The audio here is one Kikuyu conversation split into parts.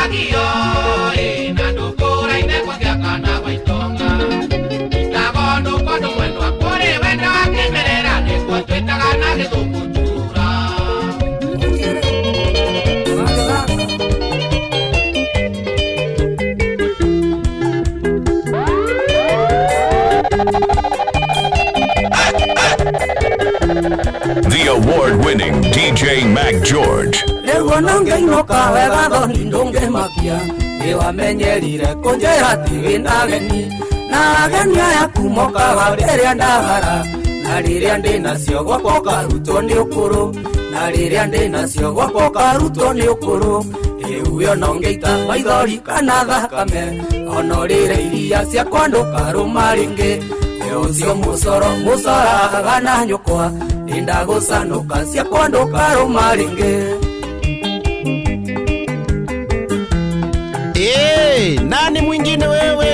ndũtagio ĩ na ndũkũraine kwagĩa kana gwa itonga itago ndũkwa ndũmwendwa kũrĩ wendo wa kĩmerera nĩguo twĩtaga na gĩthũngũ chura. The award-winning DJ Mac George. Rĩu ona ngĩinũka wega thoni ndũngĩmakia nĩwamenyerire kũnjĩra atĩ wĩna ageni na ageni aya kumokaga rĩrĩa ndahara na rĩrĩa ndĩnacio gwakwa ũkarutwo nĩ ũkũrũ na rĩrĩa ndĩnacio gwakwa ũkarutwo nĩ ũkũrũ rĩu ona ũngĩita maithori kana thakame ona ũrĩre iria ciakwa ndũkarũma rĩngĩ ũcio mũcoro mũcoraga na nyũkwa ndĩndagũcanũka ciakwa ndũkarũma rĩngĩ. Hey, nani mwingine wewe?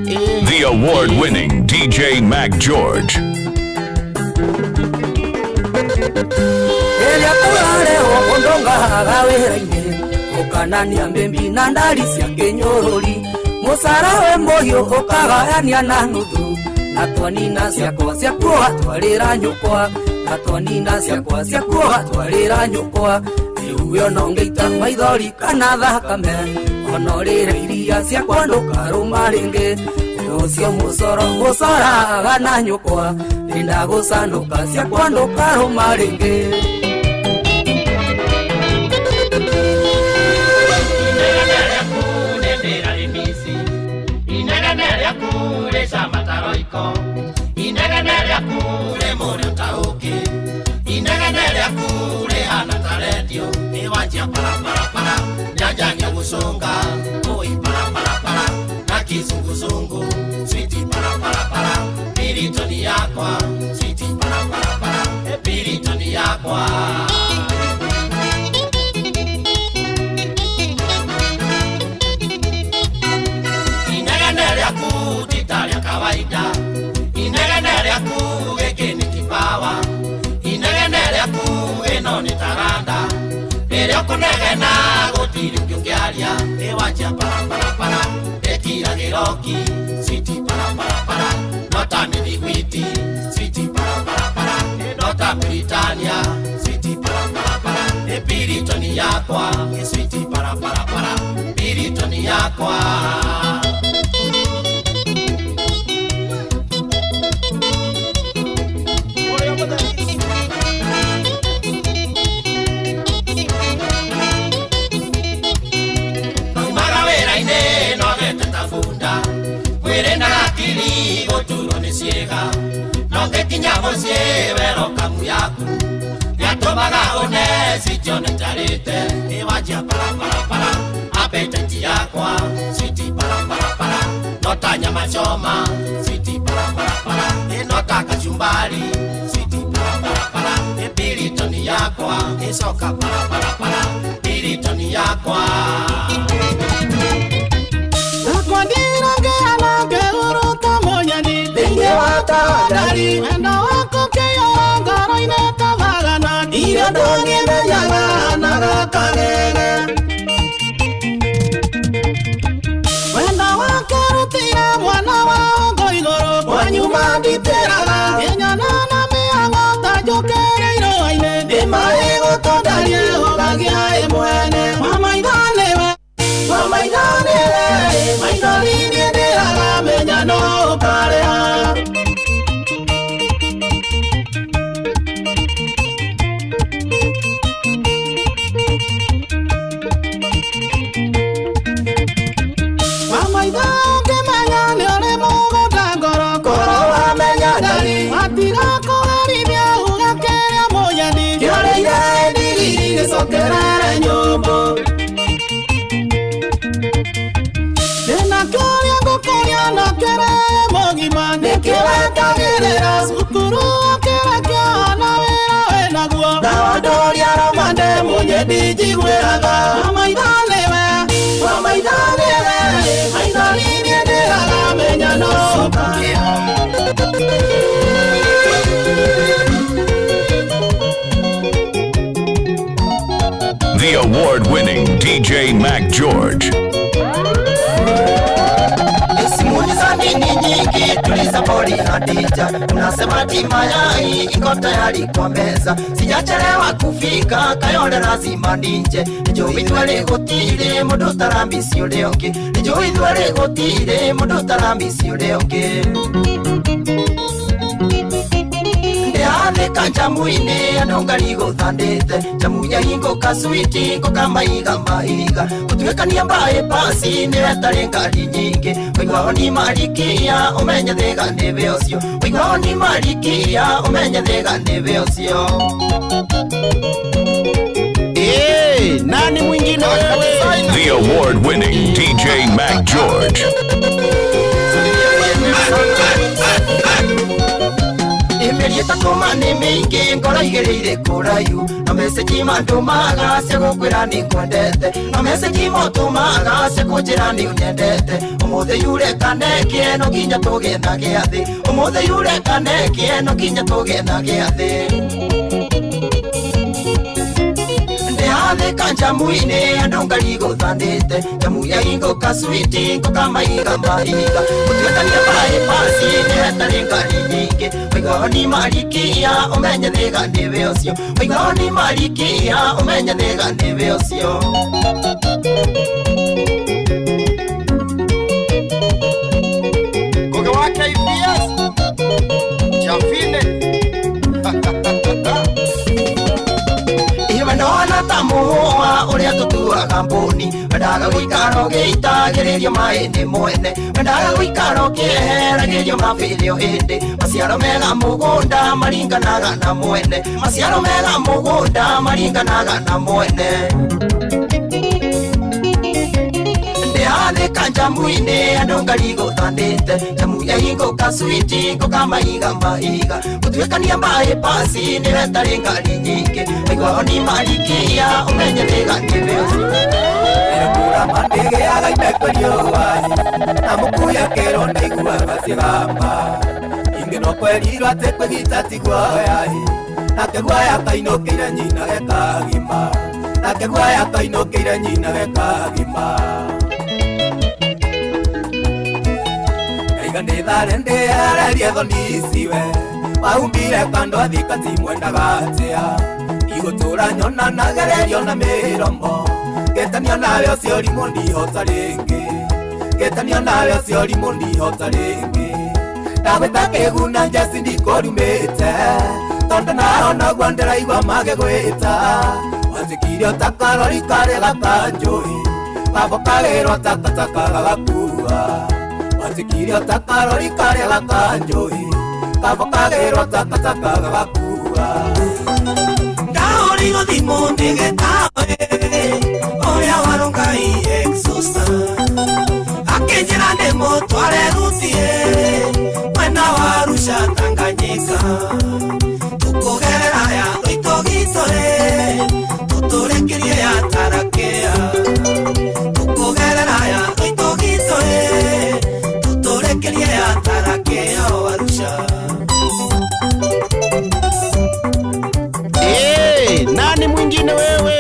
Hey. The award-winning DJ Mac George. Rĩrĩa kũrarehwo ũndũ ngahaga wĩra-inĩ ũkanania mbĩmbi na ndari cia kĩnyũrũri mũcara we mũhiũ ũkagayania na nuthu na twanina ciakwa ciaku ũgatwarĩra nyũkwa na twanina ciakwa ciaku ũgatwarĩra nyũkwa rĩu ona ũngĩita maithori kana thakame ona ũrĩre iria ciakwa ndũkarũma rĩngĩ ũcio mũcoro mũcoraga na nyũkwa ndĩndagũcanũka ciakwa ndũkarũma rĩngĩ. Inegene rĩaku nĩndĩrarĩmici inegene rĩaku rĩcama ta roiko inegene rĩaku rĩ mũrĩo ta ũkĩ inegene rĩaku rĩhana ta redio ĩwanjia paraparapara nyanjania gũcũnga oi paraparapara na kizunguzungu switi paraparapara piritoni yakwa switi paraparapara piritoni yakwa. Inegene rĩaku ti ta rĩa kawaida inegene rĩaku gĩkĩ nĩ kipawa inegene rĩaku ĩno nĩ taranda rĩrĩa ũkũnegena gũtirĩ ũngĩ ũngĩaria ĩwanjia paraparapara ĩtiragĩroki switi paraparapara no ta mĩthiguiti switi paraparapara no ta Britania switi paraparapara ĩpiritoni yakwa switi paraparapara piritoni yakwa. Maumaga wĩra-inĩ nogete ta bunda mwĩrĩ na hakiri gũturwo nĩ ciĩga no ngĩkinya mũciĩ wero kamu yaku yatũmaga une citione njarĩte ĩwanjia paraparapara appetite yakwa switi paraparapara no ta nyama choma switi paraparapara ĩno ta kachumbari switi paraparapara ĩpiritoni yakwa ĩcoka paraparapara piritoni yakwa. Wendo waku kĩiyũra ngoro-inĩ ta magana iria ndũngĩmenyaga na gakagege wendo wake rutire mwana wa ngo igũrũ kwanyuma nditĩraga kĩnyona na mĩhang'o ta njũkĩrĩ irũa-inĩ ndĩmaĩ gũtũndarie ũgagĩa ĩmwene wamaitha nĩwe wamaitha nĩwe maithori niĩ ndĩraga menya no ũkarĩha. Gĩcokerere nyũmbũ ndĩna kĩũria ngũkũria na kĩrĩ mũgima nĩkĩ wetagĩrĩra cukuru ũkĩrekio na wĩra wĩnaguo na wandũria roma ndĩ mũnyendi njiguĩraga wamaitha nĩwe wamaitha nĩwe maithori niĩ ndĩraga menya no ũkarĩha. The award winning DJ Mac George. Simuliza nini nyingi tuliza boli Hadija, unasema ati mayai iko tayari kwa meza, sijachelewa kufika Kayole lazima nije, nijui twele gutire mundu taramisi uria ungi, nijui twele gutire mundu taramisi uria ungi. Ndĩathĩka njamu-inĩ andũ ngari gũthandĩte, njamu ya hingũka switi ngũka maiga maiga, gũtuĩkania mbaĩ pasi nĩwe tarĩ ngari nyingĩ, waigua ni marikia ũmenye thĩga nĩwe ũcio, waigua ni marikia ũmenye thĩga nĩwe ũcio. Eh, nani mwingine wewe? The award winning DJ Mac George. Mĩeri ĩtatũ ma nĩ mĩingĩ ngoro igĩrĩire kũraihu, na message mandũmaga cia gũkwĩra nĩ ngwendete, na message motũmaga cia kũnjĩra nĩ ũnyendete, ũmũthĩ yure kanekie no nginya tũgĩe na gĩathĩ, ũmũthĩ yure kanekie no nginya tũgĩe na gĩathĩ. Ndĩathĩka njamu-inĩ andũ ngari gũthandĩte, njamu ya hingũka switi ngũka maiga maiga, gũtuĩkania mbaĩ pasi nĩwe tarĩ ngari nyingĩ, waigua ni marikia ũmenye thĩga nĩwe ũcio, waigua ni marikia ũmenye thĩga nĩwe ũcio. Koge wa KBS Jafine. Iwe ndona ta mũhũa ũrĩa tũtuaga mbũni, wendaga gũikara ũgĩitagĩrĩrio maĩ nĩ mwene, wendaga gũikara ũkĩeheragĩrio mabĩrĩ o hĩndĩ, maciaro mega mũgũnda maringanaga na mwene, maciaro mega mũgũnda maringanaga na mwene. Ndĩathĩka njamu-inĩ andũ ngari gũthandĩte, njamu ya hingũka switi ngũka maiga maiga, gũtuĩkania mbaĩ pasi nĩwe tarĩ ngari nyingĩ, waigua ni marikia ũmenye thĩga nĩwe ũcio. Kura mandĩgĩaga imekwerio wai, na mũkuya kero ndaiguaga cigamba, ingĩ no kwerirwo atĩ kwĩgita ti guoya, nake guoya kainũkĩire nyina gekagima, nake guoya kainũkĩire nyina gekagima. Ndaiga ndĩthare ndĩehererie thoni iciwe, waumbire kando athika timwendaga atĩa, igũtũra nyonanagererio na mĩromo, ngĩtanio nawe ũcio ũrimũ ndihota rĩngĩ, ngĩtanio nawe ũcio ũrimũ ndihota rĩngĩ, ndagwĩta kĩguna njeci ndikũrumĩte, tondũ nao noguo ndĩraigua magĩgwĩta, wanjĩkire o ta karori karĩa gakanjũĩ, gabo kagĩrwo takataka gagakua, wanjĩkire o ta karori karĩa gakanjũĩ, gabo kagĩrwo takataka gagakua. Ndahũrĩirwo thimũ nĩgetawe ũrĩa warũngai exhauster, akĩnjĩra ndĩmũtware rutie mwena wa Arusha Tanganyika, tũkũgerera ya Oitogitoe tũtũrĩkĩrie ya Tarakea, tũkũgerera ya Oitogitoe tũtũrĩkĩrie ya Tarakea o Arusha. Eh, nani mwingine wewe?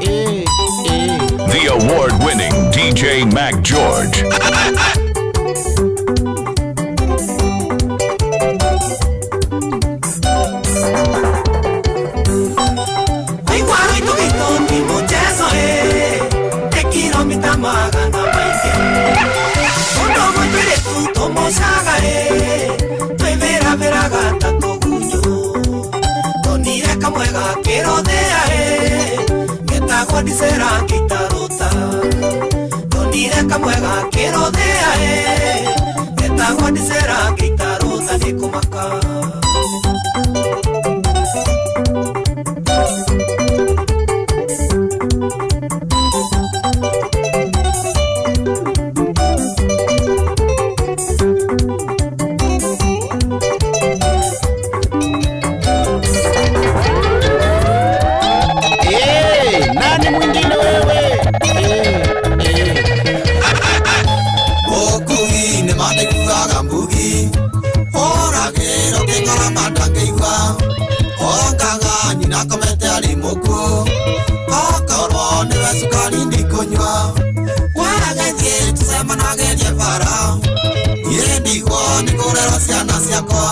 Eh, eh. The award winning DJ Mac George. Waigua Oitogito ti mũchezo ĩ, nĩ kilomita magana maingĩ, ũndũ ũmwe tũirĩtu tũmũcaga ĩ, twĩvĩravĩraga ta tũgunyũ, ndonire kamwe gakĩrothĩa ĩ, getagwo ndicera ngĩtarũta, ndonire kamwe gakĩrothĩa ĩ, getagwo ndicera ngĩtarũta nĩ kũmaka. Eh, nani mwingine wewe? Eh, eh. bara niĩ ndigwo nĩ kũrera ciana ciakwa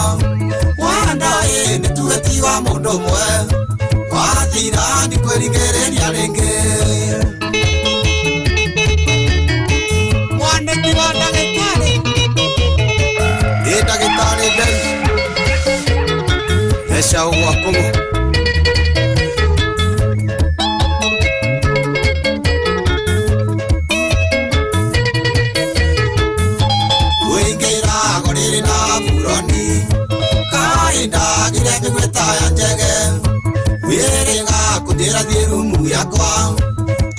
wanda ĩ nĩ tuge ti wa mũndũ ũmwe wathira ndikwĩrigĩrĩria rĩngĩ. Mwanĩki wa ndagĩtarĩ. Ĩ ndagĩtarĩ nderi mbeca ũgwakũgũ. Wĩingĩrago rĩrĩ na buroni kaĩ ndagire mĩgwĩta ya njege wĩrĩga kũnjĩra thiĩ rumu yakwa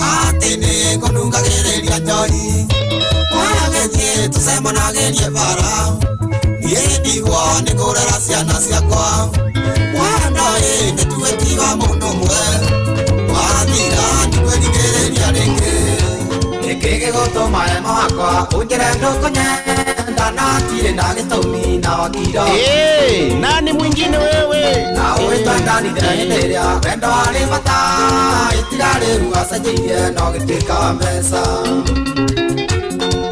atĩ nĩngũnungagĩrĩria njohi wagĩthiĩ tũcemanagĩrie bara niĩ ndigwo nĩ kũrera ciana ciakwa wanda ĩ nĩ tuge ti wa mũndũ ũmwe wathira ndikwĩrigĩrĩria rĩngĩ. Nĩkĩ gĩgũtũma ema wakwa ũnjĩre ndũkũnyenda na tirĩ na gĩtũmi na wakiro. Eh, nani mwingine wewe? Na ũgĩtwendanire hĩndĩ ĩrĩa wendo warĩ bata itiga rĩu acenjirie na ũgĩtuĩka wa mbeca.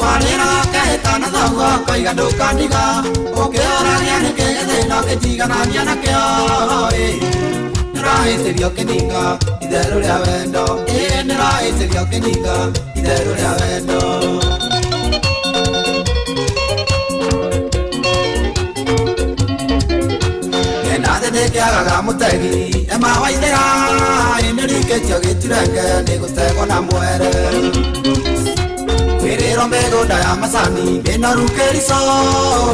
Warĩra ũkehĩta na thoguo ũkoiga ndũkandiga ũkĩũragia nĩkĩ gĩthĩna ũkĩnjiganania nakĩo ĩ nĩũrahĩtĩrio ũkĩninga itherũ rĩa wendo ĩ nĩũrahĩtĩrio ũkĩninga itherũ rĩa wendo. Nathĩ nĩkĩagaga mũtegi ema waithĩra ĩ nĩrikĩtio gĩturenge nĩgũtegwo na mwere kwĩrĩrwo mĩgũnda ya macani mĩnoru kĩrico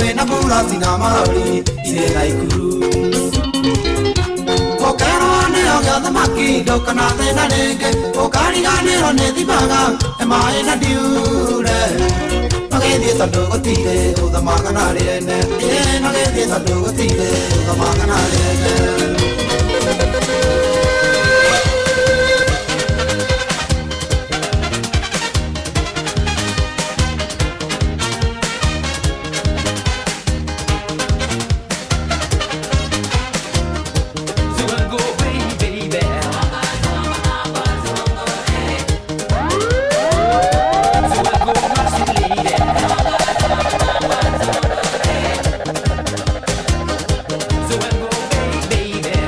ĩna buroti na marori irĩ na ikuru ũkerwo nĩo gĩa thamaki ndũkana thĩna rĩngĩ ũkariganĩrwo nĩ thimaga ema ĩna ndiure nogĩthiĩ tondũ gũtirĩ ũthamaga na rĩene ĩ nogĩthiĩ tondũ gũtirĩ ũthamaga na rĩene. Baby.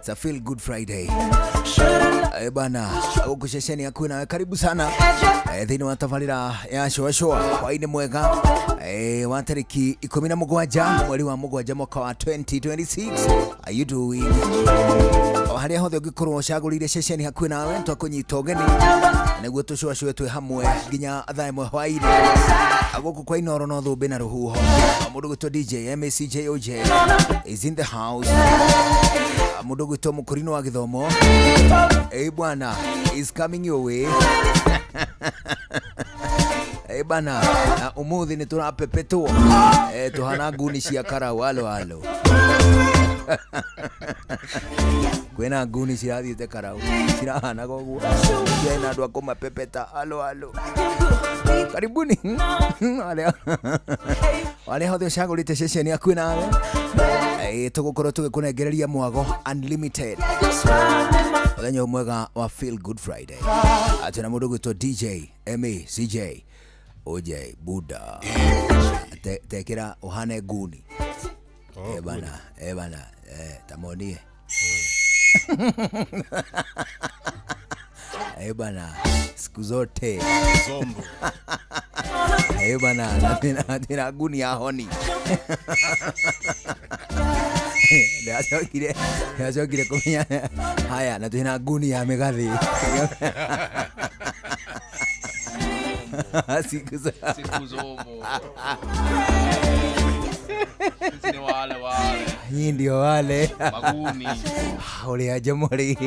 It's a feel good Friday. Eh bana, gũkũ ceceni yaku nawe karibu sana thĩinĩ wa tabarĩra ya shũashũa hwainĩ mwega wa tarĩki 17 mweri wa 7 mwaka wa 2026. Are you doing? O harĩa hothe ũngĩkorwo ũcagũrĩire ceceni hakuhĩ nawe, twakũnyita ũgeni nĩguo tũcũacũe twĩ hamwe nginya thaa 1 hwainĩ. Gũkũ kwa Inoro no thũmbĩ na rũhuho. Mũndũ gwĩtwo DJ MACJOJ is in the house. Mũndũ gwĩtwo Mũkũrinũ wa Gĩthomo, eh bwana, is coming your way. Eh bana, na umuthi nĩ tũrapepetwo tuhana nguni cia karau alo alo. Kwĩna nguni cirathiĩte karau cirahanaga ũguo, ciarĩ na andũ a kũmapepeta alo alo. Karibuni arĩa arĩa hothe ũcagũrĩte ceceni yaku nawe, tũgũkorwo tũgĩkũnengereria mwago unlimited mũthenya ũyũ mwega wa Feel Good Friday. Atĩ na mũndũ gwĩtwo DJ MACJ OJ Buda. Tekĩra ũhane nguni. Oh, Eh bana, eh bana, tamonie. Eh bana, siku zote. Zombo. Eh bana, na tena nguni ya honi. Ndacokire kũmenya haya na twĩna nguni ya mĩgathĩ. Siku za Siku zombo. Sisi ni wale wale. Nyinyi ndio wale Maguni. Ũrĩa njomori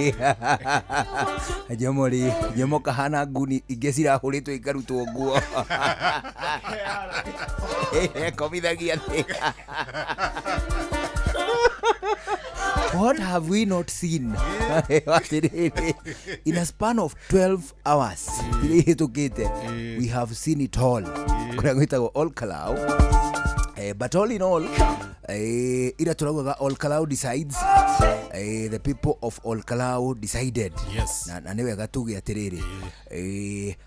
njomori njomo kahana nguni ingĩ cirahũrĩtwo ikarutwo nguo komithagia thĩ. What have we not seen? Atĩrĩrĩ, in a span of 12 hours iria ihĩtũkĩte, we have seen it all kũrĩa gwĩtagwo Ol Kalou. But all in all, ira turaugaga Ol Kalou decides, the people of Ol Kalou decided. Yes. Na nĩ wega tuge atĩrĩrĩ,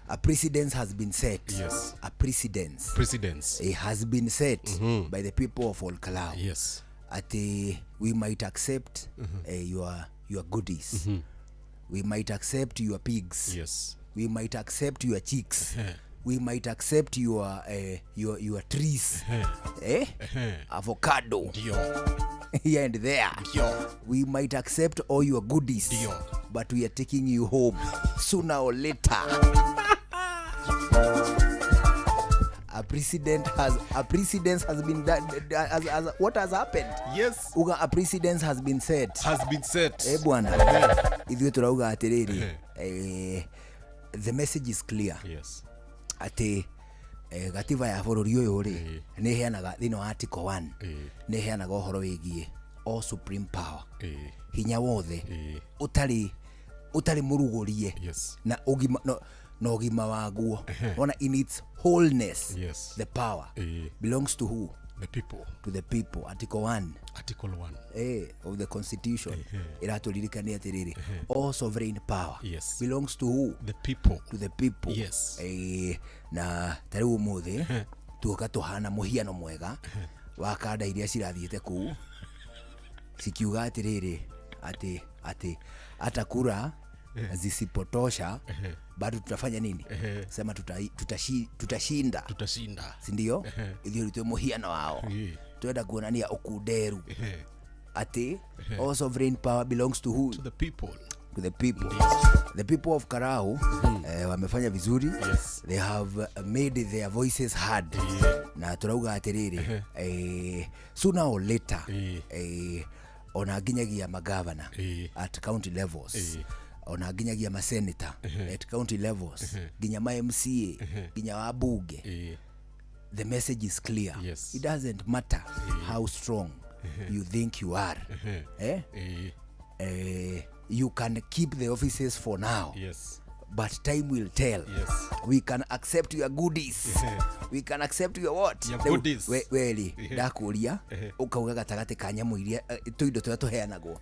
a precedence has been set. Yes. A precedence Precedence. Has been set by the people of Ol Kalou. Yes. Ati we might accept your goodies. We might accept your pigs. Yes. We might accept your chicks. We might accept your trees. Eh? Avocado. Ndio. Here and there. Ndio. We might accept all your goodies. Ndio. But we are taking you home sooner or later. A precedence has been done, has, what has happened? Yes. Uga a precedence has been set. Has been set. Eh bwana, ithuĩ tũrauga atĩrĩrĩ, the message is clear. Yes. Atĩ gatiba ya bũrũri ũyũ rĩ, nĩ ĩheanaga thĩinĩ wa article 1, nĩ ĩheanaga ũhoro wĩgiĩ all supreme power, hinya wothe ũtarĩ mũrugũrie Yes. na ũgima na ũgima waguo ona in its wholeness. Yes. The power belongs to who? The people. To the people. Article 1 Article 1. Of the constitution ĩratũririkania atĩrĩrĩ, all sovereign power Yes. belongs to who? The people. To the people. Yes. Na ta rĩu ũmũthĩ tuoka tũhana mũhiano mwega wa kanda iria cirathiĩte kũu cikiuga atĩrĩrĩ, atĩ hata kura zisipotosha bado tutafanya nini? Sema tutashinda. Tutashinda. Sindio? Ithuĩ twĩ mũhiano wao. Twenda kuonania ũkunderu atĩ all sovereign power belongs to who? To the people. To the people. The people of Karau wamefanya vizuri. Yes. They have made their voices heard. Na turauga atĩrĩrĩ, sooner or later, ona nginyagia magavana at county levels, ona nginyagia maseneta at county levels, nginya ma MCA, nginya wabunge, the message is clear. Yes. It doesn't matter how strong you think you are, eh? You can keep the offices for now. Yes. But time will tell. Yes. We can accept your goodies. We can accept your what? Your Rĩu, goodies. Weri ndakuria ukauga gatagatĩ ka nyamũ iria tũindo tũrĩa tũheanagwo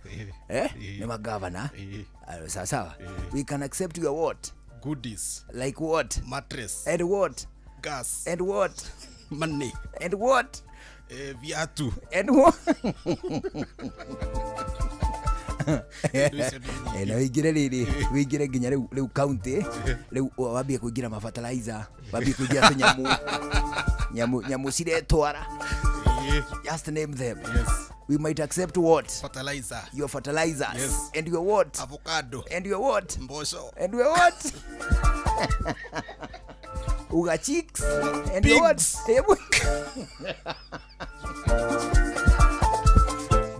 nĩ magavana. Sawa sawa, we can accept your what? Goodies. Like what? Mattress. And what? Gas. And what? Money. And what? Viatu. And what? Indo icio nĩ nyingĩ. Eh, na wĩingĩre rĩrĩ, wĩingĩre nginya rĩu rĩu county rĩu wambie kũingĩra mafertilizer, wambie kũingĩra tũnyamũ, nyamũ nyamũ ciretwara. Just name them. Yes. We might accept what? Fertilizer. Your fertilizers. Yes. And your what? Avocado. And your what? Mboco. And your what? Uga chicks. And your what? Pigs.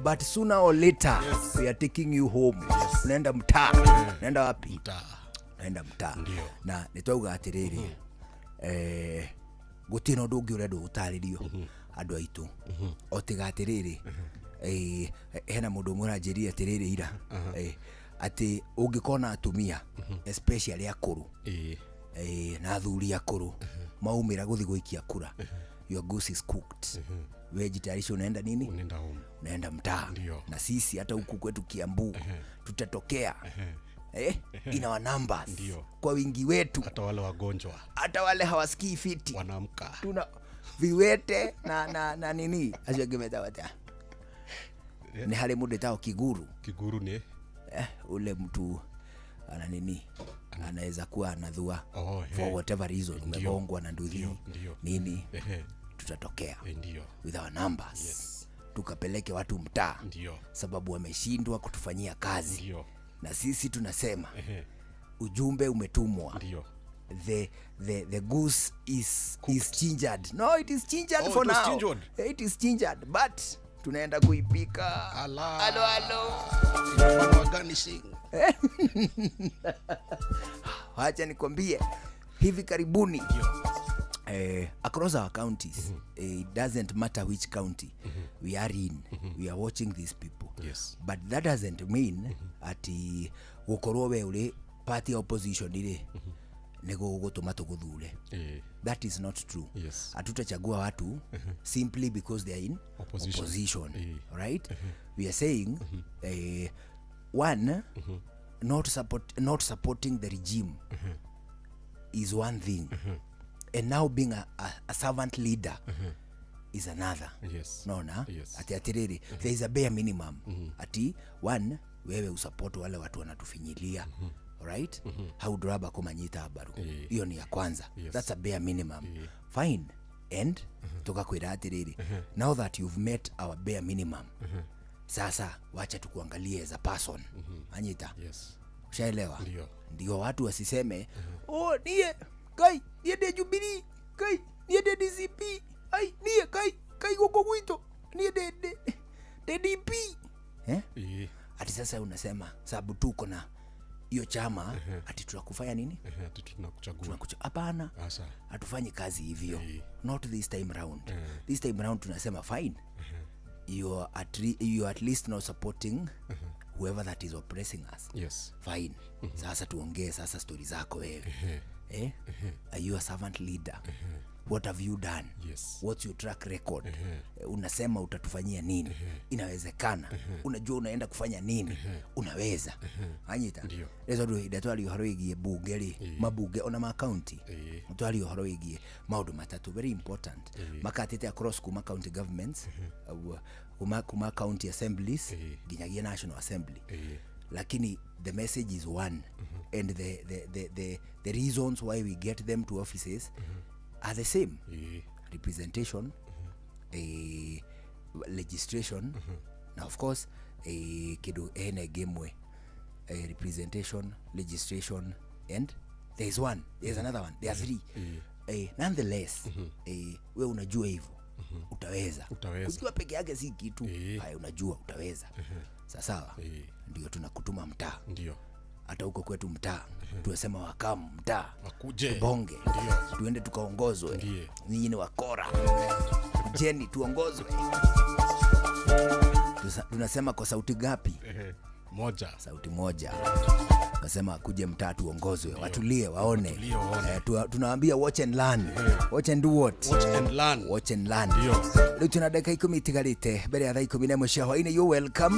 But sooner or later, Yes. we are taking you home. Unaenda mtaa. Unaenda wapi? Mtaa. Unaenda mtaa. Ndio. Na nĩ twauga atĩrĩrĩ, eh, gũtirĩ na ũndũ ũngĩ ũrendwo gũtarĩrio andũ aitũ o tiga atĩrĩrĩ, eh, hena mũndũ ũmwe ũranjĩrire atĩrĩrĩ ira, eh, atĩ ũngĩkona atumia especially akũrũ, eh, na athuri akũrũ maumĩra gũthiĩ gũikia kura, your goose is cooked. We jitayarishe, unaenda nini? Unaenda home. Unaenda mtaa. Ndio. Na sisi hata huku kwetu Kiambu tutatokea, eh, in our numbers. Ndio. Kwa wingi wetu. Hata wale wagonjwa Hata wale hawasikii fiti wanaamka. Tuna viwete na nini acio angĩ metagwo atĩa? Nĩ harĩ mũndũ etagwo Kiguru. Kiguru ni? Eh, ule mtu ana nini, anaweza kuwa anadhua Oh, for eh. whatever reason, umegongwa na nduthi, Ndio, ndio. nini, tutatokea Ndio. with our numbers. Tukapeleke watu mtaa Ndio. sababu wameshindwa kutufanyia kazi. Ndio. Na sisi tunasema ujumbe umetumwa. Ndio. The goose is chingered. No, it is chingered Oh, for it was now. chingered. It is chingered, but tunaenda kuipika. Ala. Alo alo. Inafanywa garnishing. Wacha nikwambie, hivi karibuni, eh, across our counties, eh, it doesn't matter which county we are in, we are watching these people. But that doesn't mean ati gukorwo we uri party opposition rĩ nĩ gũgũtũma tũgũthure. That is not true. Hatutachagua watu simply because they are in Opposition. Opposition. Right, we are saying, eh, one, not supporting the regime is one thing, and now being a servant leader is another. Naona ati atiriri, there is a bare minimum ati one, wewe usupport wale watu wanatufinyilia, right? Hau nduramba kumanyita mbaru. Hiyo ni ya kwanza. That's a bare minimum. Fine. And tukakwira atiriri, now that you've met our bare minimum, sasa wacha tukuangalie as a person. Anyita? Yes. Ushaelewa? Ndio. Ndio watu wasiseme, "Oh, niĩ kai niĩ ndĩ Jubilee, kai niĩ ndĩ DCP, ai niĩ kai kai gũkũ gwitũ niĩ ndĩ DP," eh? Ati sasa unasema sababu tuko na hiyo chama ati tunakufanya nini? Ati tunakuchagua. Hapana. Asa. Hatufanyi kazi hivyo, not this time round. This time round tunasema, fine, you are at least not supporting whoever that is oppressing us. Fine, sasa tuongee sasa stori zako wewe, eh? Are you a servant leader? What have you done? What's your track record? Eh, unasema utatufanyia nini? Inawezekana? Unajua unaenda kufanya nini? Unaweza anyita? Ndio. Nĩ tondũ hĩndĩ ĩrĩa twaria ũhoro wĩgiĩ bunge rĩ, mabunge ona ma county, twaria ũhoro wĩgiĩ maũndũ matatũ very important makatĩte across kuma county governments, kuma county assemblies nginyagia national assembly, lakini the message is one, and the reasons why we get them to offices are the same: representation, eh, legislation, na of course, eh, kĩndũ ene ĩngĩ eh, representation, legislation, and there is one, there is another one, there are three. Eh, nonetheless, eh, we unajua hivyo utaweza. Utaweza. Kujua peke yake si kitu. Haya, unajua utaweza, sasawa? Ndio tunakutuma mtaa. Ndio. Hata huko kwetu mtaa tuwasema wakamu mtaa. Wakuje. Tubonge. Ndio. Tuende tukaongozwe. Ndiye. Nyinyi ni wakora, jeni tuongozwe. Tunasema kwa sauti gapi? Moja. Sauti moja. Kasema akuje mtaa tuongozwe, watulie waone. Watulie waone. Eh, tunawaambia watch and learn. Watch and do what? Watch and learn. Watch and learn. Ndio. Rĩu tuna ndagĩka 10 itigarĩte mbere ya thaa 11 cia hwainĩ. You welcome.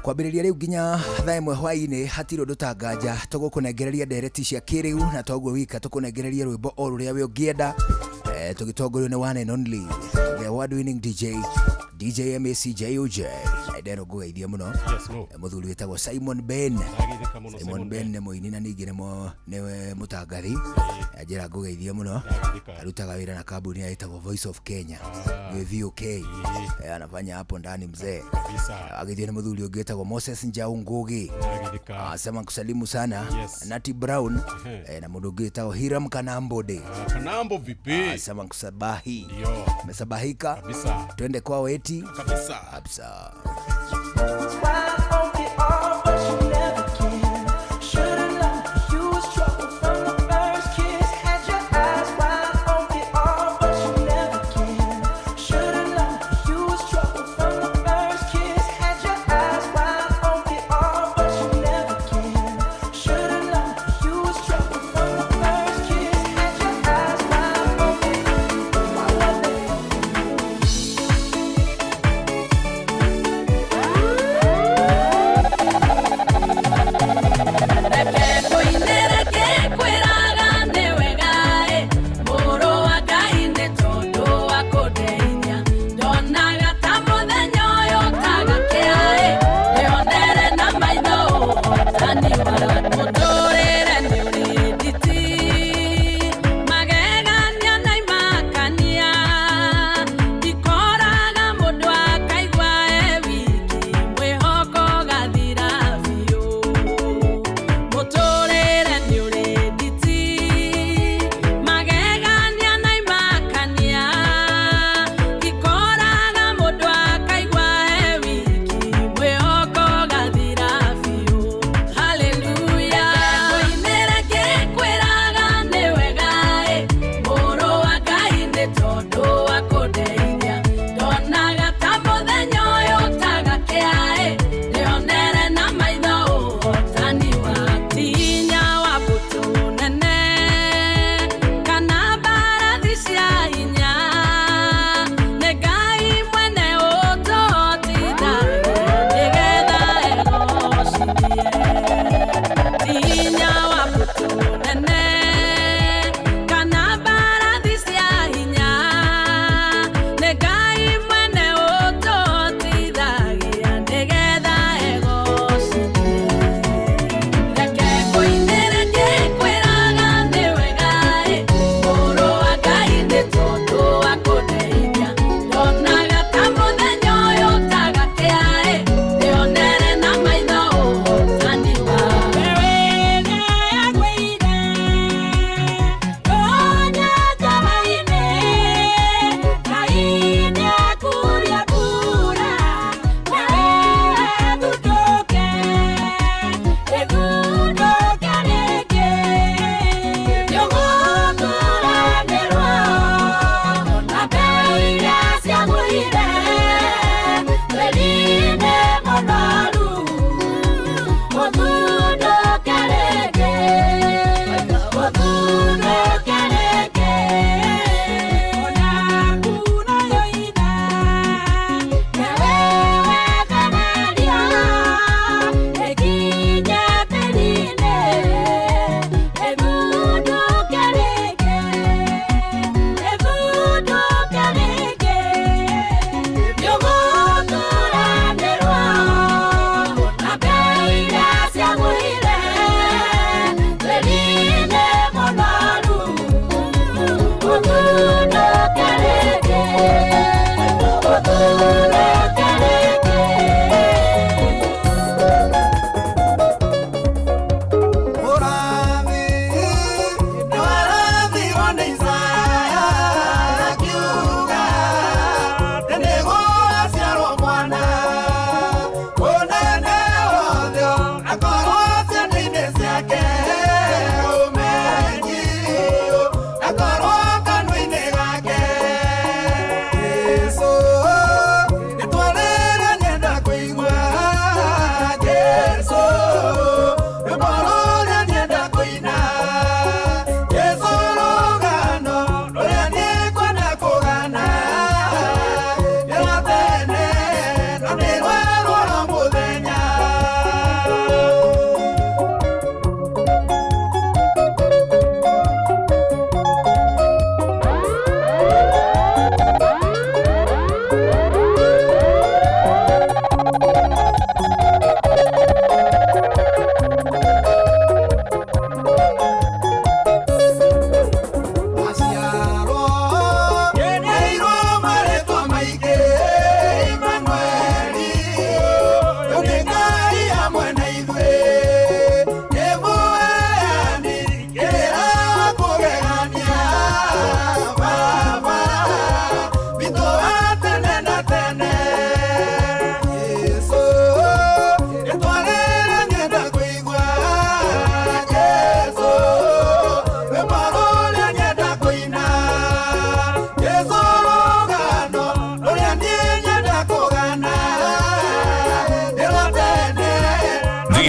Kwambĩrĩria rĩu nginya thaa 1 hwainĩ hatirĩ ũndũ tanganja, tũgũkũnengereria ndereti cia kĩrĩu na toguo wika tũkũnengereria rwĩmbo o rũrĩa we ũngĩenda, eh, tũgĩtongorio nĩ one and only, the award winning DJ. DJ MACJOJ ndero ngũgeithie mũno. Yes, no. Mũthuri wĩtagwo Simon Ben. Ndagĩthĩka mũno. Simon Ben nĩ mũini na ningĩ nĩwe mũtangathi. Njĩra ngũgeithie mũno. Ndagĩthĩka. Arutaga wĩra na kambuni ĩtagwo Voice of Kenya, nĩ VOK. Anafanya hapo ndani mzee. Kabisa. Agithio nĩ mũthuri ũngĩ wĩtagwo Moses Njau Ngugi. Ndagĩthĩka. Asema kusalimu sana. Yes. Nati Brown, na mũndũ ũngĩ wĩtagwo Hiram Kanambode. Kanambo vipi? Asema kusabahi. Ndio. Mesabahika. Kabisa. Twende kwao eti. Kabisa. Kabisa.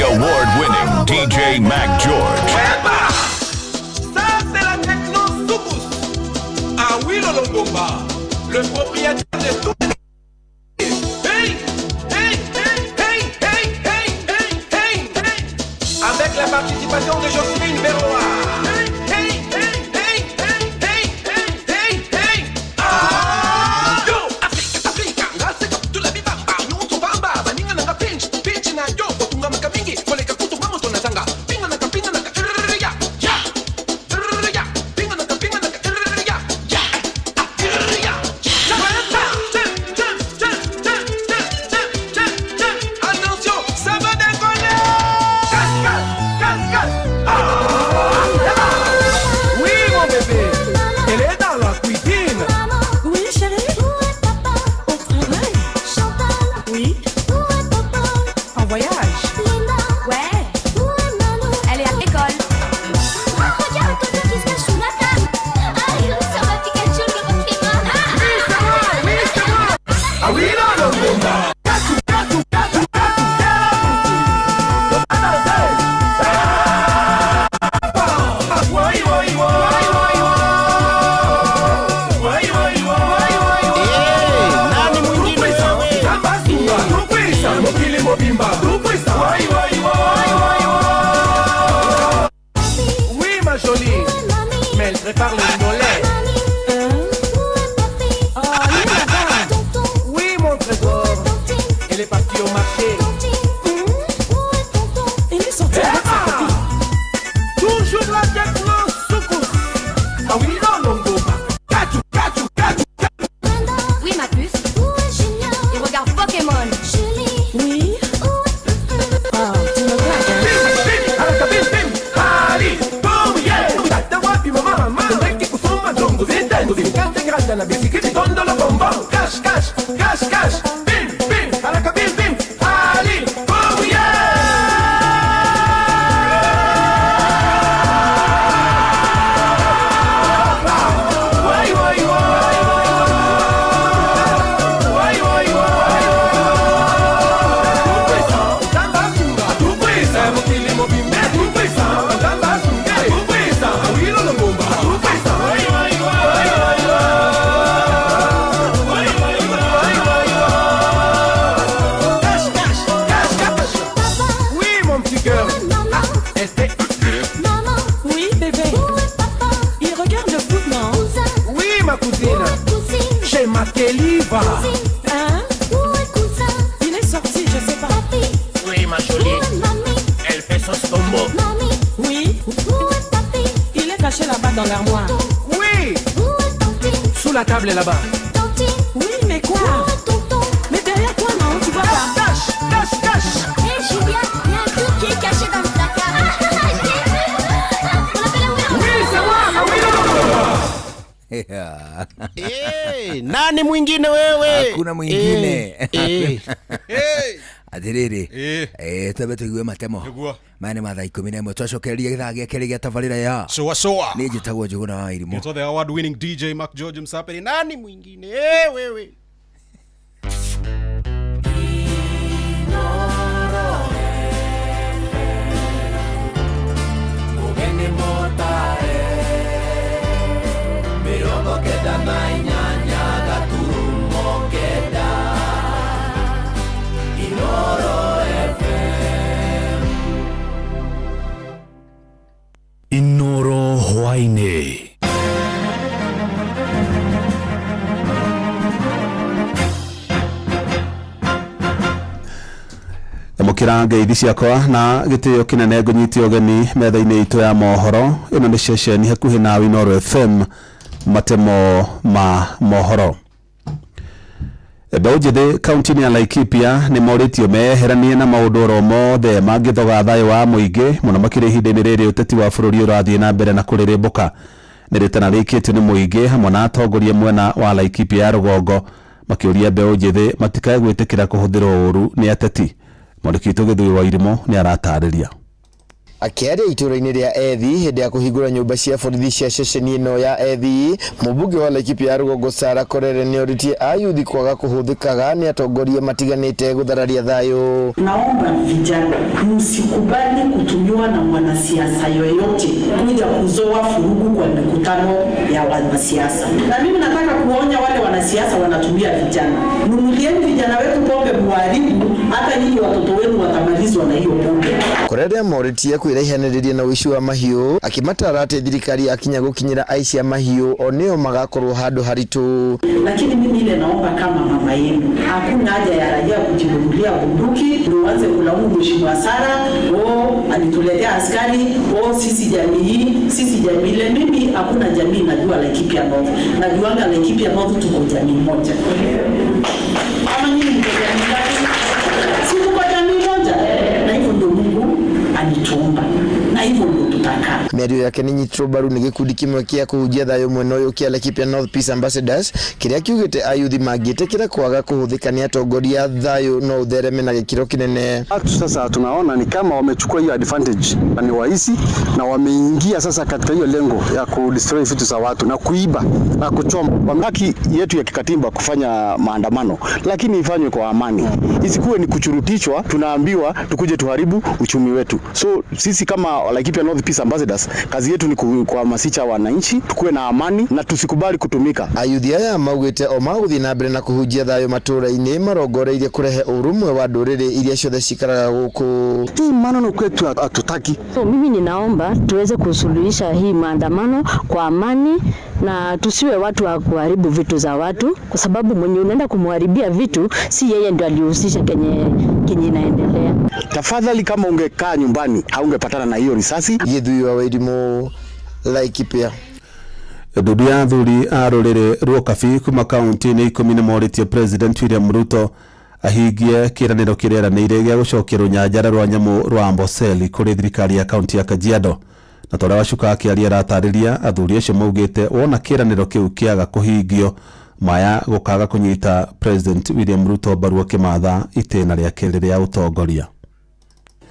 Award-winning DJ Mac George. Ça, c'est la techno Soukous. Ah oui, Lolongomba, le propriétaire de tout. Hey, hey, hey, hey, hey, hey, hey, hey, hey. Avec la participation de Jocelyne Berroa. Hey, hey, hey, hey, hey, hey, hey, hey, hey. Ah, yo, Afrika, Afrika, ngaseka kutula bibamba, nyonso bamba, baninga nanga pinch, pinch na yo, kotunga makamingi, koleka kutunga moto na zanga, pinga naka, pinga naka, ya, ya, ya, pinga naka, ya, ya, ya. Attention, ça va décoller! Casse, casse, casse, casse. Ah, oui, mon bébé, elle est dans la cuisine. Oui, chérie. Où est papa? Au travail. Chantal. Oui. Où est papa? En voyage. Linda. Ouais. Où est Manon? Elle est à l'école. Ah, regarde, Toto qui se cache sous la table. Ah, il ressemble à Pikachu le Pokémon. Oui, c'est moi, oui, c'est moi. Ah oui, non, non, non, non. Katou, katou, katou, katou, Nani mwingine wewe? Oui, ma jolie. Mais elle prépare le mollet. Oh, il est là-bas. Oui, mon trésor. Elle est partie au marché. Il est sorti avec sa copine. Toujours la techno soukous. Ah oui, non, non, non. Katou, katou, katou. Oui, ma puce. Il regarde Pokémon. Oui. Ah, tu me blagues, hein? Bim, bim, alaka bim, bim. Ali, boom, yeah. Tata wapi, mama, mama. Ndeki kusoma, zongo, zitengo, zikante, granda, na bisikiti, tondolo, bonbon. Cash, cash, cash, cash. Bim, bim, alaka bim, bim. Ali, boom, yeah. Wai, wai, wai, wai, wai, wai. Oui, mon petit cœur. Oui, bébé. Il regarde le foot, non? Oui, ma cousine. Chez Makeliba. Hein? Il est sorti, je sais pas. Oui, ma jolie. Elle fait son stombo. Oui. Il est caché là-bas dans l'armoire. Oui. Sous la table là-bas. Oui, mais quoi? Mais derrière toi, non, tu vois pas. Cache, cache, cache. Hé, Julia, il y a un truc qui est caché dans le placard. Je l'ai vu. On l'appelle un Oui, c'est moi. Ah oui, non, non, non, non. Eh, nani mwingine wewe? Hakuna mwingine. Eh, eh. Atiriri. Eh. Eh, twambe tuigue matemo. Nĩguo. Maya nĩ mathaa 11 twacokereria gĩthaa gĩa kerĩ gĩa tabarĩra ya Soa soa. niĩ njĩtagwo Njũgũna wa Irimũ. It's the award winning DJ Mac George Msaperi. Nani mwingine? Eh, wewe. Inoro Hwaine. Amũkĩra ngeithi ciakwa na gĩtĩo kĩnene ngũnyite ũgeni metha-inĩ itũ ya mohoro ĩno nĩ ceceni hakuhĩ nawe Inooro FM matemo ma mohoro. Mbeũ njĩthĩ kaunti-inĩ ya Laikipia nĩ morĩtio meyeheranie na maũndũ oro mothe mangĩthoga thayũ wa mũingĩ mũno makĩria ihinda-inĩ rĩrĩ ũteti wa bũrũri ũrathiĩ na mbere na kũrĩrĩmbũka. Nĩ rĩtana rĩikĩtio nĩ mũingĩ hamwe na atongoria mwena wa Laikipia ya rũgongo makĩũria mbeũ njĩthĩ matikae gwĩtĩkĩra kũhũthĩrwo ũũru nĩ ateti. Mwandĩki witũ Gĩthuĩ wa Irimũ nĩ aratarĩria. Akĩaria itũũra-inĩ rĩa Ethi hĩndĩ ya kũhingũra nyũmba cia borithi cia ceceni ĩno ya Ethi, mũmbunge wa Laikipia ya rũgongo Sarah Korere nĩorĩtie ayuthi kwaga kũhũthĩkaga nĩ atongoria matiganĩte gũthararia thayũ. Naomba vijana msikubali kutumiwa na mwanasiasa yoyote kuja kuzoa furugu kwa mikutano ya wanasiasa. Na mimi nataka kuonya wale wanasiasa wanatumia vijana, nunulieni vijana wetu pombe muharibu, hata nyinyi watoto wenu watamalizwa na hiyo pombe. Korere amorĩtie kwĩraihanĩrĩria na ũici wa mahiũ akĩmatara atĩ thirikari yakinya gũkinyĩra aici a mahiũ o nĩo magakorwo handũ haritũ. Lakini mimi ile naomba kama mama yenu, hakuna haja ya raia kujinunulia bunduki ndio uanze kulaumu mheshimiwa Sara, oh alituletea askari, oh sisi jamii hii, sisi jamii ile. Mimi hakuna jamii najua Laikipia North, najuanga Laikipia North tuko jamii moja. Kama nyinyi mko jamii gani? Si tuko jamii moja, na hivyo ndio Mungu alituumba na hivyo ndio tutakaa. Mĩario yake nĩ nyitirwo mbaru nĩ gĩkundi kĩmwe kĩa kũhunjia thayũ mwena ũyũ kĩa Laikipia North Peace Ambassadors kĩrĩa kiugĩte ayuthi mangĩtĩkĩra kwaga kũhũthĩka nĩ atongoria thayũ no ũthereme na gĩkĩro kĩnene. Watu sasa tunaona ni kama wamechukua hiyo advantage na ni waizi na wameingia sasa katika hiyo lengo ya kudestroy vitu za watu na kuiba na kuchoma. Haki yetu ya kikatiba kufanya maandamano, lakini ifanywe kwa amani, isikuwe ni kuchurutishwa, tunaambiwa tukuje tuharibu uchumi wetu. So sisi kama Laikipia North Peace Ambassadors, kazi yetu ni kuhamasisha wananchi tukuwe na amani na tusikubali kutumika. Ayuthi aya maugĩte o magũthiĩ na mbere na kũhunjia thayũ matũũra-inĩ marongoreirie kũrehe ũrũmwe wa ndũrĩrĩ iria ciothe cikaraga gũkũ. Hii maneno kwetu hatutaki. So mimi ninaomba tuweze kusuluhisha hii maandamano kwa amani na tusiwe watu wa kuharibu vitu za watu, kwa sababu mwenye unaenda kumharibia vitu si yeye ndio alihusisha kenye inaendelea. Tafadhali, kama ungekaa nyumbani haungepatana na hiyo risasi. Githui wa Wairimu, Laikipia. Ndundu ya athuri a rũrĩrĩ rwa Ũkabi kuma kaunti-inĩ ikũmi nĩ morĩtie President William Ruto ahingie kĩĩranĩro kĩrĩa eranĩire gĩa gũcokia rũnyanjara rwa nyamũ rwa Amboseli kũrĩ thirikari ya kaunti ya Kajiado. Na ta ũrĩa Wacuka akĩaria aratarĩria, athuri acio maugĩte wona kĩĩranĩro kĩu kĩaga kũhingio maya gũkaga kũnyita President William Ruto mbaru akĩmatha itĩna rĩake rĩrĩa ũtongoria.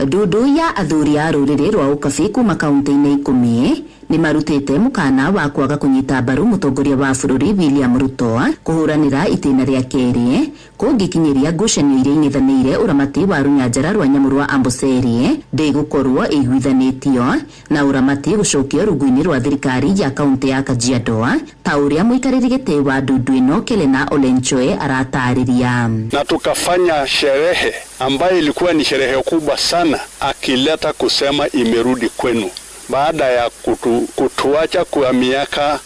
Ndundu ya athuri a rũrĩrĩ rwa Ũkabi kuma kaunti-inĩ ikũmi nĩ marutĩte mũkana wa kwaga kũnyita mbaru mũtongoria wa bũrũri William Ruto kũhũranĩra itĩna rĩa kerĩ kũngĩkinyĩria ngucanio iria ing'ethanĩire ũramati wa rũnyanjara rwa nyamũ rwa Amboseli ndĩgũkorwo ĩiguithanĩtio na ũramati gũcokio rungu-inĩ rwa thirikari ya kaunti ya Kajiado ta ũrĩa mũikarĩri gĩtĩ wa ndundu ĩno Kelena Olenchoe aratarĩria. Na tukafanya sherehe ambayo ilikuwa ni sherehe kubwa sana, akileta kusema imerudi kwenu baada ya kutuacha kwa miaka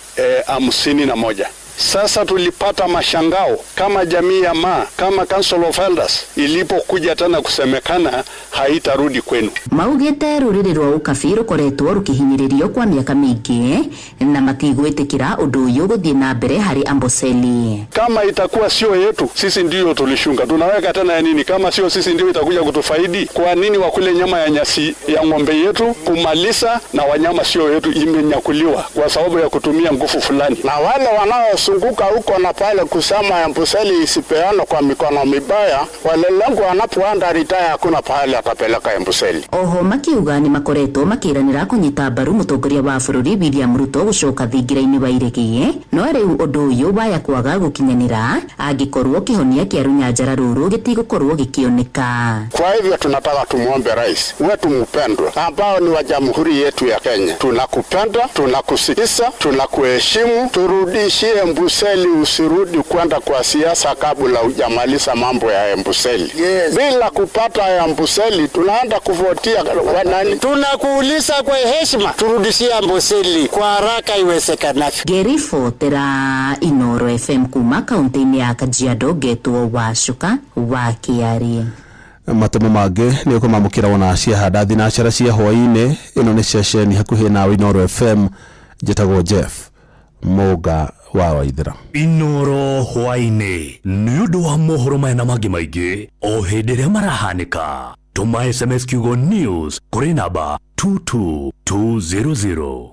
51. Sasa tulipata mashangao kama jamii ya Maa, kama Council of Elders ilipokuja tena kusemekana haitarudi kwenu. Maugĩte rũrĩrĩ rwa Ũkabi rũkoretwo rũkĩhinyĩrĩrio kwa mĩaka mĩingĩ na matigwĩtĩkĩra ũndũ ũyũ gũthiĩ na mbere harĩ Amboseli. Kama itakuwa sio yetu, sisi ndio tulishunga. Tunaweka tena ya nini kama sio sisi ndio itakuja kutufaidi? Kwa nini wakule nyama ya nyasi ya ng'ombe yetu kumaliza na wanyama sio yetu imenyakuliwa kwa sababu ya kutumia nguvu fulani? Na wale wanaosunguka huko na pale kusema Amboseli isipeanwe kwa mikono mibaya, wale lengo wanapoanda ritaya hakuna pahali atapeleka Amboseli. Oho makiuga ni makoretwo makiranira kunyita mbaru mutongoria wa bururi William Ruto gucoka thingira-ini wa iregi, no riu undu uyu waya kwaga gukinyanira angikorwo kihonia kia runyanjara ruru gitigukorwo gikioneka. Kwa hivyo tunataka tumuombe rais wetu mpendwa ambao ni wa jamhuri yetu ya Kenya, tunakupenda, tunakusikiza, tunakuheshimu, turudishie Amboseli, usirudi kwenda kwa siasa kabla hujamaliza mambo ya Amboseli. Yes. Bila kupata Amboseli tunaenda kuvotia wanani? Tunakuuliza kwa heshima turudishie Amboseli kwa haraka iwezekanavyo. Ngeribotera Inoro FM kuma kaunti-inĩ ya Kajiado, ngetwo Wacuka wa Kiarie. Matemo mangĩ nĩ ũkũmamũkĩra wona ciahanda thinacara cia hwaĩ-inĩ. Ĩno nĩ ceceni hakuhĩ nawe Inoro FM. Njĩtagwo Jeff Mũnga wa Waithera. Inoro hwaĩ-inĩ nĩ ũndũ wa mohoro maya na mangĩ maingĩ o hĩndĩ ĩrĩa marahanĩka. Tũma SMS kiugo news kũrĩ namba 22200.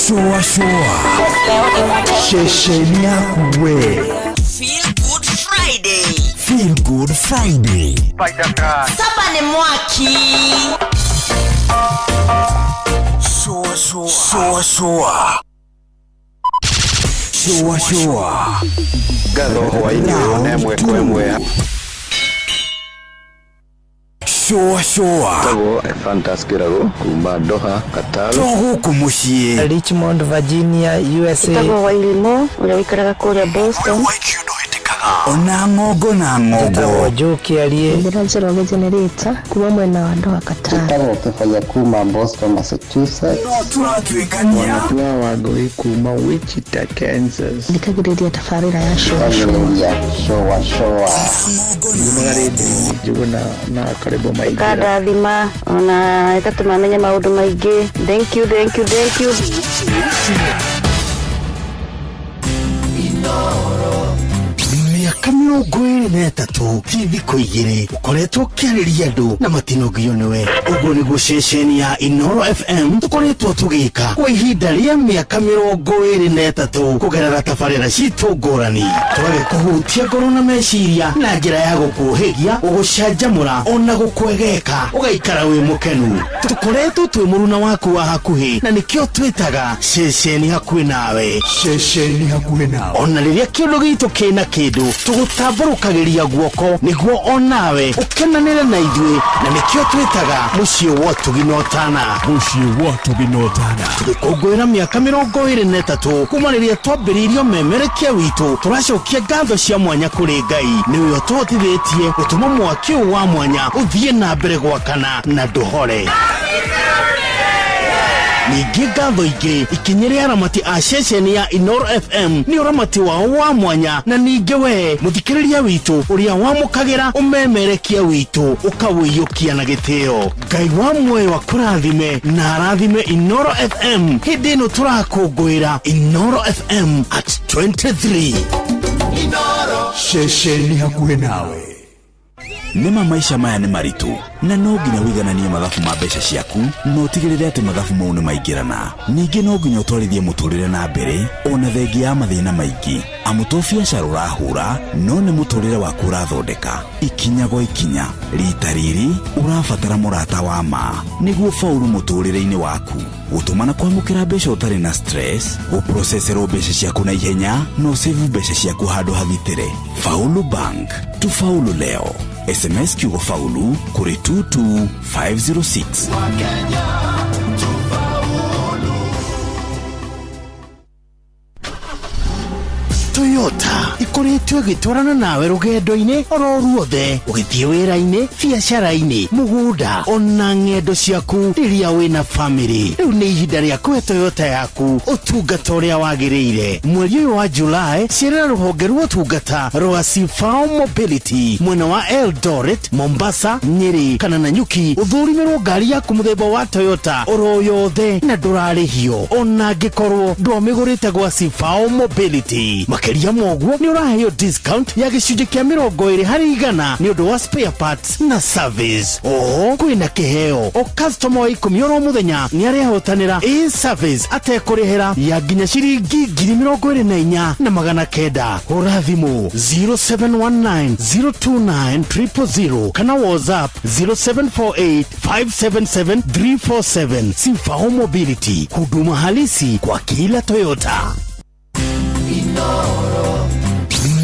Shua shua. Shesheni yaku we. Feel Good Friday. Feel Good Friday. Saba ni mwaki. Shua shua. Shua shua. Shua shua. Ngatho hwainĩ ũyũ na ĩmwe kwa ĩmwe. Shua shua. Tagwo Ephantus Kĩrago kuma Doha, Qatar. To gũkũ mũciĩ. Richmond, Virginia, USA. Ĩtagwo Wairimu ũrĩa ũikaraga kũrĩa Boston. Ona ng'ongo na ng'ongo. Njĩtagwo Joe Kĩarie. Njĩra Njoroge Generator kuma mwena wa Doha Qatar. Njĩtagwo Kĩbaya kuma Boston, Massachusetts. No tũratuĩkania. Wanatua Wangũi kuma Wichita, Kansas. Thikagĩrĩria tabarĩra ya Shua Shua. Thikagĩrĩria Shua Shua. Njumaga rĩndiũ-inĩ Njũgũna na Karĩbo Maingĩra. Ĩkandathima ona ĩgatũma menye maũndũ maingĩ. Thank you, thank you, thank you. Mĩaka 23 ti thikũ igĩrĩ ũkoretwo ũkĩarĩria andũ na matinogio nĩwe. Ũguo nĩguo ceceni ya Inoro FM tũkoretwo tũgĩka kwa ihinda rĩa mĩaka 23 kũgerera tabarĩra citũ ngũrani. Tũgagĩkũhutia ngoro na meciria na njĩra ya gũkũhĩgia, gũgũcanjamũra ona gũkwegeka ũgaikara wĩ mũkenu. Tũkoretwo twĩ mũruna waku wa hakuhĩ na nĩkĩo twĩtaga ceceni hakuhĩ nawe. Ceceni hakuhĩ nawe. Ona rĩrĩa kĩũndũ gitũ kĩna kĩndũ tũgũtambũrũkagĩria guoko nĩguo onawe ũkenanĩre na ithuĩ na nĩkĩo twĩtaga mũciĩ wa ũtugi na ũtana. Mũciĩ wa ũtugi na ũtana. Tũgĩkũngũĩra mĩaka 23 kuma rĩrĩa twambĩrĩirio memerekia witũ, tũracokia ngatho cia mwanya kũrĩ Ngai nĩwe ũtũhotithĩtie gũtũma mwaki ũyũ wa mwanya ũthiĩ na mbere gwakana na ndũhore. Ningĩ ngatho ingĩ ikinyĩre aramati a ceceni ya Inoro FM nĩ ũramati wao wa mwanya, na ningĩ we mũthikĩrĩria witũ ũrĩa wamũkagĩra ũmemerekia witũ ũkawĩiyũkia na gĩtĩo. Ngai wa muoyo akũrathime na arathime Inoro FM hĩndĩ ĩno tũrakũngũĩra Inoro FM at 23. Inoro. Ceceni hakuhĩ nawe. Nĩma maisha maya nĩ maritũ na no nginya wĩigananie mathabu ma mbeca ciaku na ũtigĩrĩre atĩ mathabu mau nĩ maingĩrana. Ningĩ no nginya ũtwarithie mũtũrĩre na mbere ona thengia ya mathĩna maingĩ, amu to biacara ũrahũra no nĩ mũtũrĩre waku ũrathondeka ikinya gwa ikinya. Rita rĩrĩ ũrabatara mũrata wa ma nĩguo faulu mũtũrĩre-inĩ waku, gũtũma na kwamũkĩra mbeca ũtarĩ na stress, gũproceserwo mbeca ciaku na ihenya na ũsave mbeca ciaku handũ hagitĩre. Faulu Bank, tufaulu leo. SMS kiugo faulu kũrĩ 22506. Toyota ikoretwo ĩgĩtwarana nawe rũgendo-inĩ oro ruothe, ũgĩthiĩ wĩra-inĩ, biacara-inĩ, mũgũnda ona ng'endo ciaku rĩrĩa wĩna famĩlĩ. Rĩu nĩ ihinda rĩa kũhe Toyota yaku ũtungata ũrĩa wagĩrĩire. Mweri ũyũ wa Julai, cerera rũhonge rwa ũtungata rwa Sifao Mobility mwena wa Eldoret, Mombasa, Nyeri kana Nanyuki, ũthũrimĩrwo ngari yaku mũthemba wa Toyota oro yothe na ndũrarĩhio ona angĩkorwo ndwamĩgũrĩte gwa Sifao Mobility. Makĩria ma ũguo nĩ ũraheo discount ya gĩcunjĩ kĩa 20% nĩ ũndũ wa spare parts na service. Oho kwĩna kĩheo o customer wa 10 oro mũthenya nĩ arehotanĩra a service atekũrĩhĩra ya nginya ciringi 24,900. Hũra thimũ 0719 029 000 kana WhatsApp 0748 577 347. Sifao Mobility, huduma halisi kwa kila Toyota.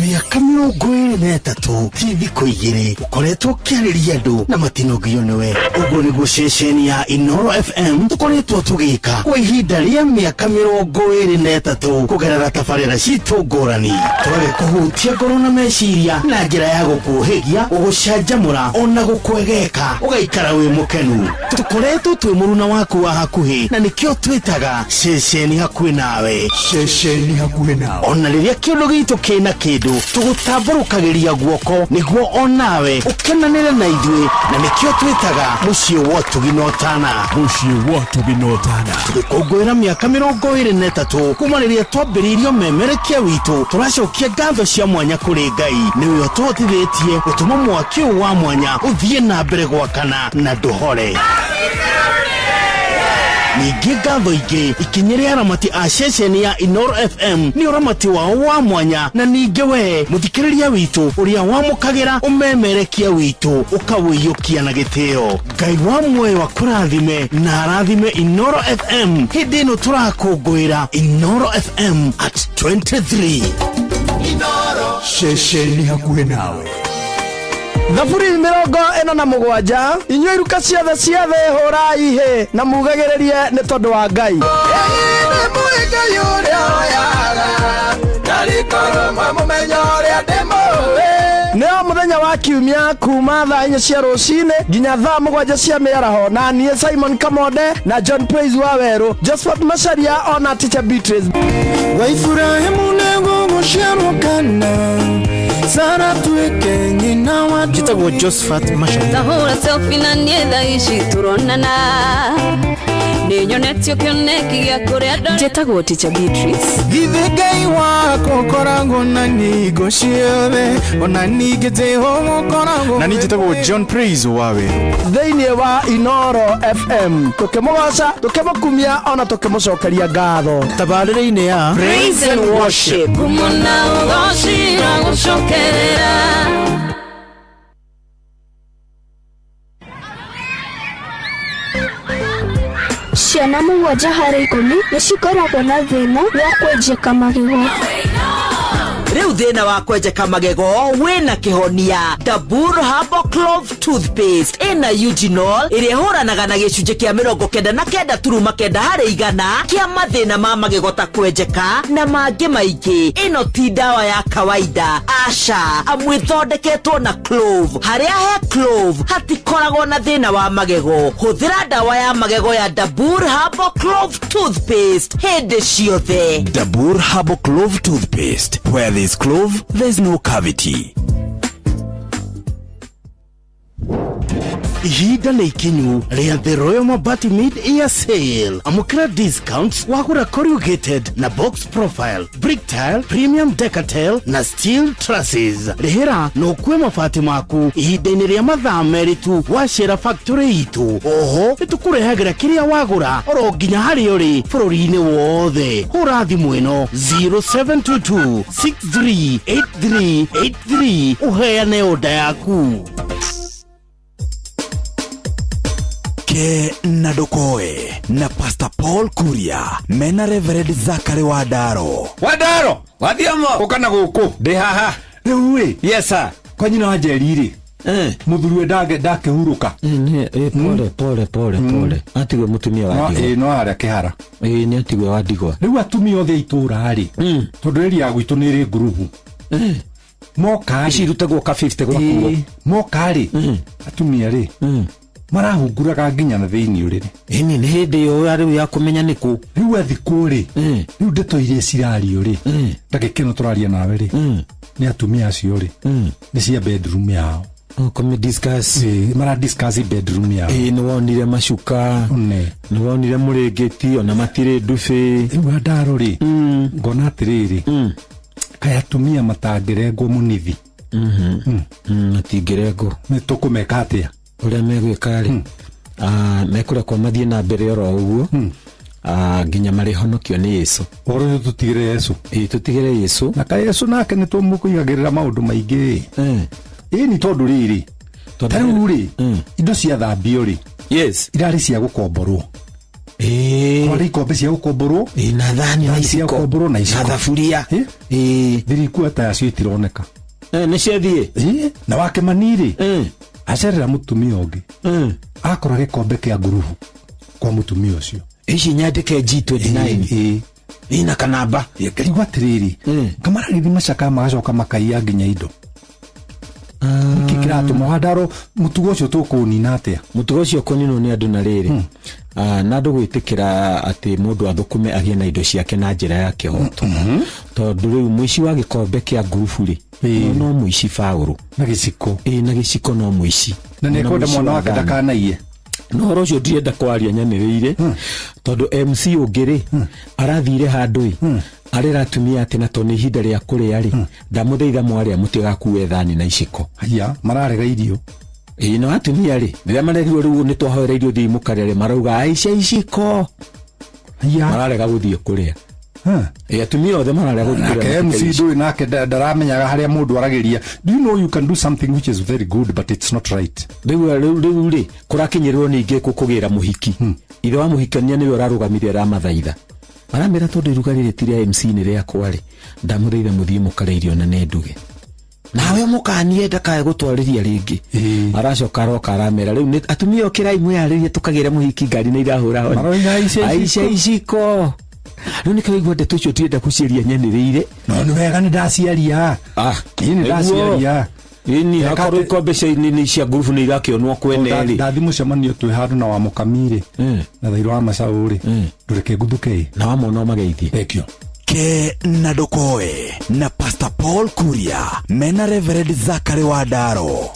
Mĩaka 23 ti thikũ igĩrĩ ũkoretwo ũkĩarĩria andũ na matinogio nĩwe. Ũguo nĩguo ceceni ya Inoro FM tũkoretwo tũgĩka kwa ihinda rĩa mĩaka 23 kũgerera tabarĩra citũ ngũrani. Tũgagĩkũhutia ngoro na meciria na njĩra ya gũkũhĩgia, gũgũcanjamũra ona gũkwegeka ũgaikara wĩ mũkenu. Tũkoretwo twĩ mũruna waku wa hakuhĩ na nĩkĩo twĩtaga ceceni hakuhĩ nawe. Ceceni hakuhĩ nawe. Ona rĩrĩa kĩũndũ gitũ kĩna kĩndũ tũgũtambũrũkagĩria guoko nĩguo onawe ũkenanĩre na ithuĩ na nĩkĩo twĩtaga mũciĩ wa ũtugi na ũtana. Mũciĩ wa ũtugi na ũtana. Tũgĩkũngũĩra mĩaka 23 kuma rĩrĩa twambĩrĩirio memerekia witũ, tũracokia ngatho cia mwanya kũrĩ Ngai nĩwe ũtũhotithĩtie gũtũma mwaki ũyũ wa mwanya ũthiĩ na mbere gwakana na ndũhore. Ningĩ ngatho ingĩ ikinyĩre aramati a ceceni ya Inoro FM nĩ ũramati wao wa mwanya, na ningĩ we mũthikĩrĩria witũ ũrĩa wamũkagĩra ũmemerekia witũ ũkawĩiyũkia na gĩtĩo. Ngai wa muoyo akũrathime na arathime Inoro FM hĩndĩ ĩno tũrakũngũĩra Inoro FM at 23. Ceceni hakuhĩ nawe. Thaburi 47, inyuĩ iruka ciothe cia thĩ hũrai hĩ na mugagĩrĩrie nĩ tondũ wa Ngai. Nĩ o mũthenya wa kiumia kuma thaa 4 cia rũcinĩ nginya thaa 7 cia mĩaraho, na niĩ Simon Kamonde na John Praise wa Werũ, Josephat Macharia ona Teacher Beatrice. Wa Ibrahimu nĩgũgũciarwo kana Sara tuĩke nyina wa Njĩtagwo Josephat Macharia. Tahũra selfie na niĩ thaa ici tũronana, nĩnyonetio kĩoneki gĩa kũrĩa ndore. Njĩtagwo Teacher Beatrice. Githĩ Ngai wakwa ũkoragwo na ningo ciothe, ona ningĩ Jehova ũkoragwo Na niĩ njĩtagwo John Praise wa Werũ. Thĩinĩ wa Inoro FM tũkĩmũgoca, tũkĩmũkumia ona tũkĩmũcokeria ngatho. Tabarĩra-inĩ ya Praise and Worship. Ngumo na ũgoci iragũcokerera. Ciana 7 harĩ 10 nĩ cikoragwo na thĩna wa kwenjeka magego. Rĩu thĩna wa kwenjeka magego wĩna kĩhonia. Dabur Herbal Clove Toothpaste ĩna eugenol ĩrĩa ĩhũranaga na gĩcunjĩ kĩa 99.9 harĩ igana kĩa mathĩna ma magego ta kwenjeka na mangĩ maingĩ. Ĩno ti ndawa ya kawaida, aca, amu ĩthondeketwo na clove. Harĩa he clove hatikoragwo na thĩna wa magego. Hũthĩra ndawa ya magego ya Dabur Herbal Clove Toothpaste hĩndĩ ciothe. Dabur Herbal Clove Toothpaste. Where there's clove, there's no cavity. Ihinda nĩ ikinyu rĩa The Royal Mabati Mid Year Sale. Amũkĩra discounts wagũra corrugated na box profile, brick tile, premium decatel na steel trusses. Rĩhĩra na ũkue mabati maku ihinda-inĩ rĩa mathaa 2 tu wacera factory itũ. Oho nĩtũkũrehagĩra kĩrĩa wagũra oro nginya harĩa ũrĩ bũrũri-inĩ wothe. Hũra thimũ ĩno 0722 638383 ũheane oda yaku. Ke na Ndokoe na Pastor Paul Kuria mena Reverend Zachary Wadaro. Wadaro, wathiamo ũka na gũkũ. Ndĩ haha. Rĩu ĩ. Yes sir. Kwa nyina wa Njeri rĩ, mũthuri we ndakĩhurũka. Pole pole pole pole, atigwe mũtumia wa ndigwa. Ĩ no harĩa kĩhara. Ĩ nĩ atigwe wa ndigwa. Rĩu atumia othe a itũũra rĩ, tondũ area ya gwitũ nĩ ĩrĩ ngurubu, moka ici irutagwo ka 50 gwakuo. Moka rĩ, atumia rĩ marahunguraga nginya na thĩinĩ ũrĩrĩ. Ĩni nĩ hĩndĩ ĩyo rĩu ya kũmenya nĩ kũ. Rĩu athikũ rĩ, rĩu ndeto iria cirario rĩ, ndagĩka ĩno tũraria nawe rĩ, nĩ atumia acio rĩ, nĩ cia bedroom yao. Kũmĩ discuss. Mara discuss bedroom yao. Ĩ nĩ wonire macuka, nĩ wonire mũrĩngĩti, ona matirĩ ndubĩ. Rĩu andaro rĩ, ngona atĩrĩrĩ, kaĩ atumia matangĩrengwo mũnithi. Matingĩrengwo. Nĩ tũkũmeka atĩa? Ũrĩa megwĩka rĩ, mekũrekwo mathiĩ na mbere oro ũguo, nginya marĩhonokio nĩ Yesu. Ũhoro ũyũ tũtigĩre Yesu. Ĩ tũtigĩre Yesu. Na kaĩ Yesu nake nĩ tũmũkũigagĩrĩra maũndũ maingĩ. Ĩ ni tondũ rĩrĩ, ta rĩu rĩ, indo ciathambio rĩ, yes, irarĩ cia gũkomborwo. Kwarĩ ikombe cia gũkomborwo, na thani na cia iciko, gũkomborwo na iciko na thaburia. Thirikũ ata yacio itironeka. Nĩ ciathiĩ. Na wakĩmani rĩ, acerera mũtumia ũngĩ, akora gĩkombe kĩa ngurubu kwa mũtumia ũcio. Ici nyandĩke G29. Ina kanamba. Ngarigwo atĩrĩrĩ, kamaragĩthi macaka magacoka makaiya nginya indo. Nĩkĩ kĩratũma Wandaro mũtugo ũcio tũkũũnina atĩa? Mũtugo ũcio ũkũninwo nĩ andũ na rĩrĩ, na andũ gwĩtĩkĩra atĩ mũndũ athũkũme agĩe na indo ciake na njĩra ya kĩhoto. Tondũ rĩu mũici wa gĩkombe kĩa ngurubu rĩ, no mũici Paũlũ. Na gĩciko. Ĩ na gĩciko no mũici. Na nĩekwenda mwana wake ndakanaiye. No ũhoro ũcio ndirenda kwaria nyanĩrĩire, tondũ MC ũngĩ rĩ, arathire handũ ĩ, arera atumia atĩ na tondũ nĩ ihinda rĩa kũrĩa rĩ, ndamũthaitha mwarĩa mũtigakue thani na iciko. Haya, mararega irio. Ĩĩ no atumia rĩ, rĩrĩa marerirwo rĩu nĩ twahoereirio thiĩ mũkarĩa rĩ, marauga aica iciko. Mararega gũthiĩ kũrĩa. Ĩĩ atumia othe mararega gũthiĩ kũrĩa. Nake MC matikaici. ndũĩ nake ndaramenyaga harĩa mũndũ aragĩria. Do you know you can do something which is very good but it's not right? Rĩu rĩu rĩu rĩ, kũrakinyĩrwo ningĩ kũgĩra mũhiki. Ithe wa mũhikania nĩwe ũrarũgamire aramathaitha. Aramĩra tondũ iruga rĩrĩ ti rĩa MC nĩ rĩakwa rĩ, ndamũthaitha mũthiĩ mũkarĩe irio na nĩ nduge. Nawe mũkanie ndakae gũtwarĩria rĩngĩ. Aracoka aroka aramera rĩu atumia ũkĩrai mwĩharĩrie tũkagĩre mũhiki ngari nĩ irahũra honi. Maroiga aica Aica iciko. Rĩu nĩkĩo waigua ndeto icio ndirenda kũciaria nyanĩrĩire. No nĩ wega nĩ ndaciaria. Ĩĩ nĩ ndaciaria. Ĩni hakorwo ikombe cia nini cia ngurubu nĩ irakĩonwo kwene rĩ. Ndathi mũcemanio twĩ handũ na wa mũkami rĩ na thairũ wa macaũ rĩ ndũreke nguthuke ĩ. Na wamona ũmageithie. Thengio. Ke na ndũkoe na Pastor Paul Kuria mena Reverend Zachary Wandaro.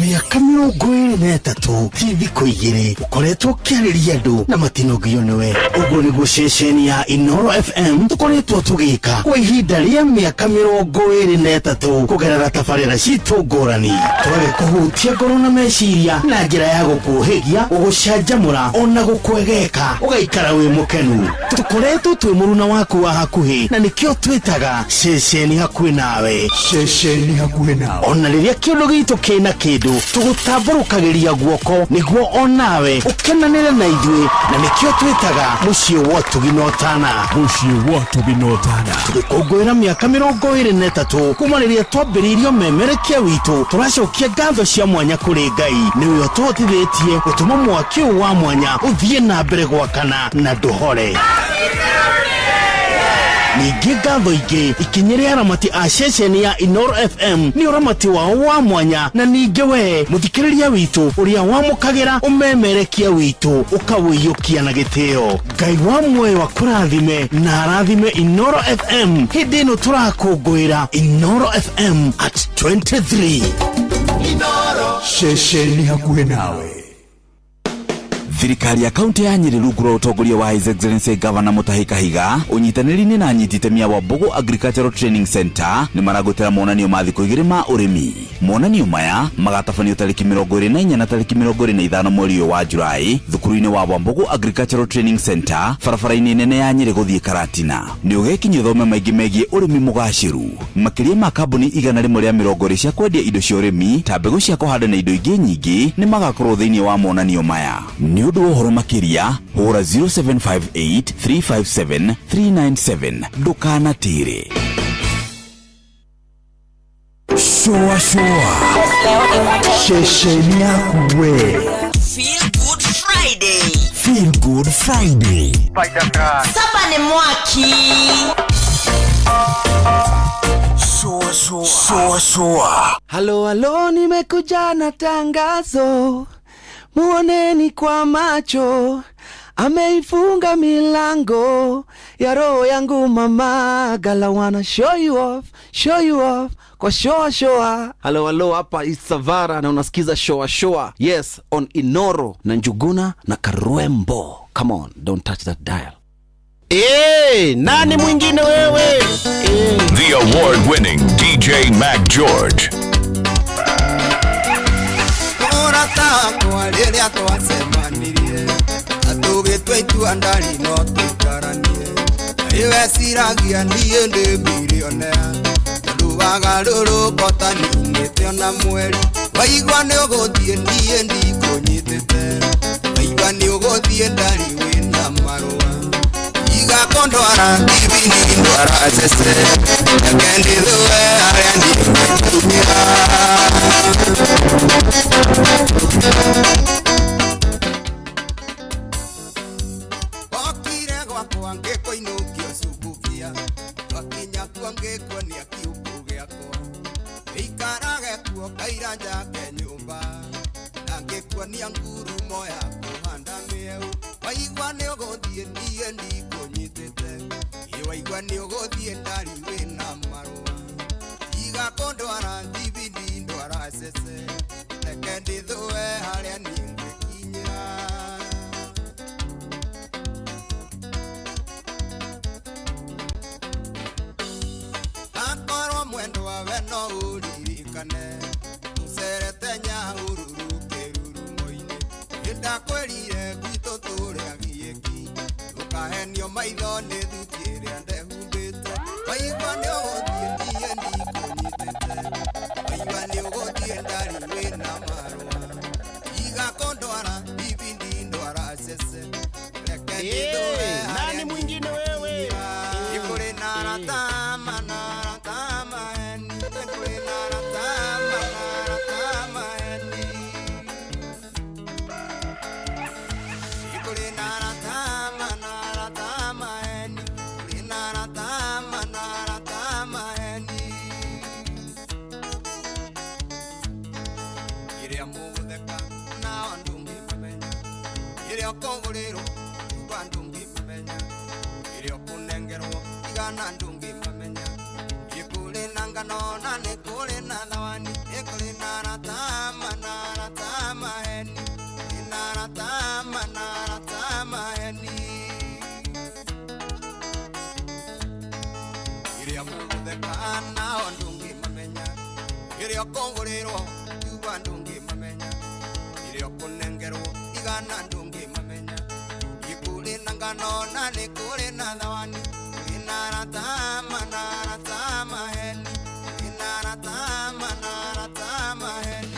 Mĩaka 23 ti thikũ igĩrĩ ũkoretwo ũkĩarĩria andũ na matinogio nĩwe. Ũguo nĩguo ceceni ya Inoro FM tũkoretwo tũgĩka kwa ihinda rĩa mĩaka 23 kũgerera tabarĩra citũ ngũrani. Tũgagĩkũhutia ngoro na meciria na njĩra ya gũkũhĩgia, gũgũcanjamũra ona gũkwegeka ũgaikara wĩ mũkenu. Tũkoretwo twĩ mũruna waku wa hakuhĩ na nĩkĩo twĩtaga ceceni hakuhĩ nawe. Ceceni hakuhĩ nawe. Ona rĩrĩa kĩũndũ gitũ kĩna kĩndũ tũgũtambũrũkagĩria guoko nĩguo onawe ũkenanĩre na ithuĩ na nĩkĩo twĩtaga mũciĩ wa ũtugi na ũtana. Mũciĩ wa ũtugi na ũtana. Tũgĩkũngũĩra mĩaka 23 kuma rĩrĩa twambĩrĩirio memerekia witũ, tũracokia ngatho cia mwanya kũrĩ Ngai nĩwe ũtũhotithĩtie gũtũma mwaki ũyũ wa mwanya ũthiĩ na mbere gwakana na ndũhore. Ningĩ ngatho ingĩ ikinyĩre aramati a ceceni ya Inoro FM nĩ ũramati wao wa mwanya, na ningĩ we mũthikĩrĩria witũ ũrĩa wamũkagĩra ũmemerekia witũ ũkawĩiyũkia na gĩtĩo. Ngai wa muoyo akũrathime na arathime Inoro FM hĩndĩ ĩno tũrakũngũĩra Inoro FM at 23. Inoro. Ceceni hakuhĩ nawe. Thirikari ya kaunti ya Nyeri rungu rwa ũtongoria wa His Excellency Governor Mutahi Kahiga ũnyitanĩri-inĩ na anyiti itemi a Wambugu Agricultural Training Center nĩ maragũtĩra monanio ma thikũ igĩrĩ ma ũrĩmi. Monanio maya magatabanio tarĩki 24 na tarĩki 25 mweri ũyũ wa Julai thukuru-inĩ wa Wambugu Agricultural Training Center barabara-inĩ nene ya Nyeri gũthiĩ Karatina. Nĩ ũgekinyia ũthome maingĩ megiĩ ũrĩmi mũgacĩru. Makĩria ma kambuni 120 cia kwendia indo cia ũrĩmi ta mbegũ cia kũhanda na indo ingĩ nyingĩ nĩ magakorwo thĩinĩ wa monanio maya. Nĩ ũndũ wa ũhoro makĩria hũra 0758 357 397. Ndũkanatĩre. Shoa shoa. Ceceni yaku we. Feel Good Friday. Feel Good Friday. Saba ni mwaki. Shoa shoa. Shoa shoa. Halo halo, nimekuja na tangazo. Muoneni kwa macho, ameifunga milango ya roho yangu mama. Gala wanna show you off, show you off kwa shoa shoa. Halo halo, hapa Isavara na unasikiza shoa shoa. Yes, on Inoro na Njuguna na Karwembo. Come on, don't touch that dial. Nani mwingine wewe? The award-winning DJ Mac George. Takwa rĩrĩa twacemanirie na tũgĩtua itua ndari no tũikaranie. Ĩweciragia niĩ ndĩ milionea tondũ wagarũrũka ũtaninĩte ona mweri. Waigua nĩ ũgũthiĩ niĩ ndikũnyitĩte, waigua nĩ ũgũthiĩ ndari wĩna marũa. Iga kũndwara ibindi ndwara cece reke ndithũe harĩa ndingĩkinyĩra. Okire gwakwa ngĩkũinũkio cungubia, twakinya kuo ngĩkuonia kiugũ gĩakwa. Gĩikarage kuo kaira njake nyũmba, na ngĩkuonia ngurumo ya kũhanda mĩeũ. Waigua nĩ ũgũthiĩ niĩ ndikũnyitĩte, ĩ waigua nĩ ũgũthiĩ ndari wĩna marũa. Tiga kũndwara thibindi ndwara cece, reke ndithũe harĩa niĩ ngĩkinyĩra. Akorwo mwendwa we no Ngũinũkio maitho nĩ thuti ĩrĩa ndehumbĩte Waigua nĩ ũgũthiĩ niĩ ndikũnyitĩte Waigua nĩ ũgũthiĩ ndari wĩna marũa Iga kũndwara ibindi ndwara cece Reke ndithũre nani mwingine wewe? Ikũrĩ na arata na arata maheni Ikũrĩ na arata na arata maheni Ikũrĩ na arata na arata maheni Ikũrĩ na arata na arata maheni Iria mũgũtheka nao ndũngĩmamenya Iria ũkũgũrĩrwo uga ndũngĩmamenya Iria ũkũnengerwo igana ndũngĩmamenya Nĩ kũrĩ na ngano na nĩ kũrĩ na thawani Nĩ kũrĩ na arata na arata maheni Nĩ na arata na arata maheni Iria mũgũtheka nao ndũngĩmamenya Iria ũkũgũrĩrwo uga ndũngĩmamenya Iria ũkũnengerwo igana ndũngĩmamenya Nĩ kũrĩ na ngano na nĩ kũrĩ na thawani Kũrĩ na arata na arata maheni Kũrĩ na arata na arata maheni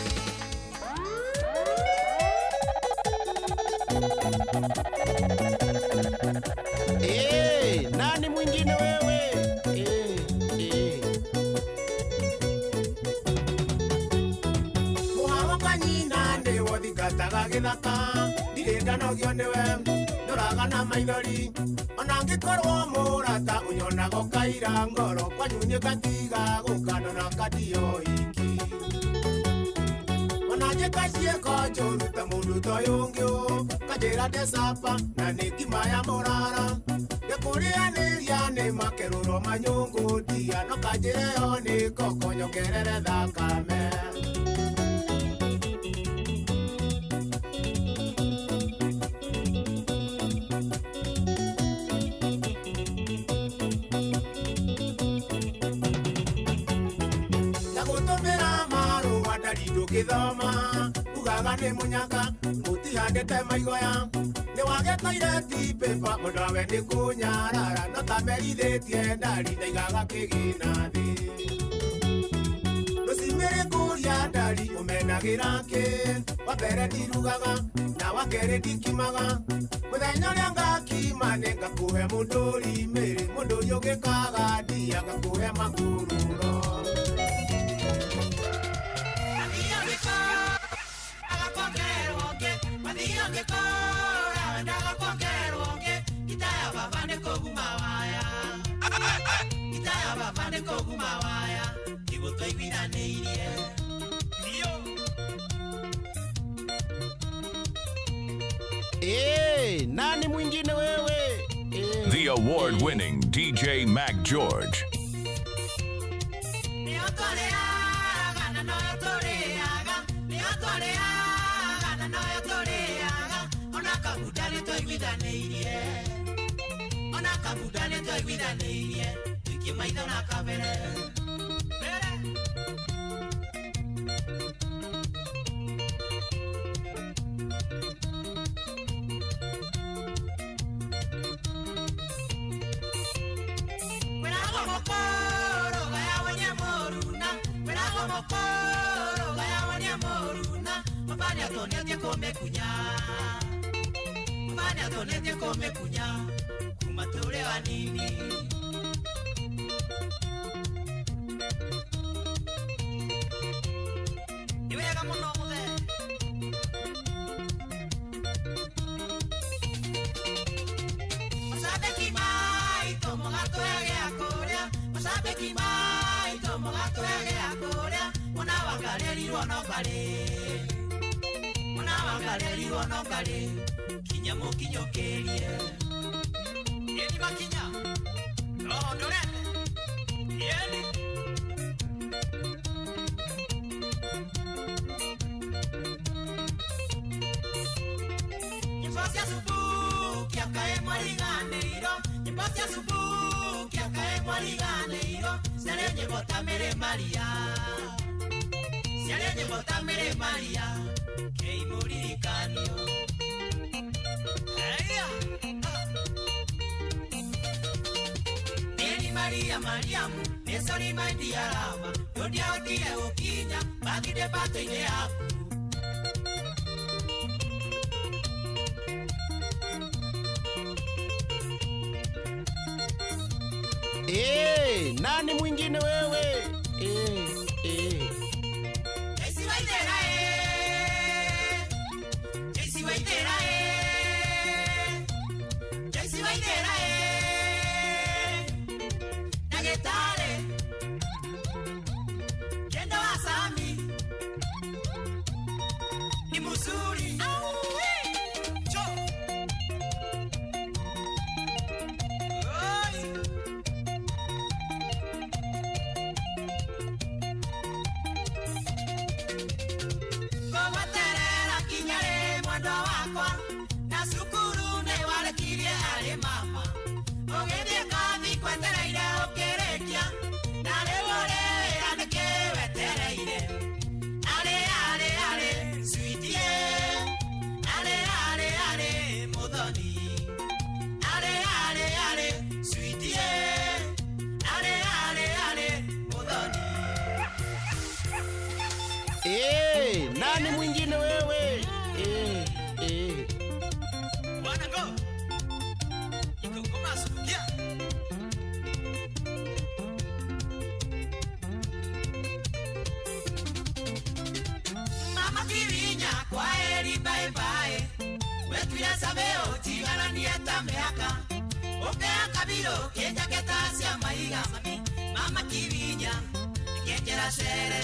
Nani mwingine wewe? Mũharo kanyina nĩwothingataga gĩthaka ndirĩ ndanogio nĩwe ndũraga na maithori ona angĩkorwo mũrata ũnyonaga ũkaira ngoro kwanyu nĩngatiga gũkandona kandio iki ona njĩka ciĩko njũru ta mũndũ ta ũyũ ũngĩ ũ kanjĩra ndecapa na nĩ ngima ya mũrara ndĩkũrĩanĩria nĩ makerũro manyũngũ ndia no kanjĩre yo nĩ ngoko nyongerere thakame. Ndũngĩthoma ugaga nĩ mũnyaka mũtihandĩte maigoya nĩ wagetoire ti pĩpa mũndũ awe nĩ kũnyarara no ta merithĩtie ndari ndaigaga kĩgĩna thĩ rũcimĩrĩ kũria ndari ũmenagĩra kĩ wa mbere ndirugaga na wa kerĩ ndikimaga mũthenya ũrĩa ngakima nĩ ngakũhe mũndũri mĩrĩ mũndũri ũngĩkaga ndia ngakũhe makururo. Nani mwingine wewe? The award-winning DJ Mac George. Maria Mariamu nĩ sorry my dear lover ndũngĩahotire gũkinya birthday party-inĩ yaku. Eh, nani mwingine wewe? Eh, eh. Jaycee Waithera eh. Jaycee Waithera eh. Jaycee Waithera eh. Ndagĩtarĩ Kendo wa Sami ni mzuri. Cho. Oi. Ngũgweterera kinya rĩ mwendwa wakwa na cukuru nĩ warekirie arĩ mama ũgĩthiĩ kothi kwetereire ũkĩrĩkia na rĩu ũrĩ wĩra nĩkĩ wetereire arĩ arĩ arĩ sweetie arĩ arĩ arĩ mũthoni arĩ arĩ arĩ sweetie arĩ arĩ arĩ mũthoni. Eh, nani mwingine wewe? Eh, eh. Bwana go. Ikokoma sukia. Mama Kirinya kwa heri bye bye. Wetwire sabeo tigananie ta mĩaka. Ũkea kabiro kĩnjaketa cia maiga mami. Mama Kirinya nĩkĩenjera cere.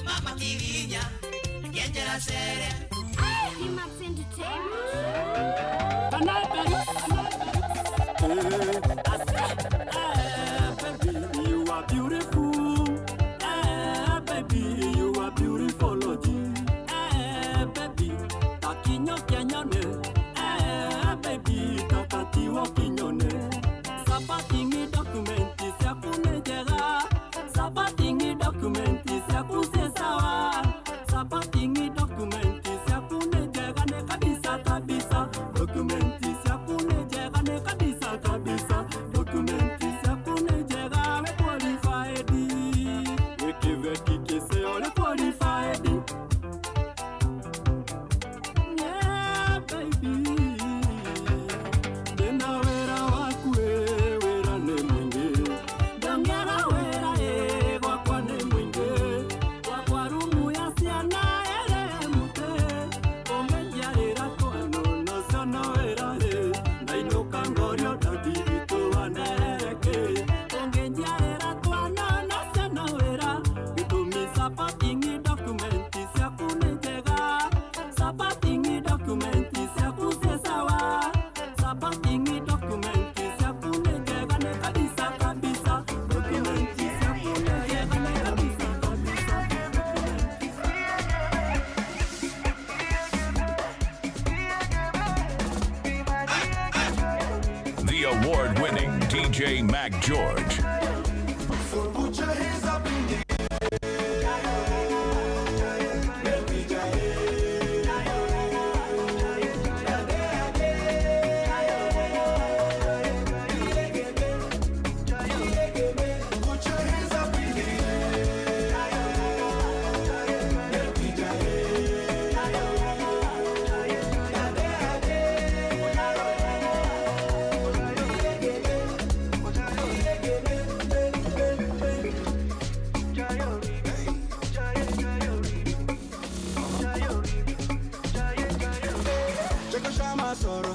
Mama Kirinya nĩkĩenjera cere. Max Entertainment. Baby, you are beautiful. Eh, baby, you are beautiful. Eh, baby, takinyo kianyone. Eh, baby, takatiwo kinyone. Sapatingi dokumenti siaku nĩ njega. Sapatingi dokumenti siaku ciĩ sawa. Sapatingi dokumenti siaku nĩ njega nĩ kabisa kabisa. Dokumenti siaku nĩ njega nĩ kabisa kabisa. Dokumenti siaku nĩ njega we qualified. Wĩ kĩbeti kĩseo nĩ qualified. Yeah, baby. Ndĩna wĩra waku ĩ, wĩra nĩ mũingĩ. Ndongera wĩra ĩ, gwakwa nĩ mũingĩ. Gwakwa rumu ya ciana ĩrĩ mũtĩ. Ũngĩnjiarĩra twano nocio no wĩra ĩ. Ndainũka ngorio ndadi witũ wanehere kĩ. Ũngĩnjiarĩra twana nocio no wĩra. Gĩtũmi supporting document ciaku nĩ njega. Supporting document ciaku ciĩ sawa. Supporting document ciaku nĩ njega nĩ kabisa kabisa. Document ciaku nĩ njega nĩ kabisa kabisa. The award winning DJ Mac George. So put your hands up in the air. Make we jive. Put your hands up in the air. Make we Jeko shama soro,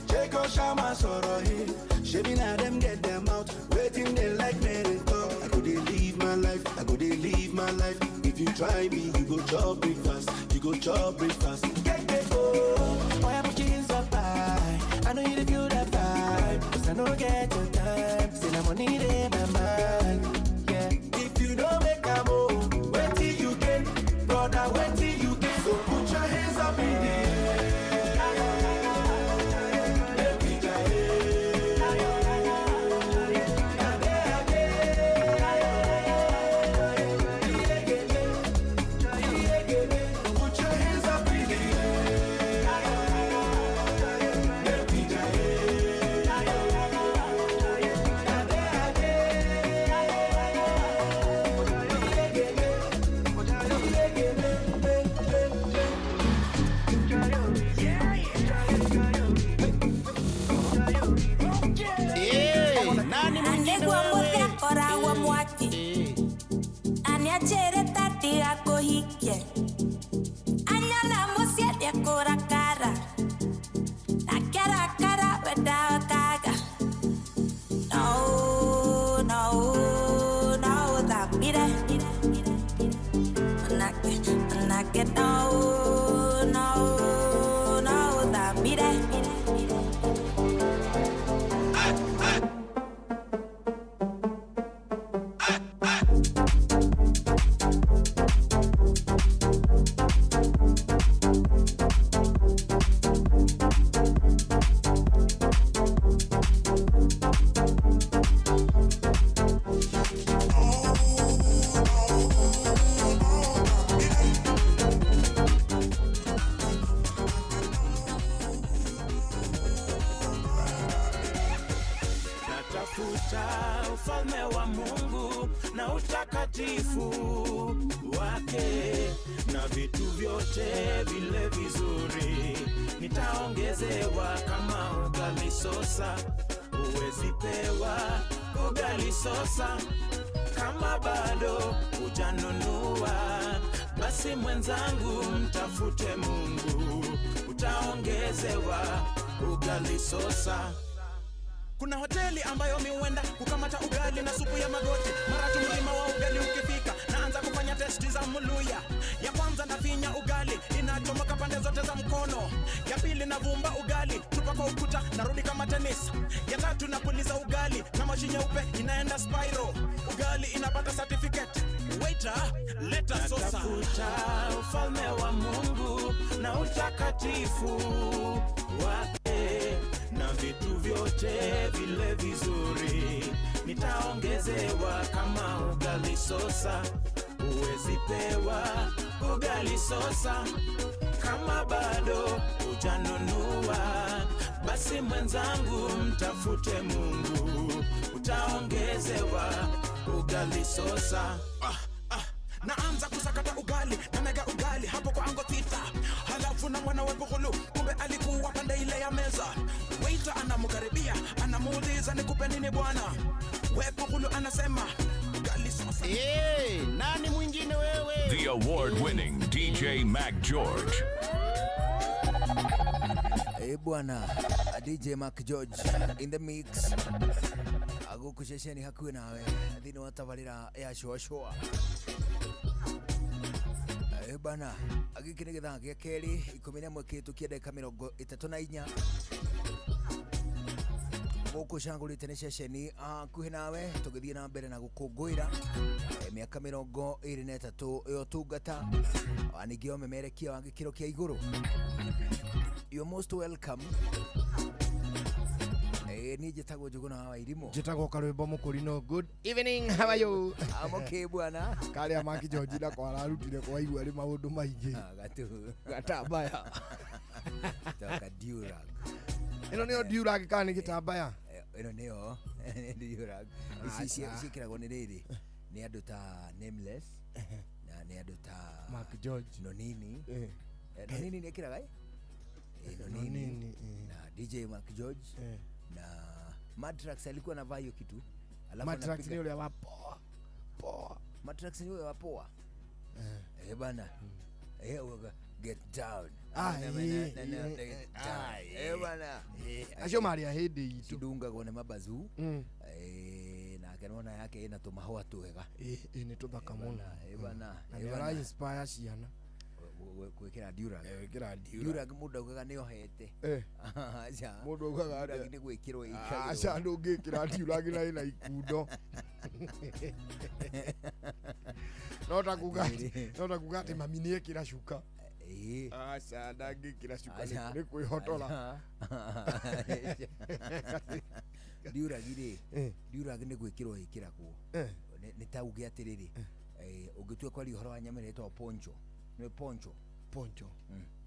Jeko shama soro he. Shebi na them get them out, waiting they like me to talk. I go dey live my life, I go dey live my life. If you try me, you go chop breakfast, you go chop breakfast. Get get go, boy I'm pushing up high. I know you dey feel that vibe, 'cause I no get your time. Say na money dey my mind, yeah. If you don't make a move, wait till you get, brother, wait till you get. So put your hands up in the air. Make we jive. Put your hands up in the air. Make we jive. Natafuta ufalme wa Mungu na utakatifu wake, na vitu vyote vile vizuri nitaongezewa. Kama ugali sosa, huwezi pewa ugali sosa kama bado hujanunua. Basi mwenzangu, mtafute Mungu, utaongezewa ugali sosa. Kuna hoteli ambayo mi huenda kukamata ugali na supu ya magoti. Mara tu mlima wa ugali ukifika, naanza kufanya testi za muluya. Ya kwanza nafinya ugali, inachomoka pande zote za mkono. Ya pili navumba ugali, tupa kwa ukuta, narudi kama tennis. Ya tatu napuliza ugali, na moshi nyeupe inaenda spiral. Ugali inapata certificate. Waiter, leta sosa. Natafuta ufalme wa Mungu na utakatifu wake, na vitu vyote vile vizuri nitaongezewa. Kama ugali sosa, huwezi pewa ugali sosa kama bado hujanunua. Basi mwenzangu, mtafute Mungu, utaongezewa ugali sosa. Naanza kusakata ugali na mega ugali hapo kwa ango thita, halafu na mwana wa Bugulu, kumbe alikuwa pande ile ya meza. Waiter anamkaribia anamuuliza, nikupe nini bwana? We Bugulu anasema ugali sosa. Hey, nani mwingine wewe? The award winning DJ Mac George. Eh bwana, DJ Mac George in the mix. Agũkũ ceceni hakuhĩ nawe thĩinĩ wa tabarĩra ya shũa shũa. Eh bana, gĩkĩ nĩ gĩthaa gĩa kerĩ 11 kĩhĩtũkia ndagĩka 34 gũkũ cagũrĩte nĩ ceceni hakuhĩ nawe tũgĩthiĩ na mbere na gũkũngũĩra mĩaka 23 ya ũtungata wa ningĩ ũmemerekia wa gĩkĩro kĩa igũrũ. You're most welcome. Niĩ njĩtagwo Njũgũna wa Wairimũ. Njĩtagwo Karwĩmbo Mũkũrinũ. Good evening, how are you? I'm okay bwana. Karĩa Maki George nako ararutire kwa igua rĩ maũndũ maingĩ. Gatu. Gatambaya. Toka durag. Ĩno nĩyo durag kana nĩ gĩtambaya? Ĩno nĩyo durag. Ici ciĩkĩragwo nĩ rĩrĩ nĩ andũ ta Nameless na nĩ andũ ta Mark George. Nonini. Nonini nĩ ĩkĩraga ĩ? Nonini na DJ Mark George na Matrax alikuwa anavaa hiyo kitu. Alafu Matrax ni yule wa poa. Poa. Matrax ni yule wa poa. Bana. Get down. Bana. Acio marĩ a hĩndĩ itũ. Cidungagwo nĩ mabazu. Nake nona yake ĩna tũmahũa twega. Nĩ tũthaka mũno. Bana. Na nĩ ara inspire ciana. Gwĩkĩra durag. Gwĩkĩra durag. Durag mũndũ augaga nĩ ohete. Aca. Mũndũ augaga durag nĩ gwĩkĩrwo ĩkagĩrwo. Aca ndũngĩkĩra durag na ĩna ikundo. No ta kuga atĩ mami nĩ ekĩra cuka. Aca ndangĩkĩra cuka nĩ kwĩhotora. Durag rĩ, durag nĩ gwĩkĩrwo ĩkĩragwo. Nĩ ta uge atĩrĩrĩ, ũngĩtua kwaria ũhoro wa nyamũ ĩrĩa ĩtagwo poncho. Nĩ poncho. Poncho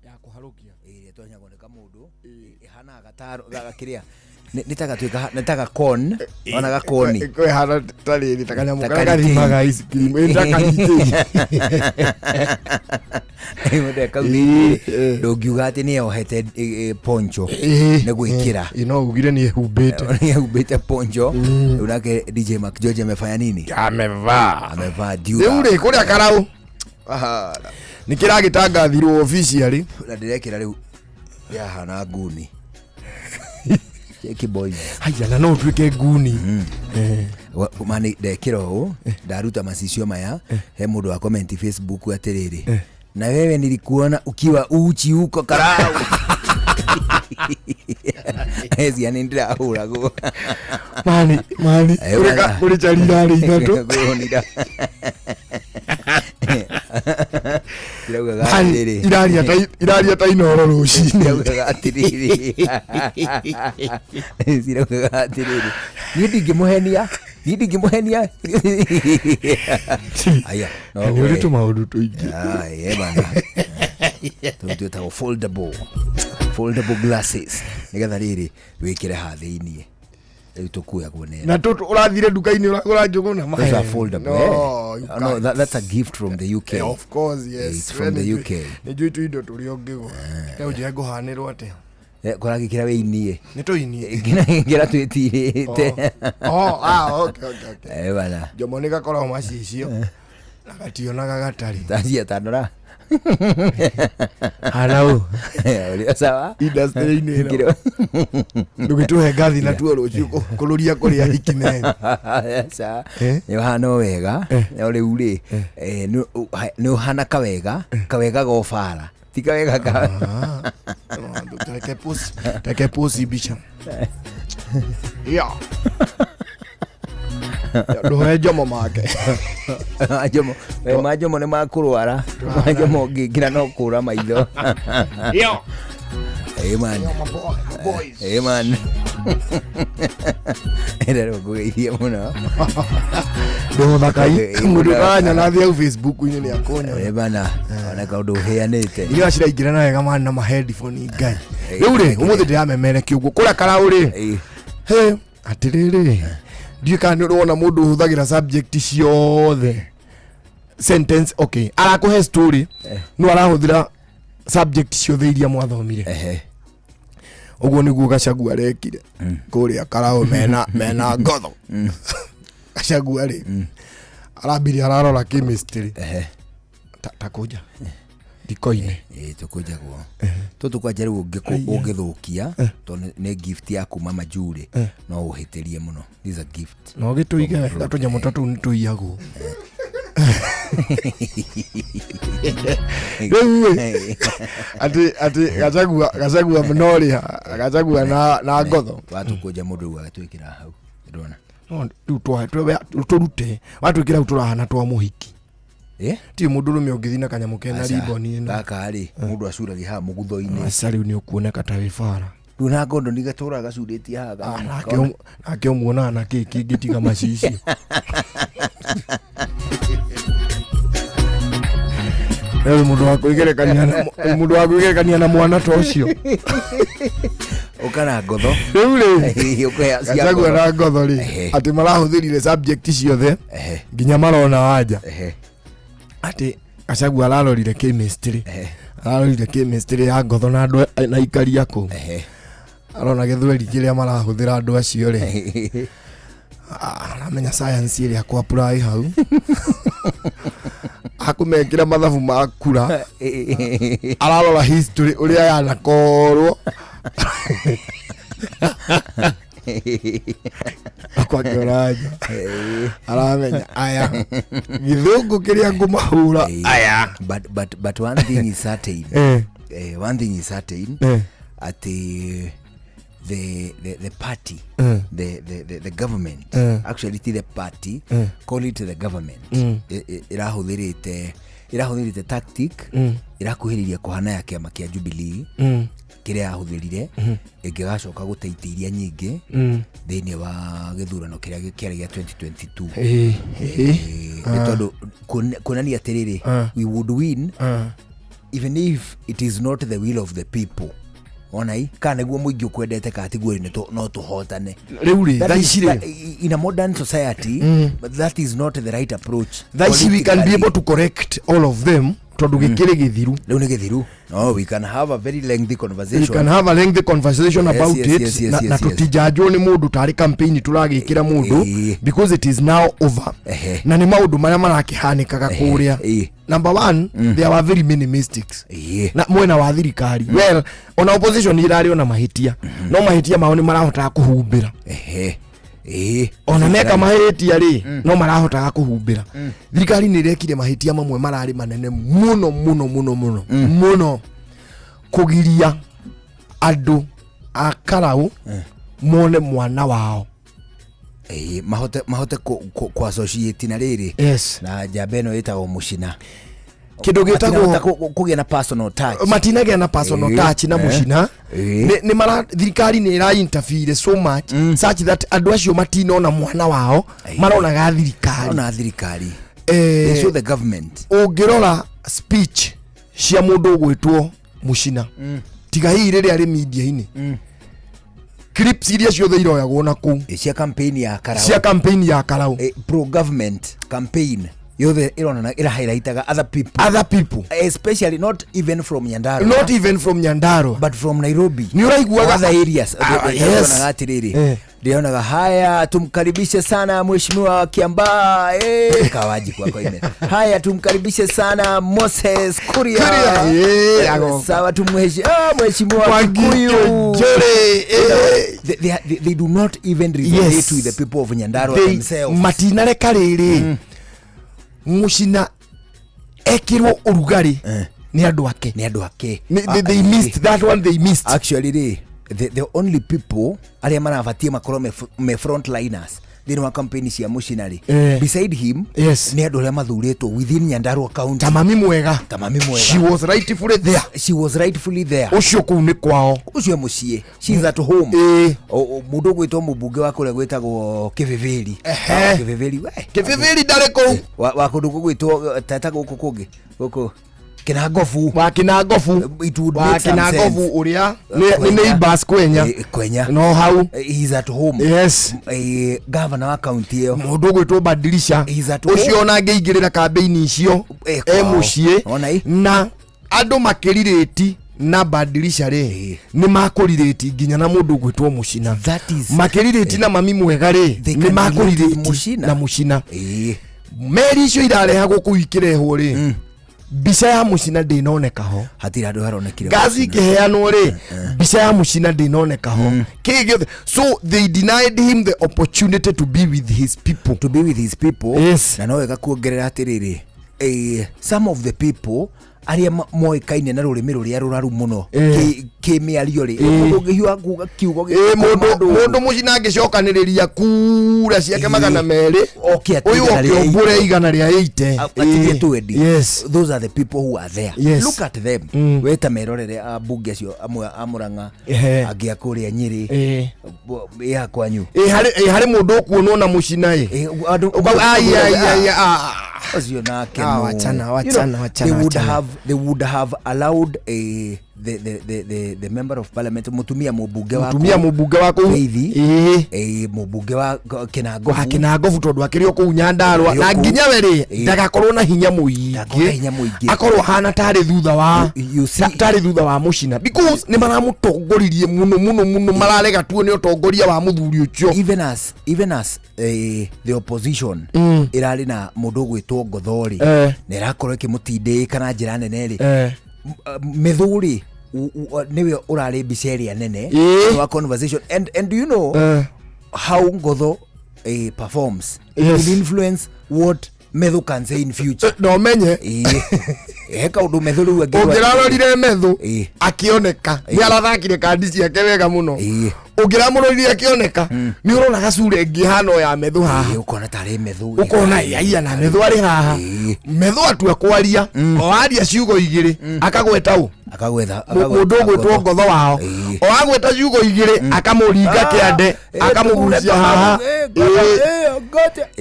ya kũharũkia ĩrĩa ĩtonyagwo nĩ kamũndũ ĩhanaga gataro gakĩrĩa nĩ ta gatuĩka nĩ ta gakon ona gakoni ĩhana ta rĩrĩ ta kanyamũ karĩa gathimaga ice cream ĩ ta karĩtĩ mũndũ kau ndũngiuga atĩ nĩ yohete poncho nĩ gwĩkĩra no ugire nĩ ehumbĩte nĩ ehumbĩte poncho. Rĩu nake DJ Mac George amefanya nini? Amevaa durag. Rĩu rĩ kũrĩa karaũ nä kä ragä tangathirwo officially na ndĩrekĩra rĩu yahana nguni. Cheki boys. Haya na no ũtuĩke nguni. Mani ndekĩra ũũ ndaruta macicio maya he mũndũ wa comment Facebook atĩrĩrĩ, na wewe nilikuona ukiwa uchi huko karau. Ciana nĩndĩrahũragwo. Mani mani kũrĩ cari irarĩ ithatũ. Iraugaga atĩrĩrĩ. Iraria ta inoro rũcinĩ. Iraugaga atĩrĩrĩ. Iraugaga atĩrĩrĩ. Niĩ ndingĩmũhenia. Niĩ ndingĩmũhenia. Aya. Nĩ ũrĩ tũmaũndũ tũingĩ. Aya bana. Tũu twĩtagwo foldable. Foldable glasses. Nĩgetha rĩrĩ wĩkĩre ha thĩiniĩ. Rĩu tũkuagwo nĩ Na tũtũ ũrathire nduka-inĩ ũragũra njũgũ na Those are foldable. No, eh? you Oh, no, can't. that's a gift from the UK. Eh, of course, yes. It's from the UK. Nĩ njũĩ tũindo tũrĩa ũngĩgũra. Rĩu njĩre ngũhanĩrwo atĩa? Kũragĩkĩra wĩinie. Nĩ tũinie. Ngĩra twĩtirĩte. Oh, ah, okay, okay, okay. Eh, bana. Jomo nĩ gakoragwo macicio na gationaga gatarĩ. Tacia tandora. Harau. Ũrĩa sawa. Industry-inĩ ĩno. Ndũgĩtũhe ngathi na tuo rũciũ kũrũria kũrĩa hiki meni. Aca. Nĩ ũhana o wega. No rĩu rĩ, eh, nĩ ũhana kawega, kawega go bara. Ti kawega ka. Reke post, reke post mbica. Yeah. Ndũhe njomo make. Majomo, eh, majomo nĩ makũrwara. Majomo ũngĩingĩra no kũra maitho. Yo. Hey man. Hey man. Ĩrero ngũgeithie mũno. Ndũthaka mũndũ ũranyona thiĩ hau Facebook-inĩ nĩ akũnyona. Eh bana, ona kaũndũ ũheanĩte. Iria ciraingĩrana wega mani na maheadphone ngai. Rĩu rĩ, ũmũthĩ ndĩramemerekia ũguo kũrĩa karaũ rĩ. He, atĩrĩrĩ. Ndiũĩ kana nĩ ũrona mũndũ ũhũthagĩra subject ciothe. Sentence, okay. Arakũhe story, no arahũthĩra subject ciothe iria mwathomire. Ũguo nĩguo Gachagua arekire kũrĩa karaũ mena mena ngotho. Gachagua rĩ, arambirie ararora chemistry. Ta kũnja ndiko-inĩ. Ĩĩ tũkũnjagwo. Tũtũ kwanja rĩu ũngĩthũkia tondũ nĩ gift ya kuma majuu-rĩ, no ũhĩtĩrie mũno. This is a gift. No gĩtũige wega tũnyamũ ta tũu nĩ tũiyagwo. Rĩu ĩ, atĩ atĩ Gachagua Gachagua norĩa Gachagua na na ngotho. Watũkũnja mũndũ rĩu agatwĩkĩra hau. Ndĩrona. No rĩu tũrute watwĩkĩra hau tũrahana twa mũhiki. Ti mũndũ ũrũme ũngĩthiĩ na kanyamũ kena Aca, riboni ĩno. Gaka rĩ, mũndũ acuragia haha mũgutho-inĩ. Aca rĩu nĩ ũkuoneka ta wĩ bara. Rĩu na ngondo nĩ gatũraga gacurĩtie haha kanyamũ. Nake ũmuonaga na kĩ kĩngĩ tiga macicio. Rĩu mũndũ wa kwĩgerekania na mũndũ wa kwĩgerekania na mwana ta ũcio. Ũka na ngotho. Rĩu rĩ, Ũkũhe cia Gachagua ngotho. na ngotho rĩ, atĩ marahũthĩrire subject ciothe nginya marona wanja. Atĩ Gachagua ararorire chemistry. Ararorire chemistry ya ngotho na andũ na aikari a kũu. Arona gĩthweri kĩrĩa marahũthĩra andũ acio rĩ. Aramenya science ĩrĩa kwa apply hau. Akũmekĩra mathabu ma kura. Ararora history ũrĩa yanakorwo. Akwakĩona nja. Aramenya aya gĩthũngũ kĩrĩa ngũmahũra aya. But one thing is certain. Eh. One thing is certain. Eh. Atĩ the party, Eh. the government, Eh. actually ti the party, Eh. call it the government. Ĩrahũthĩrĩte tactic ĩrakuhĩrĩria kũhana ya kĩama kĩa Jubilee kĩrĩa yahũthĩrire ĩngĩgacoka gũte itĩ iria nyingĩ thĩinĩ wa gĩthurano kĩrĩa kĩarĩ gĩa 2022. Nĩ tondũ kuonania atĩrĩrĩ, we would win even if it is not the will of the people. Ona i kana nĩguo mũingĩ ũkwendete kana tiguo rĩ, no tũhotane. Rĩu rĩ, That thaa is- ici rĩ. in a modern society, but that is not the right approach. Thaa ici we can be Politically. able to correct all of them tondũ gĩkĩrĩ gĩthiru. Rĩu nĩ gĩthiru. No, we can have a very lengthy conversation. We can have a lengthy conversation Yes, about yes, it yes, yes, na, yes, na yes. tũtijanjwo nĩ mũndũ tarĩ campaign tũragĩkĩra mũndũ because it is now over. Na nĩ maũndũ marĩa marakĩhanĩkaga kũrĩa. Number one, there were very many mistakes na mwena wa thirikari. Well, ona opposition irarĩ ona mahĩtia, no mahĩtia mao nĩ marahotaga kũhumbĩra. Ona meka mahĩtia rĩ, no marahotaga kũhumbĩra. Thirikari nĩ ĩrekire mahĩtia mamwe mararĩ manene mũno mũno mũno mũno mũno, kũgiria andũ a Karau mone mwana wao. Mahote ku associate na rĩrĩ. Yes. Na njamba ĩno ĩtagwo Mũcina. Kĩndũ gĩtagwo Matinahota kũgĩa na personal touch. Matinagĩa na personal touch na Mũcina. Nĩ mara thirikari nĩ ĩra interfere so much such that andũ acio matinona mwana wao, maronaga thirikari. Marona thirikari. They show the government. Ũngĩrora speech cia mũndũ ũgwĩtwo Mũcina, tiga hihi rĩrĩa arĩ media-inĩ, Clips iria ciothe iroyagwo na kũu Cia campaign ya Karau. Cia campaign ya Karau. Pro government campaign yothe ironana irahighlightaga other people, other people, especially not even from Nyandarua, not even from Nyandarua, but from Nairobi. Nĩ ũraiguaga other areas. Ah, yes. Ndĩronaga atiriri, ndĩronaga haya, tumkaribishe sana mheshimiwa Kiambaa, eh, kawaji kwa kwa ime haya, tumkaribishe sana Moses Kuria. Kuria, eh, agoka. Sawa, tumheshi ah, mheshimiwa Mwangi Kikuyu. Njuri, eh. They do not even relate with the people of Nyandarua themselves. Matinareka rĩrĩ mũcina ekĩrwo ũrugarĩ nĩ andũ ake. Nĩ andũ ake. They missed that one, they missed. Actually rĩ, the only people arĩa marabatie makorwo me frontliners thĩinĩ wa campaign cia mũcinarĩ beside him, nĩ andũ arĩa mathurĩtwo within Nyandarua County. Ta mami mwega. Ta mami mwega. She was rightfully there. She was rightfully there. Ũcio kũu nĩ kwao. Ũcio e mũciĩ, she is at home. Mũndũ ũgwĩtwo mũmbunge wa kũrĩa gwĩtagwo Kĩbĩbĩri. Kĩbĩbĩri we. Kĩbĩbĩri ndarĩ kũu. Wa kũndũ gũgwĩtwo tata gũkũ kũngĩ gũkũ Kĩnangobu. Wa Kĩnangobu. It would Wa make some Kĩnangobu sense. ũrĩa nĩ neighbors Kwenya. Kwenya. No hau. He is at home. Yes. Governor wa county ĩyo. Mũndũ ũgwĩtwo Badilisha. He's at home. Ũcio ona angĩingĩrĩra kambĩini icio Eh, e kwao. mũciĩ. Ona ĩ. Na andũ makĩrirĩti na Badilisha rĩ, nĩ makũrirĩti nginya na mũndũ ũgwĩtwo Mũcina. That is makĩrirĩti na mami mwega rĩ, They nĩ can relate with makũrirĩti Mũcina. na Mũcina. Meri icio irarehagwo kũu ikĩrehwo rĩ, mbica ya Mũcina ndĩnoneka ho. Hatirĩ handũ haronekire. Ngaci ikĩheanwo rĩ, mbica ya Mũcina ndĩnoneka ho, kĩĩ gĩothe. So they denied him the opportunity to be with his people. To be with his people. Yes. Na no wega kuongerera atĩrĩrĩ, some of the people arĩa moĩkaine na rũrĩmĩ rũrĩa rũraru mũno kĩmĩario rĩ, mũndũ ũngĩhiũha kuga kiugo Mũndũ mũcina angĩcokanĩrĩria kura ciake 200, oke atige ũyũ igana oke rĩa ũmbũre 180. Atigie twendi. Yes. Those are the people who are there. Yes. Look at them. Weta merorere ambunge acio amwe a Murang'a, angĩ a kũrĩa Nyĩrĩ, ya kwanyu. Ĩ harĩ mũndũ ũkuonwo na mũcina ĩ. Andũ Ai, ai, ai, ah. Ũcio nake Ah, no. wachana, You wachana, know, wachana, they would wachana. have they would have allowed a the member of parliament, mutumia mũmbunge wa Mũtumia kũu, mũmbunge wa kũu. Faith, mũmbunge wa Kĩnangobu. Wa Kĩnangobu tondũ akĩrĩ o kũu Nyandarua. Akĩrĩ o Na kũu. nginya we rĩ, ndagakorwo na hinya Ndakorwo na hinya mũingĩ, mũingĩ. akorwo hana tarĩ thutha wa You see- tarĩ thutha wa mũcina, because nĩ maramũtongoririe mũno mũno mũno, mararega tuone ũtongoria wa mũthuri ũcio. Even as the opposition ĩrarĩ na mũndũ ũgwĩtwo Ngotho rĩ, na ĩrakorwo ĩkĩmũtindĩka na njĩra nene rĩ, Mĩthũ rĩ, nĩwe ũrarĩ mbica ĩrĩa nene wa conversation, and do you know how Ngotho performs? It will influence what Methu can say in future. No menye. He kaũndũ Methu rĩu angĩrwo Ũngĩrarorire Methu akĩoneka nĩ arathakire kandi ciake wega mũno, ũngĩramũrorire akĩoneka nĩ ũrona gacura ĩngĩ hana o ya Methu haha. Ũkona tarĩ Methu. Ũkona aiya na Methu arĩ haha. Methu atua kwaria, o aria ciugo igĩrĩ akagweta ũ. Akagwetha Mũndũ ũgwĩtwo Ngotho wao, o agweta ciugo igĩrĩ akamũringa kĩande, akamũgucia haha.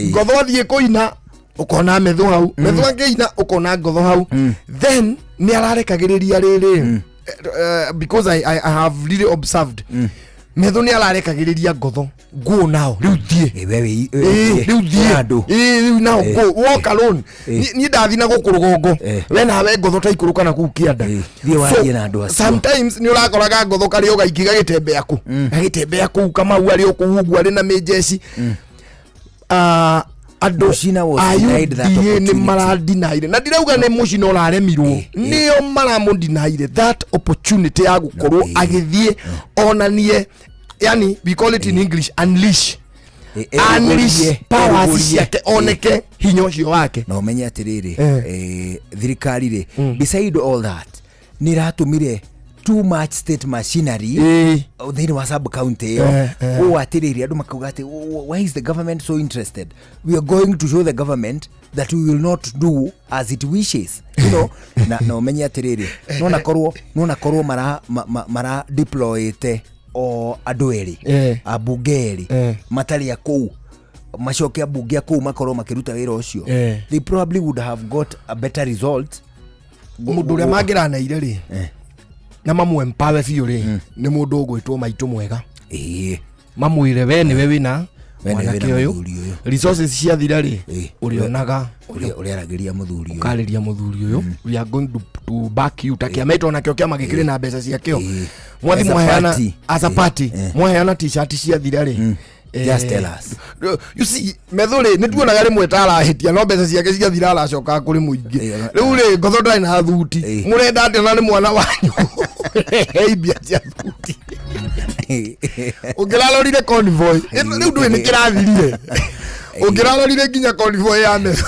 Ngotho athiĩ kũina ũkona Methu hau, Methu angĩina ũkona Ngotho hau. Then nĩ ararekagĩrĩria rĩrĩ, because I have really observed Methu nĩ ararekagĩrĩria Ngotho, go now, rĩu thiĩ. Rĩu thiĩ. Rĩu now go walk alone. Niĩ ndathi na gũkũ rũgongo, we nawe Ngotho ta ikũrũka na kũu kĩanda. Thiĩ warie na andũ acio. Sometimes nĩ ũrakoraga Ngotho karĩ o gaiki gagĩtembea kũ, gagĩtembea kũu Kamau arĩ o kũu ũguo arĩ na mĩjeci. Andũ Mũcina was a denied that UDA nĩ opportunity. maradinaire, na ndirauga nĩ mũcina ũraremirwo, nĩo maramũdinaire that opportunity ya gũkorwo agĩthiĩ onanie, yani we call it in English unleash, unleash powers ciake, oneke hinya ũcio wake. Na ũmenye atĩrĩrĩ, thirikari rĩ, beside all that, nĩ ĩratũmire too much state machinery thĩinĩ wa sub county ĩyo, ũũ atĩrĩrĩ andũ makauga atĩ, "Why is the government so interested? We are going to show the government that we will not do as it wishes." Na ũmenye atĩrĩrĩ, nona korwo mara deployete o andũ erĩ, ambunge erĩ matarĩ a kũu, macoke ambunge a kũu makorwo makĩruta wĩra ũcio, they probably would have got a better result. Mũndũ ũrĩa mangĩraneire rĩ na mamũ empower biũ rĩ, nĩ mũndũ ũgwĩtwo maitũ mwega. Mamwĩre we nĩwe wĩna We nĩwe mwanake wĩna ũyũ. mũthuri ũyũ. Resources ciathira rĩ, ũrĩonaga ũrĩaragĩria mũthuri ũyũ. Ũkarĩria mũthuri ũyũ. We are going to back you. Ta kĩama ĩto nakĩo kĩama gĩkĩrĩ na mbeca ciakĩo. Mwathi As a mwaheana party. as a party. Mwaheana t-shirt ciathira rĩ. Just tell us. You see, metho rĩ nĩ tuonaga rĩmwe ta arahĩtia no mbeca ciake ciathira aracoka kũrĩ mũingĩ. Rĩu rĩ ngotho ndarĩ na thuti. Mũrenda atĩa na nĩ mwana wanyu? Hei mbia cia thuti. Ũngĩrarorire convoy. Rĩu ndũĩ nĩ kĩrathirire. Ũngĩrarorire nginya convoy ya metho.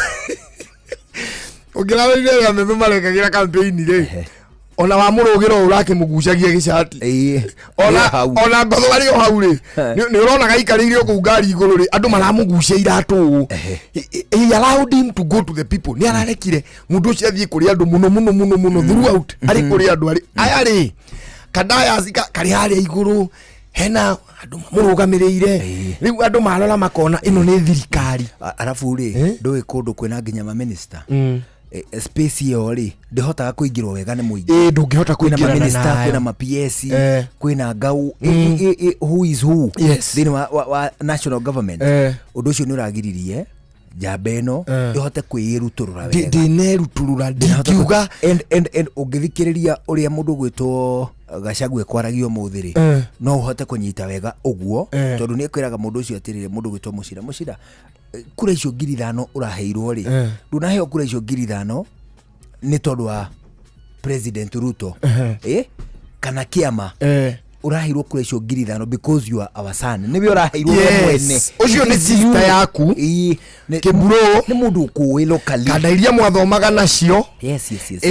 Ũngĩrarorire ya metho marekagĩra campaign rĩ. Ona wa mũrũgĩro ũrakĩmũgucagia gĩcati. Ona ngotho arĩ o hau rĩ, nĩ ũronaga aikarĩire o kũu ngari igũrũ rĩ, andũ maramũgucia iratũ ũũ. He allowed him to go to the people. Nĩ ararekire mũndũ ũcio athiĩ kũrĩ andũ mũno mũno mũno mũno throughout. Arĩ kũrĩ andũ arĩ aya rĩ, Kadayas karĩ harĩa igũrũ hena andũ mamũrũgamĩrĩire. Rĩu andũ marora makona ĩno nĩ thirikari. Arabu rĩ, ndũĩ kũndũ kwĩna nginya maminista. Space ĩyo rĩ ndĩhotaga kũingĩrwo wega nĩ mũingĩ. Ndũngĩhota Kwĩna kũingĩrana maminista, nayo. kwĩna ma PS, kwĩna ngau, who is who thĩinĩ wa national government. Ũndũ ũcio nĩ ũragiririe njamba ĩno ĩhote kwĩrutũrũra wega. Ndĩnerutũrũra ndingiuga. And ũngĩthikĩrĩria ũrĩa mũndũ ũgwĩtwo Gachagua ekwaragia ũmũthĩ rĩ, no ũhote kũnyita wega ũguo, tondũ nĩ ekwĩraga mũndũ ũcio atĩrĩrĩ, mũndũ ũgwĩtwo Mũcira, Mũcira, kura icio 5,000 ũraheirwo rĩ, ndũnaheo kura icio 5,000 nĩ tondũ wa President Ruto kana kĩama. Ũraheirwo kura icio 5,000 because you are our son. Nĩwe ũraheirwo we mwene. Ũcio nĩ sister yaku. Kĩburo. Nĩ mũndũ ũkũĩ locally. Kana iria mwathomaga nacio. Yes, yes, yes.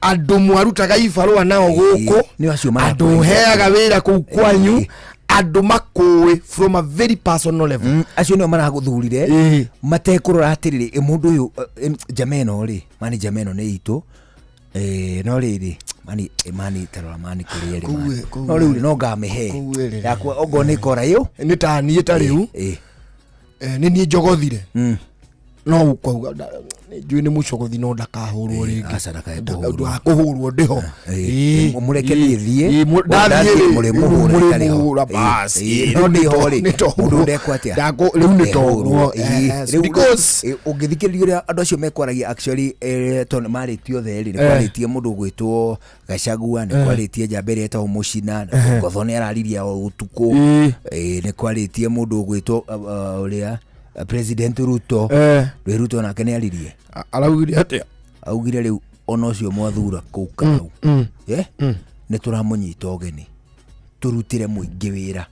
Andũ mwarutaga ibarũa nao gũkũ. Nĩ acio Andũ ũheaga wĩra kũu kwanyu. Andũ makũĩ from a very personal level. Acio nĩo maragũthurire matekũrora atĩrĩrĩ, mũndũ ũyũ, njama ĩno rĩ, mani njama ĩno nĩ itũ. No rĩrĩ, mani, mani tarora mani kũrĩa ĩrĩ, mani. No rĩu rĩ, no ngamĩhe. Yakwa ongorwo nĩ kora ĩyo. Nĩ ta niĩ ta rĩu. Nĩ niĩ njogothire. No ũkauga, njũĩ nĩ mũcogothi no ndakahũrwo rĩngĩ. Aca ndakae kũhũrwo. Ndakũhũrwo ndĩho. Mũreke niĩ thiĩ. Ndathiĩ rĩ, Mũrĩmũhũra itarĩ ho. mũrĩmũhũra, bas. No ndĩho rĩ, Nĩ toguo. mũndũ ndekwo atĩa? Rĩu nĩ toguo. Rĩu Because ũngĩthikĩrĩria ũrĩa andũ acio mekwaragia, actually, tondũ marĩtie othe rĩ, nĩ kwarĩtie mũndũ ũgwĩtwo Gachagua, nĩ kwarĩtie njamba ĩrĩa ĩtagwo Mũcina, Ngotho nĩ araririe o ũtukũ. Nĩ kwarĩtie mũndũ ũgwĩtwo, ũrĩa President Ruto. Rĩ Ruto nake nĩ aririe. Araugire atĩa? Augire rĩu ona ũcio mwathura kũu Karau. Nĩ tũramũnyita ũgeni. Tũrutĩre mũingĩ wĩra.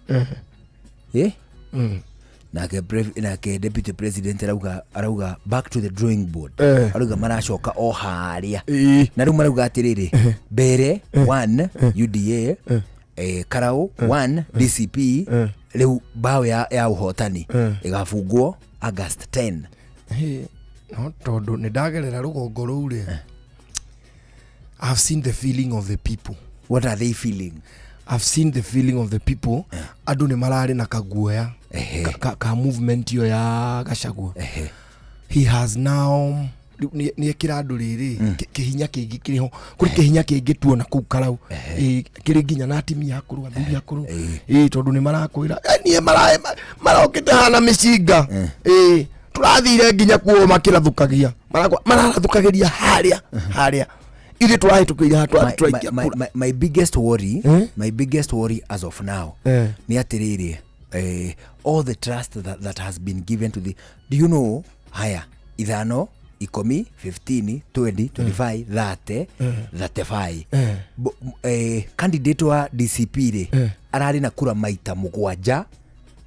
Nake nake deputy president arauga back to the drawing board. Arauga maracoka o harĩa. Na rĩu marauga atĩrĩrĩ, mbere 1 UDA, Karau 1 DCP, rĩu bao ya ũhotani ĩgabungwo August 10. No tondũ nĩ ndagerera rũgongo rũu rĩ, I've seen the feeling of the people. What are they feeling? I've seen the feeling of the people. Andũ nĩ mararĩ na kaguoya ka movement ĩyo ya Gachagua. He has now nĩ ekĩra andũ rĩrĩ kĩhinya kĩngĩ kĩrĩ ho. Kũrĩ kĩhinya kĩngĩ tuona kũu Karau. Kĩrĩ nginya na atumia akũrũ, athuri akũrũ. Tondũ nĩ marakwĩra, niĩ marokĩte hana mĩcinga. Tũrathire nginya kuo makĩrathũkagia. Mararathũkagĩria harĩa, harĩa. Ithuĩ tũrahĩtũkĩire haha tũraikia kura. My biggest worry, my biggest worry as of now, nĩ atĩrĩrĩ, all the trust that has been given to the, do you know, haya, 5, 10, 15, 20, 25, 30, 35. Candidate wa DCP rĩ, ararĩ na kura maita 7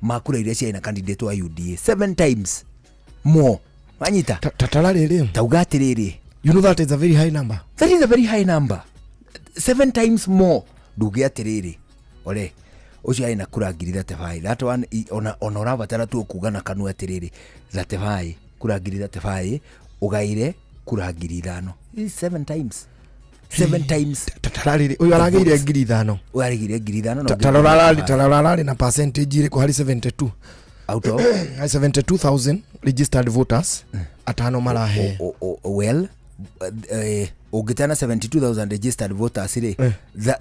ma kura iria ciarĩ na candidate wa UDA, 7 times more. Wanyita? Tatara rĩrĩ. Tauga atĩrĩrĩ. You know that is a very high number. That is a very high number. 7 times more. Nduge atĩrĩrĩ, ore, ũcio arĩ na kura ngiri 35. That one, ona ũrabatara tu kuga na kanua atĩrĩrĩ, 35, kura ngiri 35, ũgaire kura ngiri 5. Is 7 times. 7 times. Tatara rĩrĩ, ũyũ aragĩire ngiri 5. Ũyũ aragĩire ngiri 5 na ũngĩ Tarora ngiri ararĩ, 35. tarora ararĩ na percentage ĩrĩkũ harĩ 72? Out of? Harĩ 72,000 registered voters, atano marahe. Well, Ũngĩtana 72000 registered voters rĩ,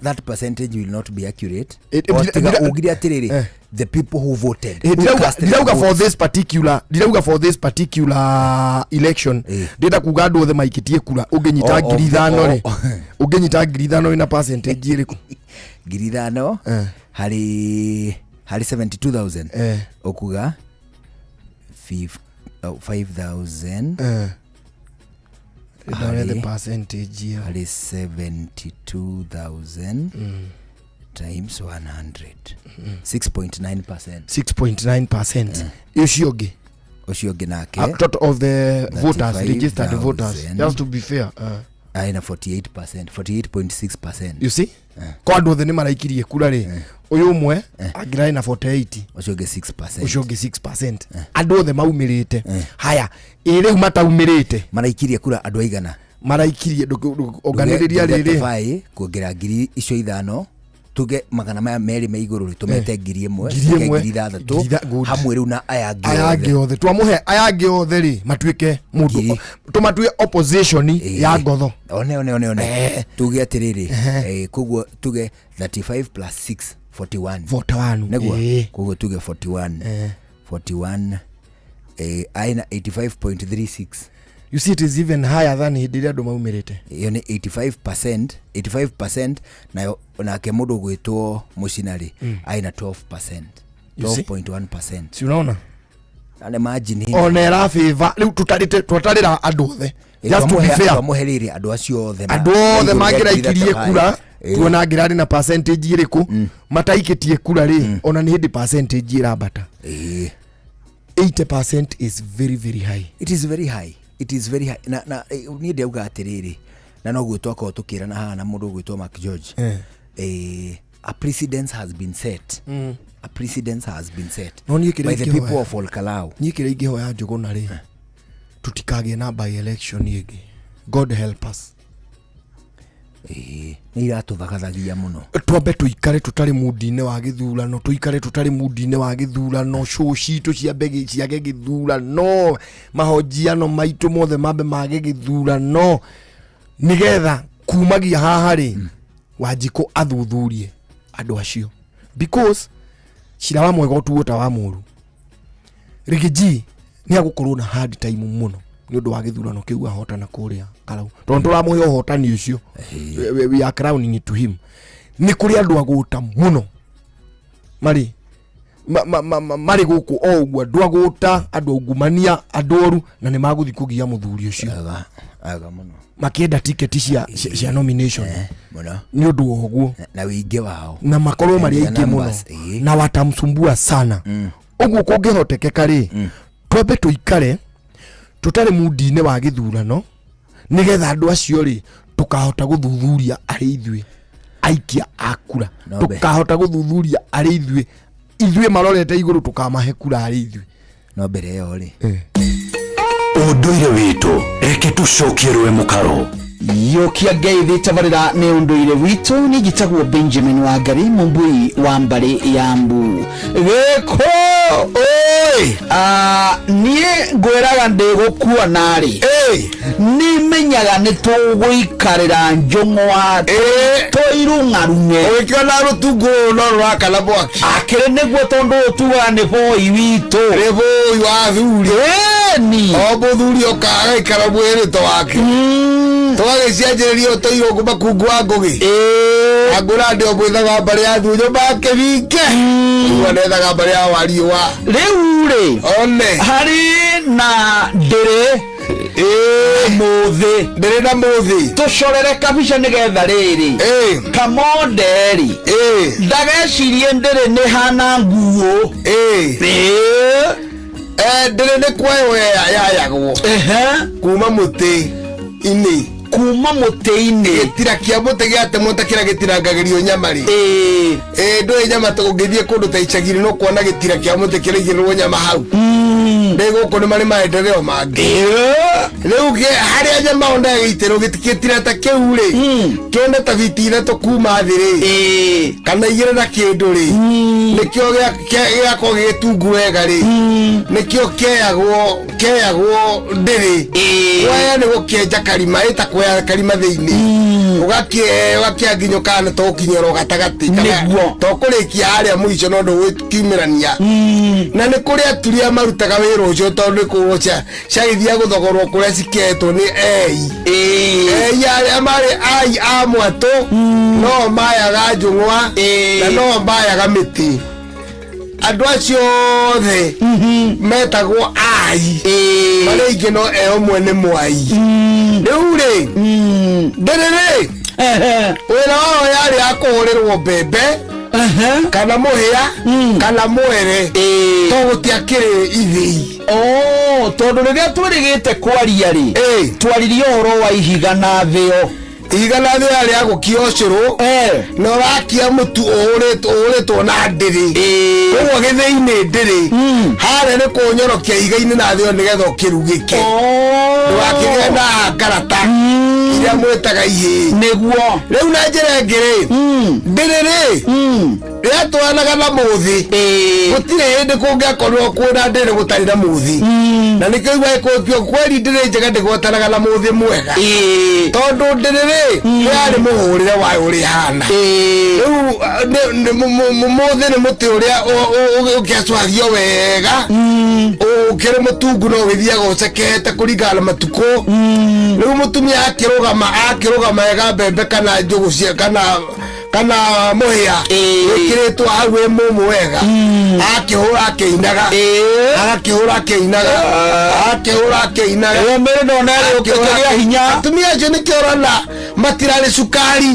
that percentage will not be accurate. Eh, O tiga ugire atĩrĩrĩ, the people who voted, who cast their Ndirauga for votes. this particular, ndirauga for this particular election. Ndĩrenda kuga andũ othe maikĩtie kura, ũngĩnyita 5,000 rĩ, ũngĩnyita 5,000 wĩna percentage ĩrĩkũ? 5,000 harĩ 72000, ũkuga 5000 Ndĩrenda percentage ĩyo. Harĩ 72000 times 100, 6.9%. 6.9%. Ũcio ũngĩ? Ũcio ũngĩ nake, Total of the voters, registered voters, 35,000. just to be fair. Aina 48%, 48.6%. You see, ko andũ othe nĩ maraikirie kura rĩ, ũyũ ũmwe angĩrarĩ na 48. Ũcio ũngĩ 6%. Ũcio ũngĩ 6%, andũ othe maumĩrĩte. Haya, ĩ rĩu mataumĩrĩte? Maraikirie kura andũ aigana? Maraikirie onganĩrĩria rĩrĩ. Rĩrĩ kuongerera ngiri icio ithano, tuge magana maya merĩ me igũrũ rĩ, tũmete 1,000. Ngiri Tuge ĩmwe. 6,000. Good. Hamwe rĩu na aya angĩ Aya angĩ othe twamũhe, aya angĩ othe rĩ, matuĩke mũndũ tũmatue opposition ya ngotho. One one one one, tuge atĩrĩrĩ, koguo tuge 35 plus 6, 41. 41. Nĩguo? Koguo tuge 41. 41, aina 85.36. You see, it is even higher than hĩndĩ ĩrĩa andũ maumĩrĩte. Ĩyo nĩ 85%, 85%. Nayo nake mũndũ ũgwĩtwo mũcinarĩ aina 12%. You see? 12.1%. Si unaona? Na nĩ margin. Ona ĩrabĩva rĩu tũtarĩte twatarĩra andũ othe, just to be fair. Twamũhe rĩrĩ andũ acio othe Andũ othe ma igũrũ rĩa mangĩraikirie 35. kura, tuona angĩrarĩ na percentage ĩrĩkũ. Mataikĩtie kura rĩ, ona nĩ hĩndĩ percentage ĩrambata. 80% is very very high. It is very high, it is very high. Na niĩ ndauga atĩrĩrĩ, na noguo twakorwo tũkĩrana haha na mũndũ ũgwĩtwo Mark George, a precedence has been set. A precedence has been set No niĩ kĩrĩa by the ingĩhoya- people of Olkalau. Niĩ kĩrĩa ingĩhoya Njũgũna rĩ, tũtikagĩe na by election ĩngĩ, God help us. Nĩ iratũthagathagia mũno. Twambe tũikare tũtarĩ mundi-inĩ wa gĩthurano, tũikare tũtarĩ mundi-inĩ wa gĩthurano, show citũ ciambe ciage gĩthurano, mahonjiano maitũ mothe mambe mage gĩthurano, nĩgetha kumagia haha rĩ, Wanjikũ athuthurie andũ acio, because cira wa mwega ũtuo ta wa mũru. Rigiji nĩ agũkorwo na hard time mũno nĩ ũndũ wa gĩthurano kĩu ahotana kũrĩa Karau, tondũ tũramũhe ũhotani ũcio. We are crowning it to him. Nĩ kũrĩ andũ agũta mũno marĩ marĩ gũkũ o ũguo, andũ agũta, andũ aungumania, andũ oru, na nĩ magũthiĩ kũgia mũthuri ũcio. Aga mũno. Makĩenda tiketi cia nomination. Mũno. Nĩ ũndũ wa ũguo. Na wĩingĩ wao. Na makorwo marĩ And the aingĩ mũno. numbers, Na watamsumbua sana. Ũguo kũngĩhotekeka rĩ, twambe tũikare tũtarĩ mundi-inĩ wa gĩthurano, nĩgetha andũ acio rĩ, tũkahota gũthuthuria arĩ ithuĩ aikia a kura. Nombe. Tũkahota gũthuthuria arĩ ithuĩ marorete igũrũ, tũkamahe kura arĩ ithuĩ. No mbere ĩyo rĩ, Ũndũire witũ, reke tũcokie rwe mũkaro. Yokia ngeithi tabarĩra nĩ ũndũire witũ. Nĩ njĩtagwo Benjamin Wangari, mũmbui wa mbarĩ ya mbu gĩkũ. Oi! Niĩ ngwĩraga ndĩgũkuona rĩ, nĩ menyaga nĩ tũgũikarĩra njũng'wa tũirung'arung'e. Ũgĩkĩona rũtungu rũrũ no rũrakana mwaki. Akĩrĩ nĩguo, tondũ tugaga nĩ boi witũ. Nĩ bũi wa thuri. Ĩni. O mũthuri oka agaikara mwĩrĩto wake, tũgagĩcianjĩrĩria ũtũirwo makungu wa ngũgĩ angũra ndĩ omwĩthaga mbarĩ ya thunyũ makĩringe ũguo nethaga mbarĩ ya wariũa. Rĩu rĩ, one harĩ na ndĩrĩ mũthĩ. Ndĩrĩ na mũthĩ. Tũcorere kabica nĩgetha rĩrĩ kamonde rĩ, ndagecirie ndĩrĩ nĩ hana nguo. Ndĩrĩ nĩ kuoywo yayagwo kuma mũtĩ-inĩ. Kuma mũtĩ-inĩ. Gĩtira kĩa mũtĩ gĩatemwo ta kĩrĩa gĩtirangagĩrio nyama rĩ, ndũĩ nyama, ũngĩthiĩ kũndũ ta icagi-inĩ no kuona gĩtira kĩa mũtĩ kĩraigĩrĩrwo nyama hau. Ndĩ gũkũ nĩ marĩ maendeleo mangĩ. Rĩu harĩa nyama ona ĩgĩitĩrwo gĩtira ta kĩu rĩ, kĩone ta biti 3 kuma thĩ rĩ, kana 2 na kĩndũ rĩ, nĩkĩo gĩakorwo gĩgĩtungu wega rĩ, nĩkĩo keyagwo ndĩrĩ. Kwaya nĩ gũkĩenja karima, ĩta kwaya karima thĩinĩ. Ũgakĩoya nginya ũkana to ũkinyĩra gatagatĩ, kana to kũrĩkia harĩa mũico no ndũgũkiumĩrania. Na nĩ kũrĩ aturi marutaga wĩra ũcio tondũ nĩ kũrwo ciagĩthiaga gũthogorwo kũrĩa ciketwo nĩ ei. Ei arĩa marĩ ai a mwatũ, no mayaga njũng'wa na no mayaga mĩtĩ. Andũ acio othe metagwo ai, marĩa aingĩ no e ũmwe nĩ mwai. Rĩu rĩ, ndĩrĩ rĩ, wĩra wao yarĩ ya kũhũrĩrwo mbembe kana mũhĩa kana mwere, to gũtiakĩrĩ ithĩi. Tondũ rĩrĩa twĩrĩgĩte kwaria rĩ, twaririe ũhoro wa ihiga na thĩo. Ihiga na thĩo yarĩ ya gũkia ũcũrũ, na ũrakia mũtu ũhũrĩtwo na ndĩrĩ. Koguo gĩthĩi-inĩ ndĩrĩ. Harĩa nĩ kũnyorokia ihiga-inĩ na thĩo nĩgetha ũkĩrugĩke. Ndũgakĩgĩe na ngarata iria mwĩtaga ihĩĩ. Nĩguo. Rĩu na njĩra ĩngĩ rĩ, ndĩrĩ rĩ, yatwaranaga na mũthĩ. Gũtirĩ hĩndĩ kũngĩakorirwo kwĩna ndĩrĩ gũtarĩ na mũthĩ. Na nĩkĩo igua ĩkũtio kweri ndĩrĩ njega ndĩgwatanaga na mũthĩ mwega. Tondũ ndĩrĩ rĩ, yarĩ mũhũrĩre wayo ũrĩa ĩhana. Rĩu mũthĩ nĩ mũtĩ ũrĩa ũkĩacũhagio wega, ũkĩrĩ mũtungu no ũgĩthiaga ũcekete kũringana na matukũ. Rĩu mũtumia akĩrũgama wega mbembe kana njũgũ cia kana mũhĩa wĩkĩrĩtwo hau wĩ mũmũ wega, akĩhũra akĩinaga, agakĩhũra akĩinaga, akĩhũra akĩinaga. Ĩyo mĩrĩ ndona ĩrĩ ũkĩgĩa hinya. Atumia acio nĩkĩo ũrona matirarĩ cukari,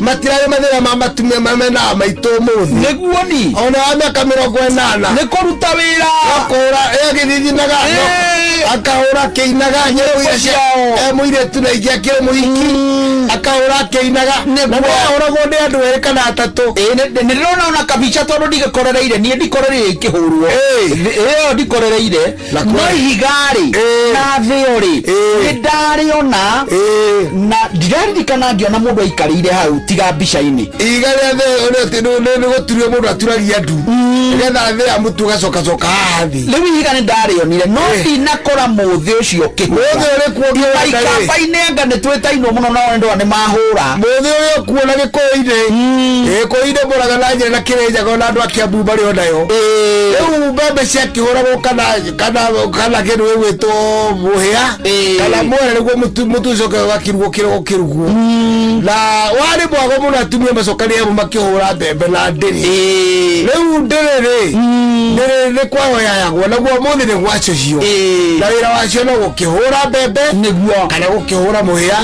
matirarĩ mathĩna ma matumia mena maitũ ũmũthĩ. Nĩguo ni. Ona wa mĩaka 80. Nĩ kũruta wĩra. No kũhũra, agĩthithinaga, akahũra akĩinaga, nyĩmbo iria cia mũirĩtu na ingĩ akĩrĩ mũhiki, akahũra akĩinaga. Na nĩahũragwo nĩ andũ erĩ kana atatũ. Nĩ ndĩrona ona kabica tondũ ndigĩkorereire, niĩ ndikorereire ikĩhũrwo. Ĩyo ndikorereire. No ihiga rĩ, na thĩo rĩ, nĩ ndarĩona na ndiraririkana ngĩona mũndũ aikarĩire hau tiga mbica-inĩ. Ihiga rĩa thĩo nĩ gũturio mũndũ aturagia ndu, nĩgetha thĩ ya mũtu ũgacokacoka haha thĩ. Rĩu ihiga nĩ ndarĩonire, no ndinakora mũthĩ ũcio ũkĩhũra. Mũthĩ ũrĩ kuo ũkĩhũra rĩ. Marikabainĩ anga nĩ twĩtainwo mũno nao nĩ ndona nĩ mahũra. Mũthĩ ũrĩ kuo na Gĩkũyũ-inĩ. Gĩkũyũ-inĩ Mũrang'a na Nyeri na Kĩrĩnyaga ona andũ a Kiambu marĩ o nayo. Rĩu mbembe ciakĩhũragwo kana kĩndũ gĩgwĩtwo mũhĩa kana mwere nĩguo mũtu ũcoke ũgakĩrugwo kĩrĩa ũkĩrugwo. Na warĩ mwago mũno atumia macokanĩrĩire hamwe makĩhũra mbembe na ndĩrĩ. Rĩu ndĩrĩ rĩ, ndĩrĩ nĩ kwayo yayagwo naguo mũthĩ nĩ gwacũhio. Na wĩra wacio no gũkĩhũra mbembe nĩguo kana gũkĩhũra mũhĩa,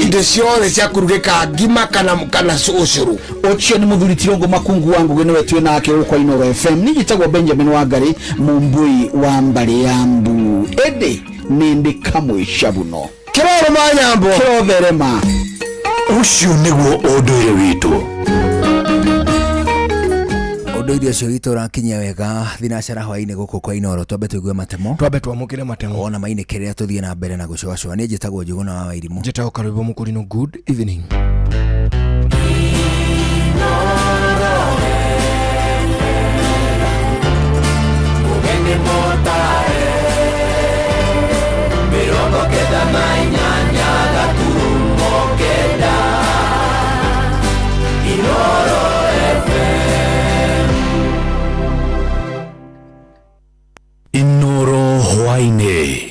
indo ciothe cia kũrugĩka ngima kana ũcũrũ. Ũcio nĩ mũthuri Tirũngũ Makungu wa Ngũgĩ, nĩwe twĩ nake gũkũ Inooro FM. Niĩ njĩtagwo Benjamin Wangari, Mũmbui wa mbarĩ ya Mbu, ĩndĩ nĩ ndĩ kamwe cabuno. Kĩroro ma nyambo. Kĩrotherema. Ũcio nĩguo ũndũire witũ. Ũndũire ũcio witũ ũrakinyia wega thinacara hwainĩ gũkũ kwa Inooro. Twambe tũigue matemo. Twambe twamũkĩre matemo. Ona mainĩ kĩrĩa tũthiĩ na mbere na gũcũacũa. Niĩ njĩtagwo Njũgũna wa Wairimũ. Njĩtagwo Karwĩmbo Mũkũrinũ. Good evening. Inooro hwainĩ.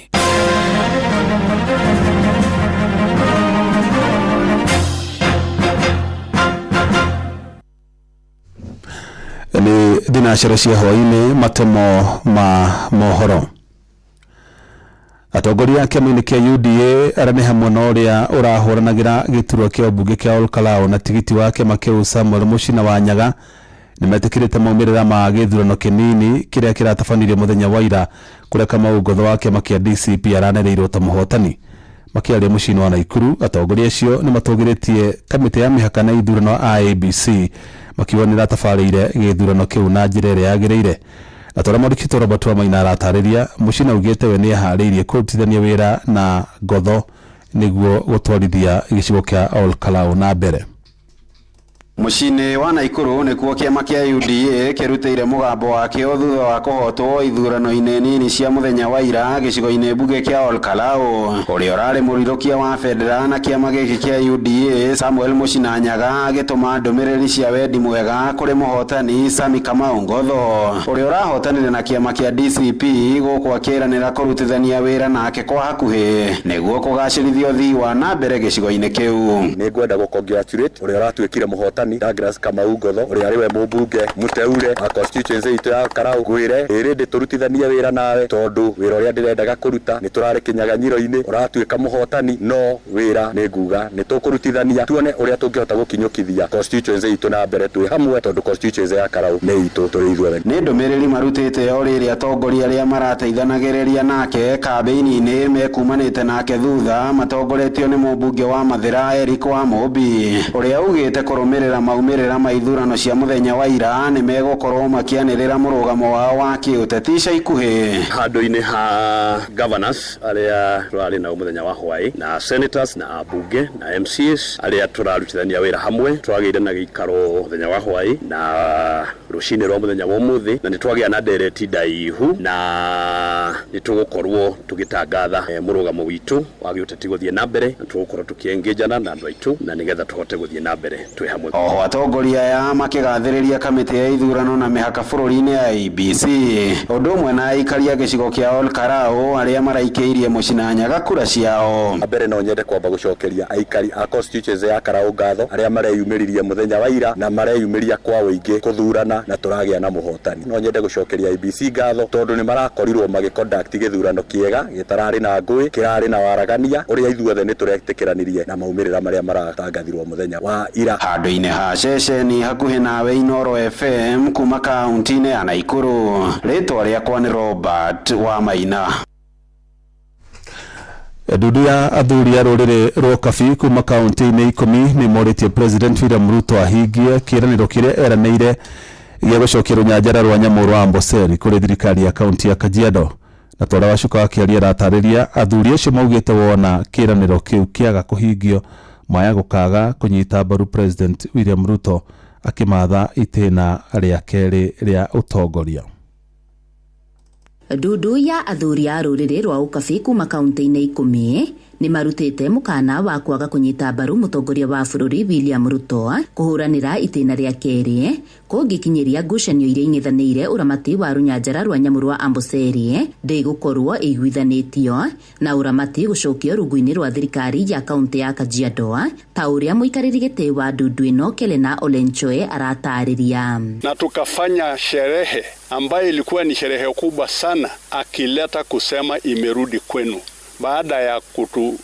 Nĩ thinacara cia hwainĩ, matemo ma mohoro. Atongoria a kĩama-inĩ kĩa UDA arĩa nĩ hamwe na ũrĩa ũrahũranagĩra gĩturwa kĩa ũmbunge kĩa Olkalau na tigiti wa kĩama kĩu Samuel Mũcina wa Nyaga nĩmetĩkĩrĩte maumĩrĩra ma gĩthurano kĩnini kĩrĩa kĩratabanirio mũthenya wa ira, kũrĩa Kamau Ngotho wa kĩama kĩa DCP aranĩrĩirwo ta mũhotani. Makĩaria mũciĩ-inĩ wa Naikuru, atongoria acio nĩmatũgĩrĩtie kamĩtĩ ya mĩhaka na ithurano IEBC makiuga nĩratabarĩire gĩthurano kĩu na njĩra ĩrĩa yagĩrĩire. Na tora mwandĩki Robert wa Maina aratarĩria Muchina augĩte we nĩeharĩirie kũrutithania wĩra na Ngotho nĩguo gũtwarithia gĩcigo kĩa Ol Kalou na mbere. Mũciĩ-inĩ wa Naikuru nĩkuo kĩama kĩa UDA kĩrutĩire mũgambo wakĩo thutha wa kũhotwo ithurano-inĩ nini cia mũthenya wa ira gĩcigo-inĩ mbunge kĩa Ol Kalou. Ũrĩa ũrarĩ mũrirũkia wa bendera na kĩama gĩkĩ kĩa UDA Samuel Mũchina Nyaga agĩtũma ndũmĩrĩri cia wendi mwega kũrĩ mũhotani Sami Kamau Ngotho ũrĩa ũrahotanire na kĩama kĩa DCP gũkũ akĩranĩra kũrutithania wĩra nake kwa hakuhĩ nĩguo kũgacĩrithia ũthii wa na mbere gĩcigo-inĩ kĩu. Nĩngwenda gũ congratulate ũrĩa ũratuĩkire mũhotani Douglas Kamau Ngotho ũrĩa arĩ we mũmbunge mũteure wa constituency itũ ya Karau ngwĩre ĩrĩ ndĩtũrutithanie wĩra nawe tondũ wĩra ũrĩa ndĩrendaga kũruta nĩ tũrarĩ kĩnyaganyiro-inĩ ũratuĩka mũhotani no wĩra nĩ nguga nĩ tũkũrutithania tuone ũrĩa tũngĩhota gũkinyũkithia constituency itũ na mbere twĩ hamwe tondũ constituency ya Karau nĩ itũ tũrĩ ithuothe. Nĩ ndũmĩrĩri marutĩte o rĩrĩa atongoria arĩa marateithanagĩrĩria nake kambĩini-inĩ mekumanĩte nake thutha matongoretio nĩ mũmbunge wa Mathĩra Eric Wamũmbi ũrĩa ugĩte kũrũmĩrĩra maumĩrĩra ma ithurano cia mũthenya wa ira nĩ megũkorwo makĩanĩrĩra mũrũgamo wao wa kĩũteti ica ikuhĩ. Handũ-inĩ ha governors arĩa tũrarĩ nao mũthenya wa hwaĩ na senators na ambunge na MCAs arĩa tũrarutithania wĩra hamwe twagĩire na gĩikaro mũthenya wa hwaĩ na rũcinĩ rwa mũthenya wa ũmũthĩ na nĩ twagĩa na ndereti ndaihu na nĩ tũgũkorwo tũgĩtangatha mũrũgamo witũ wa gĩũteti gũthiĩ na mbere na tũgũkorwo tũkĩengĩnjana na andũ aitũ na nĩgetha tũhote gũthiĩ na mbere twĩ hamwe. Oho atongoria aya makĩgathĩrĩria kamĩtĩ ya ithurano na mĩhaka bũrũri-inĩ ya IEBC ũndũ ũmwe na aikari a gĩcigo kĩa Ol Kalou arĩa maraikĩirie Mũchina Nyaga kura ciao. Mbere no nyende kwamba gũcokeria aikari a constituency ya Karau ngatho arĩa mareyumĩririe mũthenya wa ira na mareyumĩria kwa ũingĩ kũthurana na tũragĩa na mũhotani. No nyende gũcokeria IEBC ngatho tondũ nĩ marakorirwo magĩ conduct gĩthurano kĩega gĩtararĩ na ngũĩ kĩrarĩ na waragania ũrĩa ithuothe nĩ tũretĩkĩranirie na maumĩrĩra marĩa maratangathirwo mũthenya wa ira. Handũ-inĩ ha ceceni hakuhĩ nawe Inooro FM kuma kaunti-inĩ ya Naikuru, rĩtwa rĩakwa nĩ Robert wa Maina. Ndundu ya athuri a rũrĩrĩ rwa Kabi kuma kaunti-inĩ 10 nĩ morĩtie President William Ruto ahingie kĩĩranĩro kĩrĩa eranĩire gĩa gũcokia rũnyanjara rwa nyamũ rwa Amboseli kũrĩ thirikari ya kaunti ya Kajiado. Na twara Wacuka akĩaria aratarĩria athuri acio maugĩte wona kĩĩranĩro kĩu kĩaga kũhingio maya gũkaga kũnyita mbaru President William Ruto akĩmatha itĩna rĩa kerĩ rĩa ũtongoria. Ndundu ya athuri a rũrĩrĩ rwa Ũkabi kuma kaunti-inĩ 10 nĩ marutĩte mũkana wa kwaga kũnyita mbaru mũtongoria wa bũrũri William Ruto kũhũranĩra itĩna rĩa kerĩ kũngĩkinyĩria ngucanio iria ing'ethanĩire ũramati wa rũnyanjara rwa nyamũ rwa Amboseli ndĩgũkorwo ĩiguithanĩtio na ũramati gũcokio rungu-inĩ rwa thirikari ya kaunti ya Kajiado ta ũrĩa mũikarĩri gĩtĩ wa ndundu ĩno Kelena Olenchoe aratarĩria. Na tukafanya sherehe ambayo ilikuwa ni sherehe kubwa sana, akileta kusema imerudi kwenu baada ya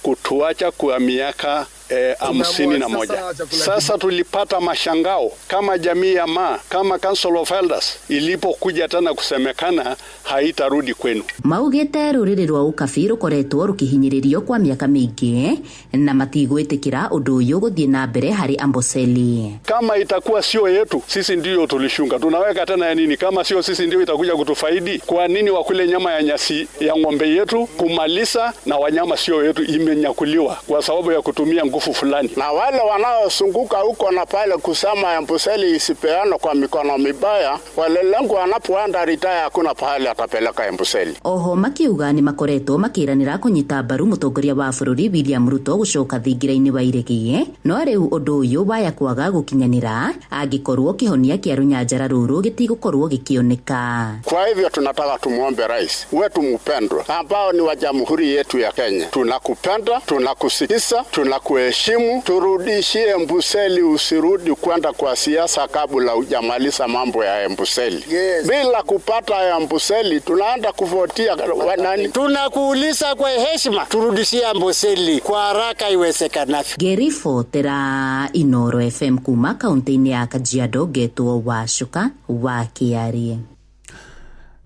kutuacha kwa miaka 51. Sasa tulipata mashangao kama jamii ya Maa, kama Council of Elders ilipokuja tena kusemekana haitarudi kwenu. Maugĩte rũrĩrĩ rwa Ũkabi rũkoretwo rũkĩhinyĩrĩrio kwa miaka mĩingĩ na matigwĩtĩkĩra ũndũ ũyũ gũthiĩ na mbere harĩ Amboseli. Kama itakuwa sio yetu, sisi ndiyo tulishunga. Tunaweka tena ya nini? Kama sio sisi ndiyo itakuja kutufaidi. Kwa nini wakule nyama ya nyasi ya ng'ombe yetu kumaliza na wanyama sio yetu imenyakuliwa kwa sababu ya kutumia nguvu fulani. Na wale wanaosunguka huko na pale kusema Amboseli isipeanwe kwa mikono mibaya, wale lengo wanapoenda retire hakuna pahali atapeleka Amboseli. Oho makiuga nĩ makoretwo makĩranĩra kũnyita mbaru mũtongoria wa bũrũri William Ruto gũcoka thingira-inĩ wa iregi, no rĩu ũndũ ũyũ waya kwaga gũkinyanĩra angĩkorwo kĩhonia kĩa rũnyanjara rũrũ gĩtigũkorwo gĩkĩoneka. Kwa hivyo tunataka tumuombe rais wetu mpendwa ambao ni wa jamhuri yetu ya Kenya, tunakupenda, tunakusikiza, tunakuheshimu, turudishie Amboseli, usirudi kwenda kwa siasa kabla hujamaliza mambo ya Amboseli. Yes. Bila kupata Amboseli tunaenda kuvotia wanani? Tunakuuliza kwa heshima turudishie Amboseli kwa haraka iwezekanavyo. Ngeribotera Inooro FM kuma kaunti-inĩ ya Kajiado, ngetwo Wacuka wa Kĩarie.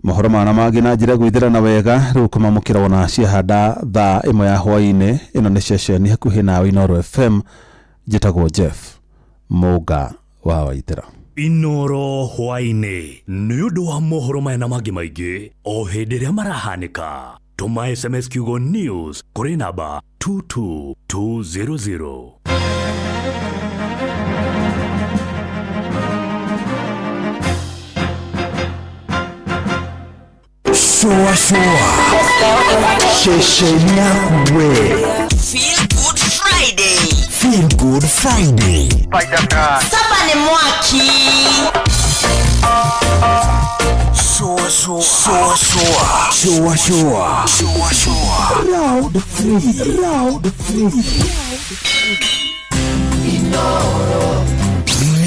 Mohoro mana mangĩ na njĩra gwithĩrana wega rĩu kũmamũkĩra wona ciahanda thaa 1 ya hwaĩ-inĩ. Ĩno nĩ ceceni hakuhĩ nawe Inooro FM, njĩtagwo Jeff Mũnga wa Waithĩra. Inoro hwaĩ-inĩ nĩ ũndũ wa mohoro maya na mangĩ maingĩ o hĩndĩ ĩrĩa marahanĩka, tũma SMS kiugo news kũrĩ namba 22200. Shua shua. Ceceni yaku we. Feel Good Friday. Feel Good Friday. Saba ni mwaki. Shua shua. Shua shua. Shua shua. Shua shua. Round 3. Round 3.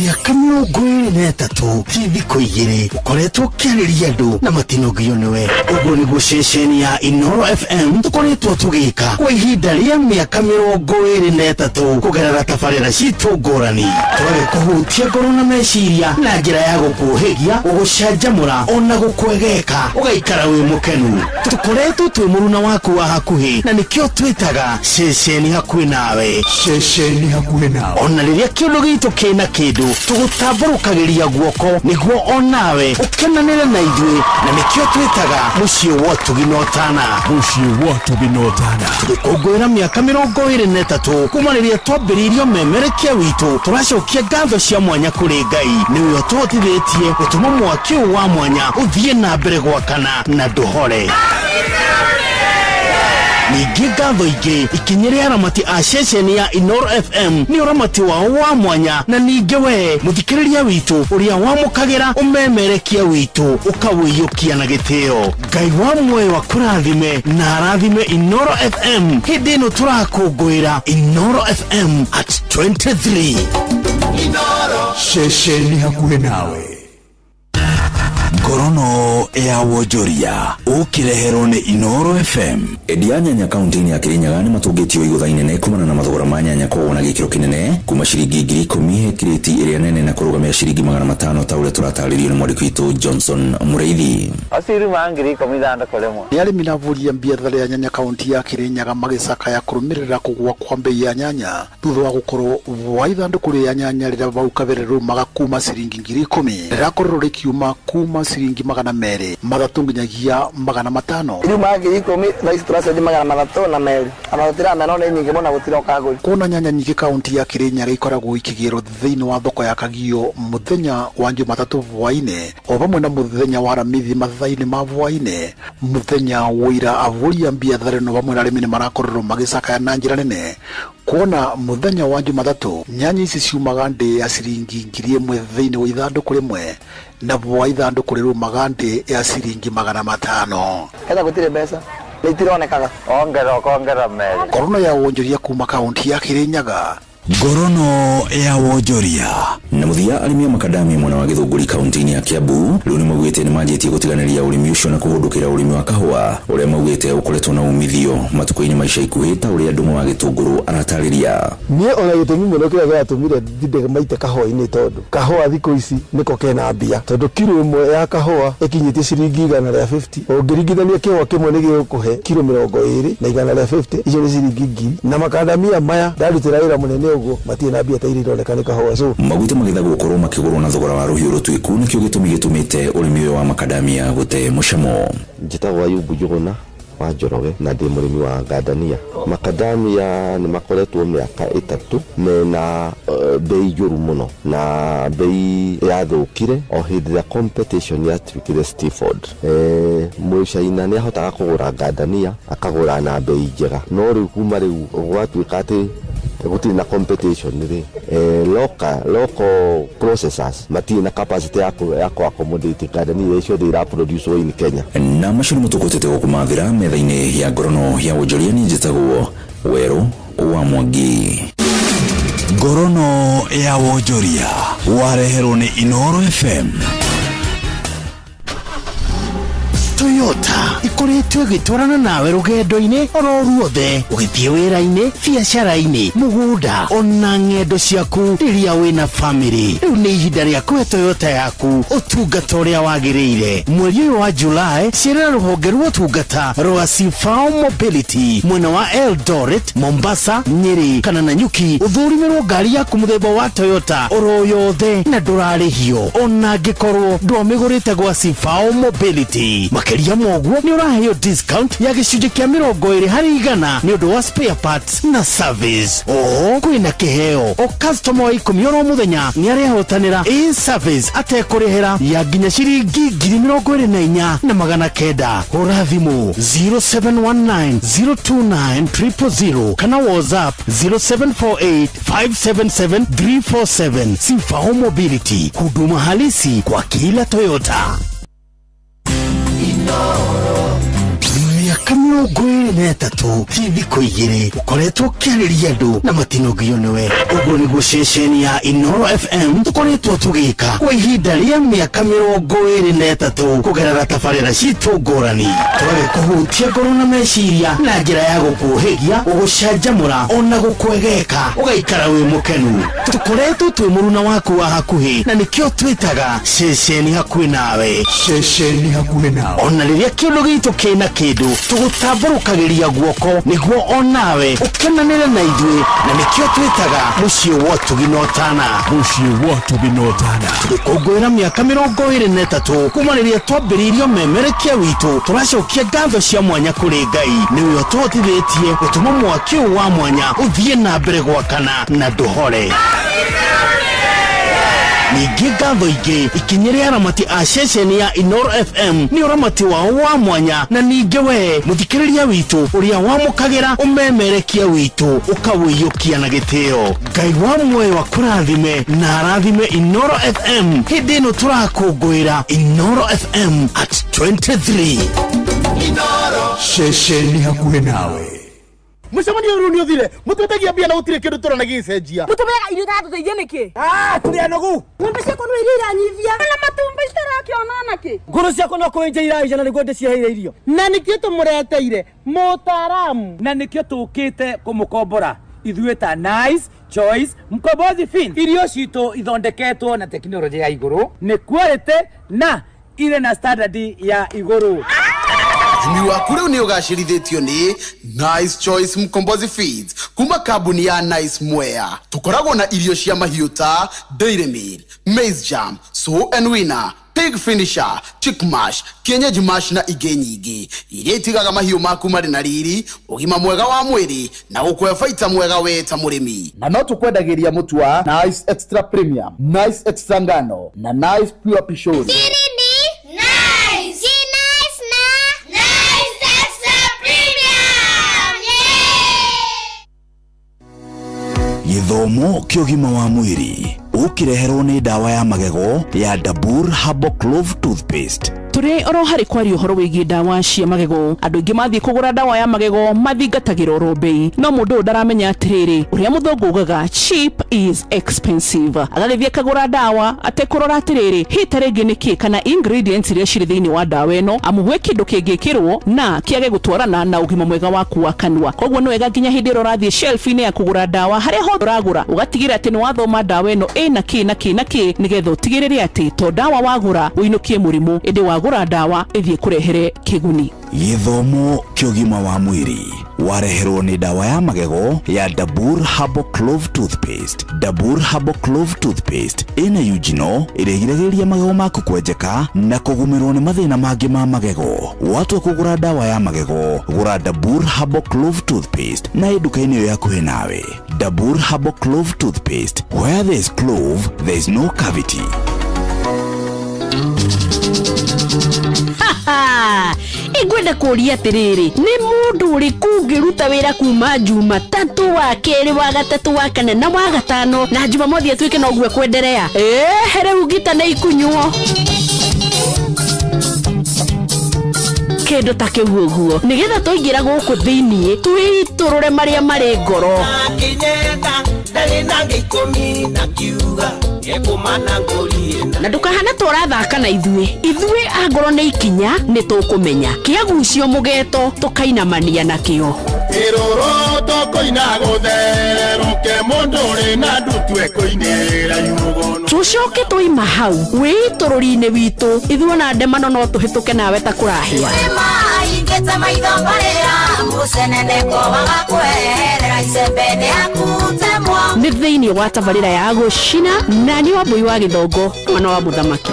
Mĩaka 23 ti thikũ igĩrĩ ũkoretwo ũkĩarĩria andũ na matinogio nĩwe. Ũguo nĩguo ceceni ya Inoro FM tũkoretwo tũgĩka kwa ihinda rĩa mĩaka 23 kũgerera tabarĩra citũ ngũrani, tũgagĩkũhutia ngoro na meciria na njĩra ya gũkũhĩgia, gũgũcanjamũra ona gũkwegeka ũgaikara wĩ mũkenu. Tũkoretwo twĩ mũruna waku wa hakuhĩ na nĩkĩo twĩtaga ceceni hakuhĩ nawe. Ceceni hakuhĩ nawe. Ona rĩrĩa kĩũndũ gitũ kĩna kĩndũ tũgũtambũrũkagĩria guoko nĩguo onawe ũkenanĩre na ithuĩ, na nĩkĩo twĩtaga mũciĩ wa ũtugi na ũtana. Mũciĩ wa ũtugi na ũtana. Tũgĩkũngũĩra mĩaka 23 kuma rĩrĩa twambĩrĩirio memerekia witũ, tũracokia ngatho cia mwanya kũrĩ Ngai nĩwe ũtũhotithĩtie gũtũma mwaki ũyũ wa mwanya ũthiĩ na mbere gwakana na ndũhore. Ningĩ ngatho ingĩ ikinyĩre aramati a ceceni ya Inoro FM nĩ ũramati wao wa mwanya, na ningĩ we mũthikĩrĩria witũ ũrĩa wamũkagĩra ũmemerekia witũ ũkawĩiyũkia na gĩtĩo. Ngai wa muoyo akũrathime na arathime Inoro FM hĩndĩ ĩno tũrakũngũĩra Inoro FM at 23. Inoro ceceni hakuhĩ nawe. Ngorono ya wonjoria ũkĩreherwo nĩ Inoro FM. Endia nyanya kaunti-inĩ ya Kirinyaga nĩ matũngĩtio igũtha inene kumana na mathogora ma nyanya kũgũa na gĩkĩro kĩnene kuma ciringi 10,000 he kirĩti ĩrĩa nene na kũrũgamia ciringi 500 ta ũrĩa tũratarĩrio nĩ mwandĩki witũ Johnson Mũrĩithi. Aciru ma 10,000 ithandũkũ rĩmwe. Nĩ arĩmi na ahũri a biathara ya nyanya kaunti ya Kirinyaga magĩcakaya kũrũmĩrĩra kũgũa kwa mbei ya nyanya thutha wa gũkorwo wa ithandũkũ rĩa nyanya rĩrĩa vau kabere rĩumaga kuma ciringi 10,000 rĩrakorirwo rĩkiuma kuma ciringi 203 nginyagia 500. Riuma 10,000 thaa ici tũracenjia 302 ona tũtiramena nĩ nyingĩ mũno gũtiroka ngũri. Kuona nyanya nyingĩ kaunti ya Kirinyaga ikoragwo ikĩgĩrwo thĩinĩ wa thoko ya Kagio mũthenya wa Jumatatũ hwaĩ-inĩ o vamwe na mũthenya wa Aramithi mathaa-inĩ ma hwaĩ-inĩ. Mũthenya wa ira ahũri a biathara ĩno vamwe na arĩmi nĩ marakorirwo magĩcakaya na njĩra nene kuona mũthenya wa Jumatatũ nyanya ici ciumaga ndĩ ya ciringi 1,000 thĩinĩ wa ithandũkũ rĩmwe na bwa ithandũkũ rĩrumaga ndĩ ya ciringi 500. Ketha gũtirĩ mbeca nĩ itironekaga. Ongera ũkongera merĩ. Ngorono ya wonjoria kuma kaunti ya Kirinyaga. Ngorono ya wonjoria. Na mũthia arĩmi a makadamia mwena wa Gĩthũngũri kaunti-inĩ ya Kiambu rĩu nĩ maugĩte nĩ manjĩtie gũtiganĩria ũrĩmi ũcio na kũhũndũkĩra ũrĩmi wa kahũa ũrĩa maugĩte ũkoretwo na umithio matukũ-inĩ ma ica ikuhĩ ta ũrĩa Ndung'u wa Gĩtũngũrũ aratarĩria. Niĩ ona gĩtũmi mũno kĩrĩa kĩratũmire ndinde maite kahũa-inĩ tondũ kahũa thikũ ici nĩko kena mbia, tondũ kiro ĩmwe ya kahũa ĩkinyĩtie ciringi 150, ũngĩringithania kĩhũa kĩmwe nĩ gĩgũkũhe kiro 20 na 150, icio nĩ ciringi 1,000. Na makandamia maya ndarutĩra wĩra mũnene ũguo matirĩ na mbia ta iria ironeka nĩ kahũa. So maguta magethagwo gũkorwo makĩgũrwo na thogora wa rũhiũ rũtuĩku nĩkĩo gĩtũmi gĩtũmĩte ũrĩmi ũyũ wa makadamia gũte mũcamo. Njĩtagwo Ayubu Njũgũna wa Njoroge na ndĩ mũrĩmi wa ngandania. Makadamia nĩ makoretwo mĩaka 3 mena bei njũru mũno na bei yathũkire o hĩndĩ ĩrĩa competition yatuĩkire Stifford. Mũcaina nĩ ahotaga kũgũra ngandania akagũra na bei njega, no rĩu kuma rĩu gwatuĩka atĩ gũtirĩ na competition rĩ, local processors matirĩ na capacity ya ku accommodate ngandania iria ciothe ira produce in Kenya. Na macio nĩmo tũkũtĩte gũkũmathĩra metha-inĩ ya ngorono ya wonjoria. Niĩ njĩtagwo Werũ wa Mwangi. Ngorono ya wonjoria wareherwo nĩ Inoro FM. Toyota ikoretwo ĩgĩtwarana nawe rũgendo-inĩ oro ruothe, ũgĩthiĩ wĩra-inĩ, biacara-inĩ, mũgũnda ona ng'endo ciaku rĩrĩa wĩna famĩlĩ. Rĩu nĩ ihinda rĩa kũhe Toyota yaku ũtungata ũrĩa wagĩrĩire. Mweri ũyũ wa Julai, cerera rũhonge rwa ũtungata rwa Sifao Mobility mwena wa Eldoret, Mombasa, Nyeri kana Nanyuki, ũthũrimĩrwo ngari yaku mũthemba wa Toyota oro yothe na ndũrarĩhio ona angĩkorwo ndwamĩgũrĩte gwa Sifao Mobility. Makĩria ma ũguo, nĩ ũraheo discount ya gĩcunjĩ kĩa 20% nĩ ũndũ wa spare parts na service. Oho kwĩna kĩheo o customer wa 10 oro mũthenya nĩ arehotanĩra in service atekũrĩhĩra ya nginya ciringi 24,900. Hũra thimũ 0719 029 000 kana WhatsApp 0748 577 347. Sifao Mobility, huduma halisi kwa kila Toyota. Mĩaka 23 ti thikũ igĩrĩ ũkoretwo ũkĩarĩria andũ na matinogio nĩwe. Ũguo nĩguo ceceni ya Inoro FM tũkoretwo tũgĩka kwa ihinda rĩa mĩaka 23 kũgerera tabarĩra citũ ngũrani, tũgagĩkũhutia ngoro na meciria na njĩra ya gũkũhĩgia, gũgũcanjamũra ona gũkwegeka ũgaikara wĩ mũkenu. Tũkoretwo twĩ mũruna waku wa hakuhĩ na nĩkĩo twĩtaga ceceni hakuhĩ nawe. Ceceni hakuhĩ nawe. Ona rĩrĩa kĩũndũ gitũ kĩna kĩndũ tũgũtambũrũkagĩria guoko nĩguo onawe ũkenanĩre na ithuĩ, na nĩkĩo twĩtaga mũciĩ wa ũtugi na ũtana. Mũciĩ wa ũtugi na ũtana. Tũgĩkũngũĩra mĩaka 23 kuma rĩrĩa twambĩrĩirio memerekia witũ, tũracokia ngatho cia mwanya kũrĩ Ngai nĩwe ũtũhotithĩtie gũtũma mwaki ũyũ wa mwanya ũthiĩ na mbere gwakana na ndũhore. Ningĩ ngatho ingĩ ikinyĩre aramati a ceceni ya Inoro FM nĩ ũramati wao wa mwanya, na ningĩ we mũthikĩrĩria witũ ũrĩa wamũkagĩra ũmemerekia witũ ũkawĩiyũkia na gĩtĩo. Ngai wa muoyo akũrathime na arathime Inoro FM hĩndĩ ĩno tũrakũngũĩra Inoro FM at 23. Inoro ceceni hakuhĩ nawe. Mũcemanio ũyũ nĩ ũthire, mũtwĩtagia mbia na gũtirĩ kĩndũ tũrona gĩgĩcenjia. Mũtũmeaga irio itatũteithia nĩkĩ? Tũrĩ anogu. Ng'ombe ciakwa no iria iranyivia. Na matumbĩ citarakĩona nakĩ? Ngũrũ ciakwa no kũenja iraenja na nĩguo ndĩciheire irio. Na nĩkĩo tũmũreteire mũtaaramu. Na nĩkĩo tũkĩte kũmũkombora ithuĩ ta Nice Choice Mkombozi Fins. Irio citũ ithondeketwo na tekinoronjĩ ya igũrũ, nĩ quality na irĩ na standard ya igũrũ. Ũrĩmi waku rĩu nĩ ũgacĩrithĩtio nĩ Nice Choice Mkombozi Feeds kuma kambuni ya Nice Mwea. Tũkoragwo na irio cia mahiũ ta Dairy Meal, Maize Jam, Sow and Winner, Pig Finisher, Chick Mash, Kienyeji Mash na ingĩ nyingĩ iria itigaga mahiũ maku marĩ na riri, ũgima mwega wa mwĩrĩ na gũkũhe baita mwega we ta mũrĩmi. Na no tũkwendagĩria mũtu wa Nice Extra Premium, Nice Extra Ngano na Nice Pure Pishori. Gĩthomo kĩa ũgima wa mwĩrĩ ũkĩreherwo nĩ ndawa ya magego ya Dabur Herbal Clove Toothpaste. Tũrĩ oro harĩ kwaria ũhoro wĩgiĩ ndawa cia magego. Andũ aingĩ mathiĩ kũgũra ndawa ya magego mathingatagĩra oro bei, no mũndũ ũyũ ndaramenya atĩrĩrĩ, ũrĩa mũthũngũ ugaga cheap is expensive. Agagĩthiĩ akagũra ndawa atekũrora atĩrĩrĩ, hihi ta rĩngĩ nĩkĩ kana ingredients iria cirĩ thĩinĩ wa ndawa ĩno, amu gwĩ kĩndũ kĩngĩkĩrwo na kĩage gũtwarana na ũgima mwega waku wa kanua. Koguo nĩ wega nginya hĩndĩ ĩrĩa ũrathiĩ shelf-inĩ ya kũgũra ndawa, harĩa hothe ũragũra, ũgatigĩrĩra atĩ nĩ wathoma ndawa ĩno ĩna kĩ na kĩ na kĩ, nĩgetha ũtigĩrĩre atĩ to ndawa wagũra ũinũkie mũrimũ, ĩndĩ wagũra ndawa ĩthiĩ kũrehere kĩguni. Gĩthomo kĩa ũgima wa mwĩrĩ wareherwo nĩ ndawa ya magego ya Dabur Herbal Clove Toothpaste. Dabur Herbal Clove Toothpaste ĩna eugenol ĩrĩa ĩgiragĩrĩria magego maku kwenjeka na kũgũmĩrwo nĩ mathĩna mangĩ ma magego. Watua kũgũra ndawa ya magego, gũra Dabur Herbal Clove Toothpaste na ĩ nduka-inĩ ĩyo hakuhĩ nawe. Dabur Herbal Clove Toothpaste, where there is clove, there is no cavity. Ingwenda kũria atĩrĩrĩ, nĩ mũndũ ũrĩkũ ũngĩruta wĩra kuma Jumatatũ, wa kerĩ, wa gatatũ, wa kana na wa gatano, na Jumamothi atuĩke noguo ekwenderea? Rĩu ngita nĩ ikunywo kĩndũ ta kĩu ũguo, nĩgetha twaingĩra gũkũ thĩiniĩ twĩitũrũre marĩa marĩ ngoro. Akinyenda ndarĩ na gĩkũmi na kiuga. Na ndũkahane ta ũrathaka na ithuĩ. Ithuĩ angorwo nĩ ikinya nĩ tũkũmenya kĩagucio mũgeto tũkainamania nakĩo. Ĩrũrũ tũkũina gũtherũke mũndũ ũrĩ na ndutue kũinĩra yugono. Tũcoke tũima hau wĩitũrũri-inĩ witũ ithuĩ ona ndemano no tũhĩtũke nawe ta kũrahĩa. Maingĩte maitho mbarĩra mũceneneko wagakweherera icembe nĩ akutemwo. Nĩ thĩinĩ wa tabarĩra ya gũcina na nĩ wa mbũi wa gĩthongo mwana wa mũthamaki.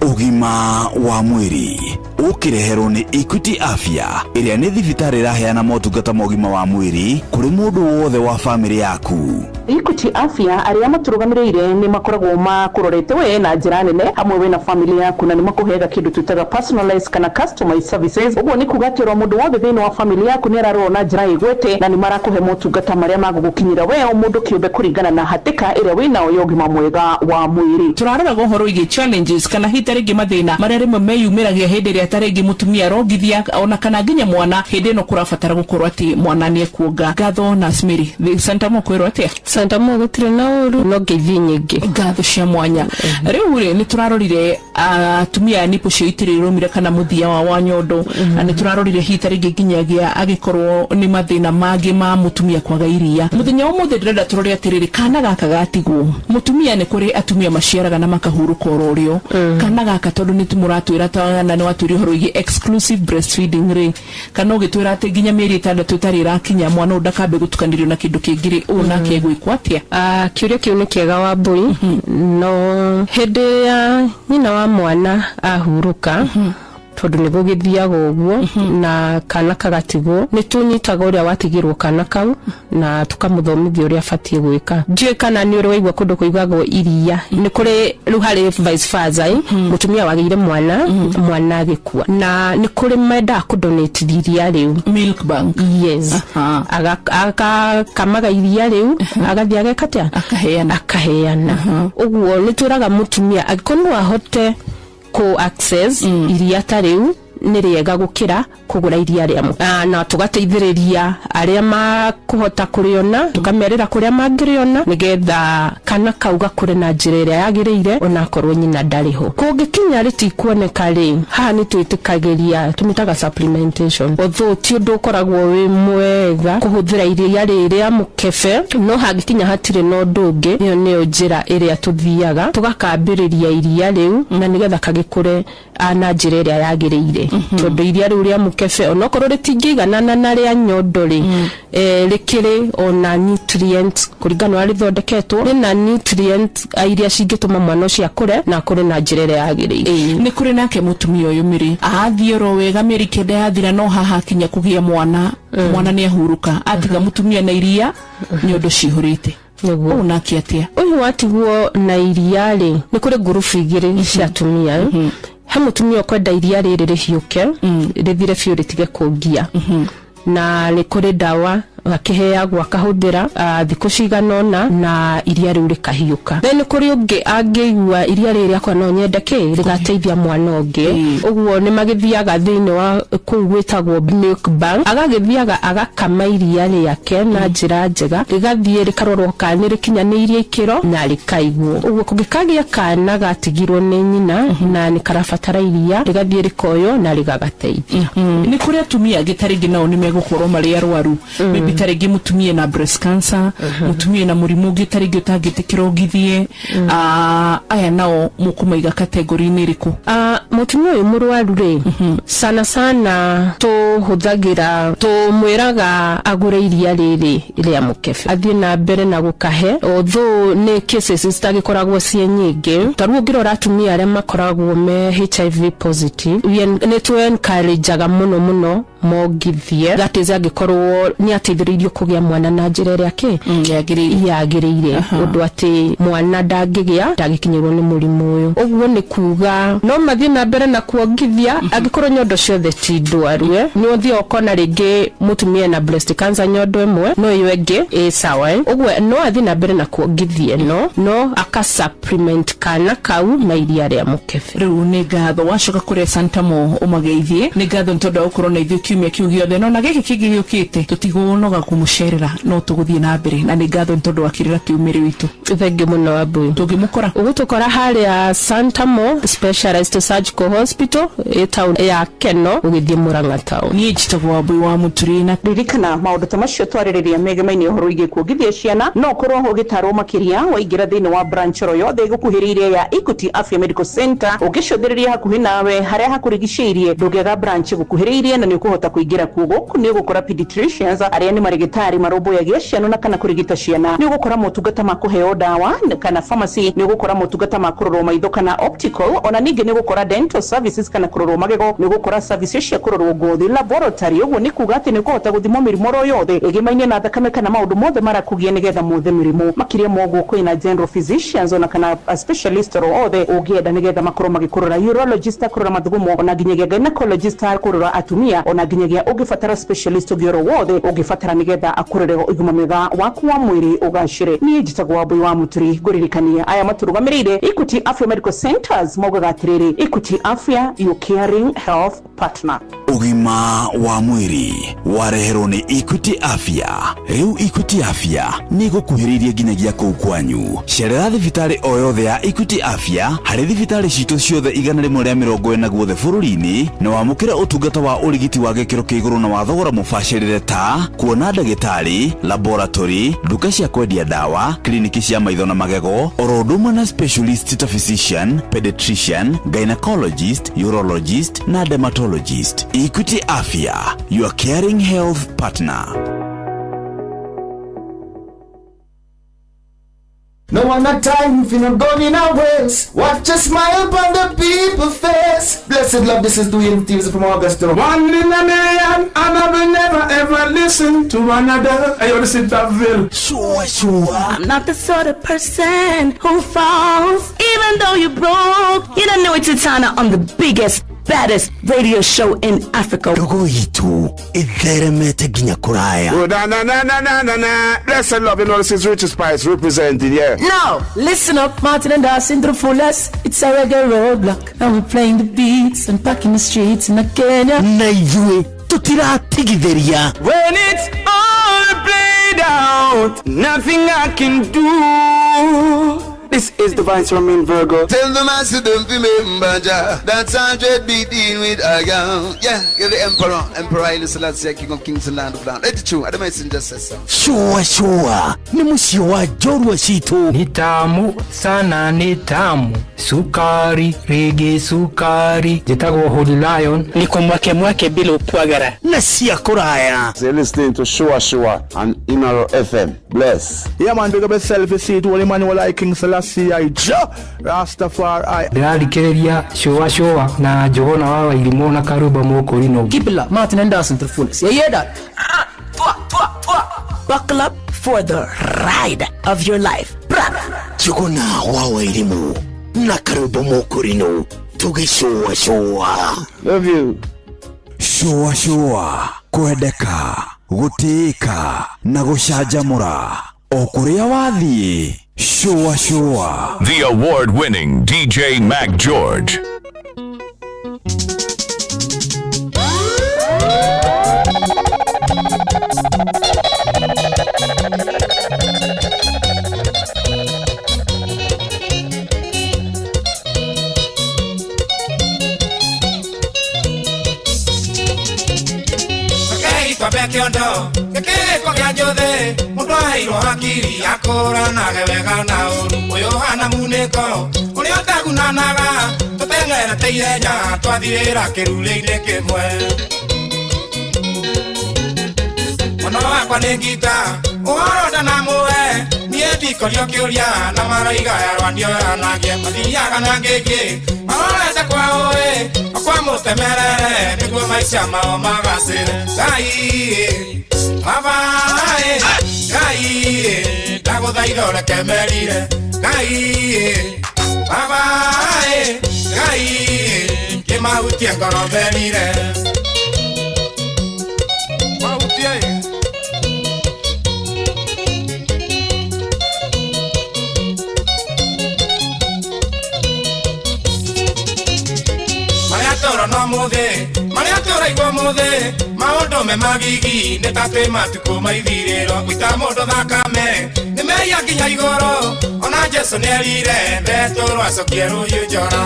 Ũgima wa mwĩrĩ ũkĩreherwo nĩ Equity Afya ĩrĩa nĩ thibitarĩ ĩraheana motungata ma ũgima wa mwĩrĩ kũrĩ mũndũ wothe wa bamĩrĩ yaku. Equity Afya arĩa matũrũgamĩrĩire nĩ makoragwo makũrorete we na njĩra nene hamwe we na family yaku, na nĩ makũheaga kĩndũ twĩtaga personalized kana customized services. Ũguo nĩ kuga atĩ oro mũndũ wothe thĩinĩ wa family yaku nĩ ararorwo na njĩra ĩgwete, na nĩ marakũhe motungata marĩa magũgũkinyĩra we o mũndũ kĩũmbe kũringana na hatĩka ĩrĩa wĩnayo ya ũgima mwega wa mwĩrĩ. Tũraroraga ũhoro wĩgiĩ challenges kana hihi tarĩngĩ mathĩna marĩa rĩmwe meyumĩragia hĩndĩ ĩrĩa tarĩngĩ mũtumia arongithia ona kana nginya mwana hĩndĩ ĩno kũrabatara gũkorwo atĩ mwana nĩ ekuonga. Ngatho na Mary Santa Mo kwĩrwo atĩa? Santa Mo gũtirĩ na ũru no ngeithi nyingĩ. Ngatho cia mwanya. Rĩu rĩ nĩ tũrarorire atumia a nipo cio itirĩ irũmire kana mũthia wa nyondo, na nĩ tũrarorire hihi tarĩngĩ nginyagia agĩkorwo nĩ mathĩna mangĩ ma mũtumia kwaga iria. Mũthenya ũmũthĩ ndĩrenda tũrore atĩrĩrĩ, kana gaka gatigwo mũtumia, nĩ kũrĩ atumia maciaraga na makahurũka oro ũrĩo. Kana gaka tondũ nĩ mũratwĩra ta na nĩ watwĩra ũhoro wĩgiĩ exclusive breastfeeding rĩ, kana ũgĩtwĩra atĩ nginya mĩeri 6 ĩtarĩ ĩrakinya mwana ũyũ ndakambe gũtukanĩrio na kĩndũ kĩngĩ rĩ, ũũ nake egwĩkwo atĩa? Kĩũria kĩu nĩ kĩega wa mbũi. No hĩndĩ ya nyina wa mwana ahurũka, tondũ nĩ gũgĩthiaga ũguo na kana kagatigwo, nĩ tũnyitaga ũrĩa watigĩrwo kana kau na tũkamũthomithia ũrĩa abatiĩ gwĩka. Ndiũĩ kana nĩ ũrĩ waigua kũndũ kũigagwo iria, nĩ kũrĩ rĩu harĩ vice versa, mũtumia wagĩire mwana, mwana agĩkua, na nĩ kũrĩ mendaga kũdonate iria rĩu. Milk bank. Yes. Agakamaga iria rĩu agathiĩ ageka atĩa? Akaheana. Ũguo nĩ twĩraga mũtumia angĩkorwo no ahote ku access iria ta rĩu nĩ rĩega gũkĩra kũgũra iria rĩa na tũgateithĩrĩria arĩa makũhota kũrĩona, tũkamerĩra kũrĩa mangĩrĩona nĩgetha kana kau gakũre na njĩra ĩrĩa yagĩrĩire onakorwo nyina ndarĩ ho. Kũngĩkinya rĩtikuoneka rĩ, haha nĩ twĩtĩkagĩria, tũmĩtaga supplementation, although ti ũndũ ũkoragwo wĩ mwega kũhũthĩra iria rĩrĩ rĩa mũkebe, no hangĩkinya hatirĩ na ũndũ ũngĩ, ĩyo nĩyo njĩra ĩrĩa tũthiaga tũgakambĩrĩria iria rĩu na nĩgetha kagĩkũre na njĩra ĩrĩa yagĩrĩire. Tondũ iria rĩu rĩa mũkebe onokorwo rĩtingĩiganana na rĩa nyondo rĩ, rĩkĩrĩ ona nutrient kũringana na rĩthondeketwo, rĩna nutrient iria cingĩtũma mwana ũcio akũre na akũre na njĩra ĩrĩa yagĩrĩire. Nĩ kũrĩ nake mũtumia ũyũ mĩrĩ athiĩ oro wega mĩeri 9 yathira, no haha akinya kũgĩa mwana, mwana nĩ ahurũka atiga mũtumia na iria nyondo cihũrĩte. Ũũ nake atĩa? Ũyũ watigwo na iria rĩ, nĩ kũrĩ ngurubu igĩrĩ cia atumia. He mũtumia ũkwenda iria rĩrĩ rĩhiũke rĩthire biũ rĩtige kũngia, na nĩ kũrĩ ndawa akĩheagwo akahũthĩra thikũ cigana ũna na iria rĩu rĩkahiũka. Then kũrĩ ũngĩ angĩigua iria rĩrĩ rĩakwa no nyende kĩ rĩgateithia mwana ũngĩ, ũguo nĩ magĩthiaga thĩinĩ wa kũu gwĩtagwo milk bank, agagĩthiaga agakama iria rĩake na njĩra njega, rĩgathiĩ rĩkarorwo kana nĩ rĩkinyanĩirie ikĩro na rĩkaigwo. Ũguo kũngĩkagĩa kana gatigirwo nĩ nyina na nĩ karabatara iria, rĩgathiĩ rĩkoywo na rĩgagateithia. Nĩ kũrĩ atumia angĩ tarĩngĩ nao nĩ megũkorwo marĩ arwaru, maybe tarĩngĩ mũtumia na breast cancer, mũtumia na mũrimũ ũngĩ tarĩngĩ ũtangĩtĩkĩra ũngithie, aya nao mũkũmaiga kategori-inĩ ĩrĩkũ? Mũtumia ũyũ mũrwaru rĩ, sana sana tũhũthagĩra, tũmwĩraga agũre iria rĩrĩ rĩa mũkebe athiĩ na mbere na gũkahe, although nĩ cases citagĩkoragwo ciĩ nyingĩ. Ta rĩu ũngĩrora atumia arĩa makoragwo me HIV positive, nĩ tũ encourageaga mũno mũno mongithie, that is angĩkorwo nĩ ateithĩrĩirio kũgĩa mwana na njĩra ĩrĩa kĩ yagĩrĩire, ũndũ atĩ mwana ndangĩgĩa ndangĩkinyĩrwo nĩ mũrimũ ũyũ. Ũguo nĩ kuga no mathiĩ na na mbere na kuongithia angĩkorwo nyondo ciothe ti ndwaru nĩ ũthiaga ũkona rĩngĩ mũtumia na breast cancer nyondo ĩmwe no ĩyo ĩngĩ ĩ sawa ũguo no athiĩ na mbere na kuongithia ĩno no aka supplement kana kau na iria rĩa mũkebe. Rĩu nĩ ngatho wacoka kũrĩa Santamo ũmageithie. Nĩ ngatho nĩ tondũ wa gũkorwo na ithuĩ kiumia kĩu gĩothe, no na gĩkĩ kĩngĩ gĩũkĩte tũtigũnoga kũmũcerera, no tũgũthiĩ na mbere, na nĩ ngatho nĩ tondũ wa kĩrĩra kĩu mĩrĩ witũ. Thengiũ mũno Wambui. Tũngĩmũkora? Ũgũtũkora harĩa Santamo Specialized Surgical Hospital ĩ town ya Keno ũgĩthiĩ Murang'a town. Niĩ njĩtagwo Wambui wa Mũturi na ririkana maũndũ ta macio twarĩrĩria megemainie ũhoro wĩgiĩ kuongithia ciana, no ũkorwo ũgĩtarwo makĩria waingĩra thĩinĩ wa branch oro yothe ĩgũkuhĩrĩirie ya Equity Afya Medical Center. Ũngĩcũthĩrĩria hakuhĩ nawe harĩa hakũrigicĩirie, ndũngĩaga branch ĩgũkuhĩrĩirie na nĩ ũkũhota kũingĩra kuo. Gũkũ nĩ ũgũkora pediatricians arĩa nĩ marĩgĩtarĩ marũmbũyagia ciana na kana kũrigita ciana, nĩ ũgũkora motungata ma kũheo ndawa kana pharmacy, nĩ ũgũkora motungata ma kũrorwo maitho kana optical, ona ningĩ nĩ ũgũkora dental services kana kũrorwo magego, nĩ ũgũkora services cia kũrorwo ngothi laboratory. Ũguo nĩ kuga atĩ nĩ ũkũhota gũthimwo mĩrimũ oro yothe ĩgĩmainie na thakame kana maũndũ mothe marakũgia nĩgetha mothe mĩrimũ. Makĩria ma ũguo kwĩna general physicians ona kana specialist oro othe ũngĩenda nĩgetha makorwo magĩkũrora, urologist akũrora mathugumo, ona nginyagia gynecologist akũrora atumia, ona nginyagia ũngĩbatara specialist ũngĩ oro wothe ũngĩbatara nĩgetha akũrore ũgima mwega waku wa mwĩrĩ ũgacĩre. Niĩ njĩtagwo Wambui wa Mũturi, ngũririkania aya matũrũgamĩrĩire Equity Afya Medical Centers maugaga atĩrĩrĩ, Equity Afya, your caring health partner. Ũgima wa mwĩrĩ wareherwo nĩ Equity Afya. Rĩu Equity Afya nĩ ĩgũkuhĩrĩirie nginyagia kũu kwanyu. Cerera thibitarĩ o yothe ya Equity Afya harĩ thibitarĩ citũ ciothe 140 guothe bũrũri-inĩ, na wamũkĩre ũtungata wa ũrigiti wa gĩkĩro kĩa igũrũ na wa thogora mũbacĩrĩre ta kuona ndagĩtarĩ, laboratory, nduka cia kwendia ndawa, kliniki cia maitho na magego, oro ũndũ ũmwe na specialist ta physician, pediatrician, gynecologist, urologist na dermatologist. Equity Afya, your caring health partner. No one a time if you not going in a ways. Watch a smile upon the people's face. Blessed love, this is Dwayne Thieves from Augusta. One in a million, and I will never ever listen to another. I want to sit that bill. Sure, sure. I'm not the sort of person who falls, even though you're broke. You don't know it's Titana on the biggest, baddest radio show in Africa. Ndogo itu itheremete nginya kuraya. Oh, na na na na na na na. Blessed love, you know this is Richie Spice representing, yeah. Now, listen up, Martin and Dawson to the fullest. It's a reggae roadblock, and we're playing the beats and packing the streets in Kenya. Na ithuĩ tũtiratigithĩria. When it's all played out, nothing I can do. This is the Vice Romain Virgo. Tell the master don't remember Jah. That's 100 beat in with a gun. Yeah, you're the emperor. Emperor Haile Selassie, King of Kings and Land of Land. It's true. I messenger says so. Sure, sure. Ni mũciĩ wa njorua citũ. Ni tamu sana, ni tamu. Sukari, rigi sukari. Njĩtagwo Holy Lion. Niko mwake mwake bila upwagara. Na cia kũraya. So you're listening to Shua Shua on Inaro FM. Bless. Yeah man, big up yourself, you see it, Holy Manuel I King Selassie I Jah Rastafari. Ndĩrathikĩrĩria Shua Shua na Njũgũna wa Wairimũ na Karumba Mũkũrinũ. Keep it locked, Martin and Dawson to the fullest. You hear that? Twa, twa, twa. Buckle up for the ride of your life. Njũgũna wa Wairimũ na Karumba Mũkũrinũ tũgĩcũa cũa. Love you. Shua Shua, kwendeka, gũtĩĩka na gũcanjamũra o kũrĩa wathiĩ. Shua Shua. The award-winning DJ Mac George. Kiondo gĩkĩrĩko kĩa njũthĩ mũndũ aheirwo hakiri akũranage wega na ũru ũyũ hana munĩko ũrĩa ũtagunanaga tũteng'erete ihenya twathirĩra kĩrurĩ-inĩ kĩmwe. Mũno wakwa nĩ ngita ũhoro ndanamũhe niĩ ndikorio kĩũria na maroiga yarwa ndioyanagie mathiaga na ngĩngĩ marorete kwa ũĩ kwa mũtemerere nĩguo maica mao magacĩre. Ngai baba Ngai ndagũthaitha ũreke merire. Ngai baba Ngai Kĩmahutie ngoro therire. Mahutie. Marĩa tũrona ũmũthĩ, marĩa tũraigua ũmũthĩ, maũndũ me magigi nĩ ta twĩ matukũ maithirĩro. Gũita mũndũ thakame nĩ mehia nginya igũrũ, ona Jesũ nĩerire Petero acokie rũhiũ njora.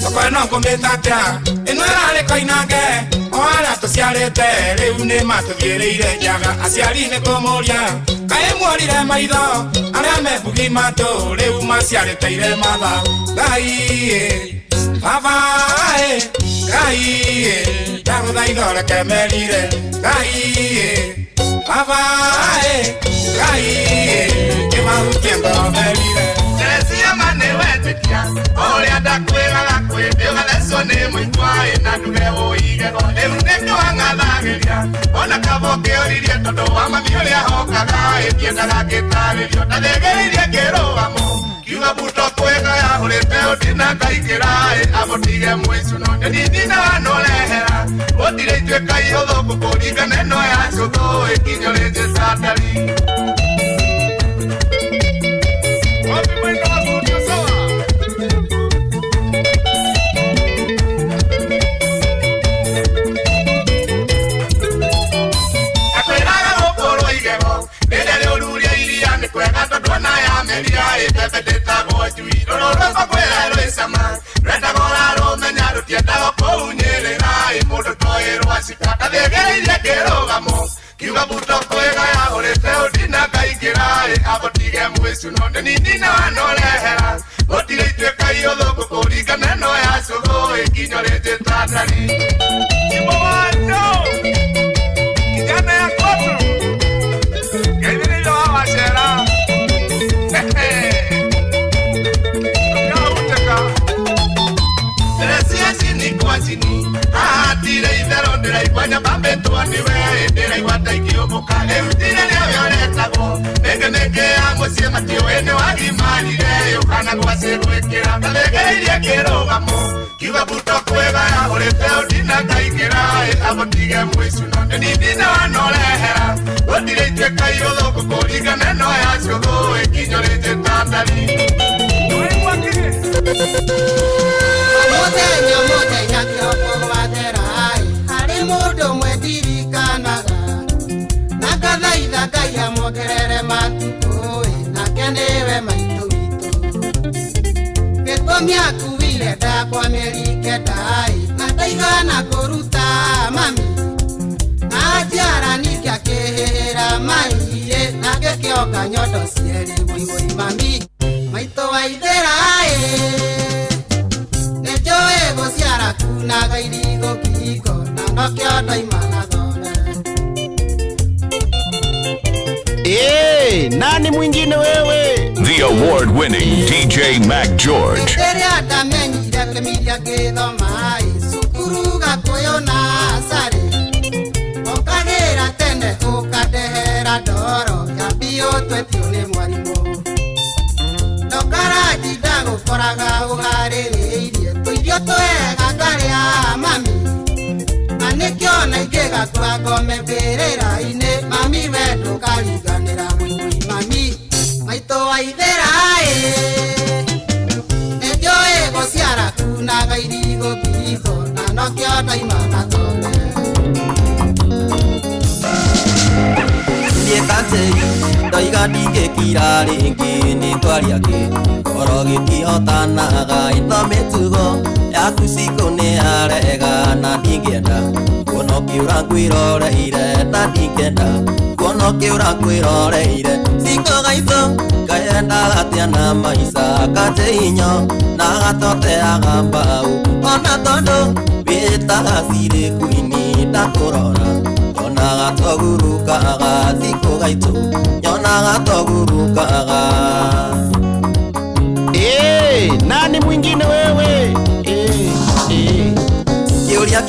Thoko ĩno ngũmĩta atĩa, ĩno ĩrarĩ koinange, o arĩa tũciarĩte rĩu nĩ matũthiĩrĩire njaga. Aciari nĩ kũmũria kaĩ muorire maitho, arĩa me mbugi matũ rĩu maciarĩte irematha. Ngai ĩ, Baba ĩ, Ngai ĩ, ndagũthaitha ũreke merire. Ngai ĩ, Baba ĩ, Ngai ĩ, kĩmahutie ngoro merire. Teresia ma nĩ wetĩkia ũrĩa ndakwĩraga kwĩndĩ ũgathecwo nĩ mũigua ĩ na nduge ũigego rĩu nĩkĩo ang'athagĩria ona kaba ũkĩũririe tondũ wa mami ũrĩa hokaga ĩ ndiendaga ngĩtarĩrio ndathĩgĩrĩirie ngĩrũgamo kiuga buto kwĩga yahũrĩte ũtina ngaingĩra ĩ amũtige mwĩcuno ndĩnini na wanũrehera gũtirĩ ituĩka ihũthũ kũringana ĩno ya cũthũ ĩkinyũrĩte candari. Kiuga buto kwĩga yahũrĩte ũndina ngaingĩra ĩ amũtige mwĩcuno ndĩnini na wanũrehera gũtirĩ ituĩka ihũthũ kũringana ĩno ya cũthũ ĩkinyũrĩte tandari. Kijana ya kwetu Gaithĩrĩirio wa wacera. Teresia chini kwa chini haha itherũ ndĩraigua nyambambĩtwo nĩwe ndĩraigua ta ikĩũmbũka rĩu ndirĩ rĩo ũretagwo mĩngĩ mĩngĩ ya mũciĩ matiũĩ nĩ wagimarire ũkana gwacĩ gwĩkĩra ndathĩgĩrĩirie kĩrũgamo kiuga buto kwĩga yahũrĩte ũndina ngaingĩra ĩ amũtige mwĩcuno ndĩnini na wanũrehera gũtirĩ ituĩka ihũthũ kũringana ĩno ya cũthũ ĩkinyũrĩte tandari. Mũthenya mũthenya kĩroko gwathera harĩ mũndũ ũmwe ndirikanaga na ngathaitha Ngai amuongerere matukũ nake nĩwe maitũ witũ. Gĩtũmi akuire ndakwa mĩeri kenda na ndaigana kũruta mami na njiara ningĩ akĩhĩhĩra mai na ngĩkĩonga nyondo cierĩ wũiwũi mami maitũ wa ithĩra nĩnjũĩ gũciara kunaga irigũ kĩhiko na nokĩo ndoima na thome. Nani mwingine wewe? The award-winning DJ Mac George. Rĩrĩa ndamenyire kĩmiria gĩthoma cukuru Gakũyũ na Carĩ ũkagĩra tene ũkandehera ndoro kĩambio twetio nĩ mwarimũ ndũkaranji ndagũkoraga ũharĩrĩirie tũirio twega ngarĩa mami na nĩkĩo na ingĩgakua ngome mbĩrĩra-inĩ mami we ndũkariganĩra wũiwũi mami maitũ wa ithĩra nĩnjũĩ gũciara kunaga irigũ kĩhiko na nokĩo ndoima na thome. Niĩ ndoiga ndingĩkira rĩngĩ nĩ twaria kĩ oro gĩtihotanaga ĩno mĩtugo yaku cikũ nĩ yarega na ndingĩenda kuona ũkĩũra ngwĩroreire na ndingĩenda kuona ũkĩũra ngwĩroreire cikũ gaitũ kayendaga atĩa na maica kate inyo na gatoteaga mbau ona tondũ wĩtaga cirĩ kuini ndakũrora nyonaga togurukaga cikũ gaitũ nyonaga togurukaga. Nani mwingine wewe? Kĩũria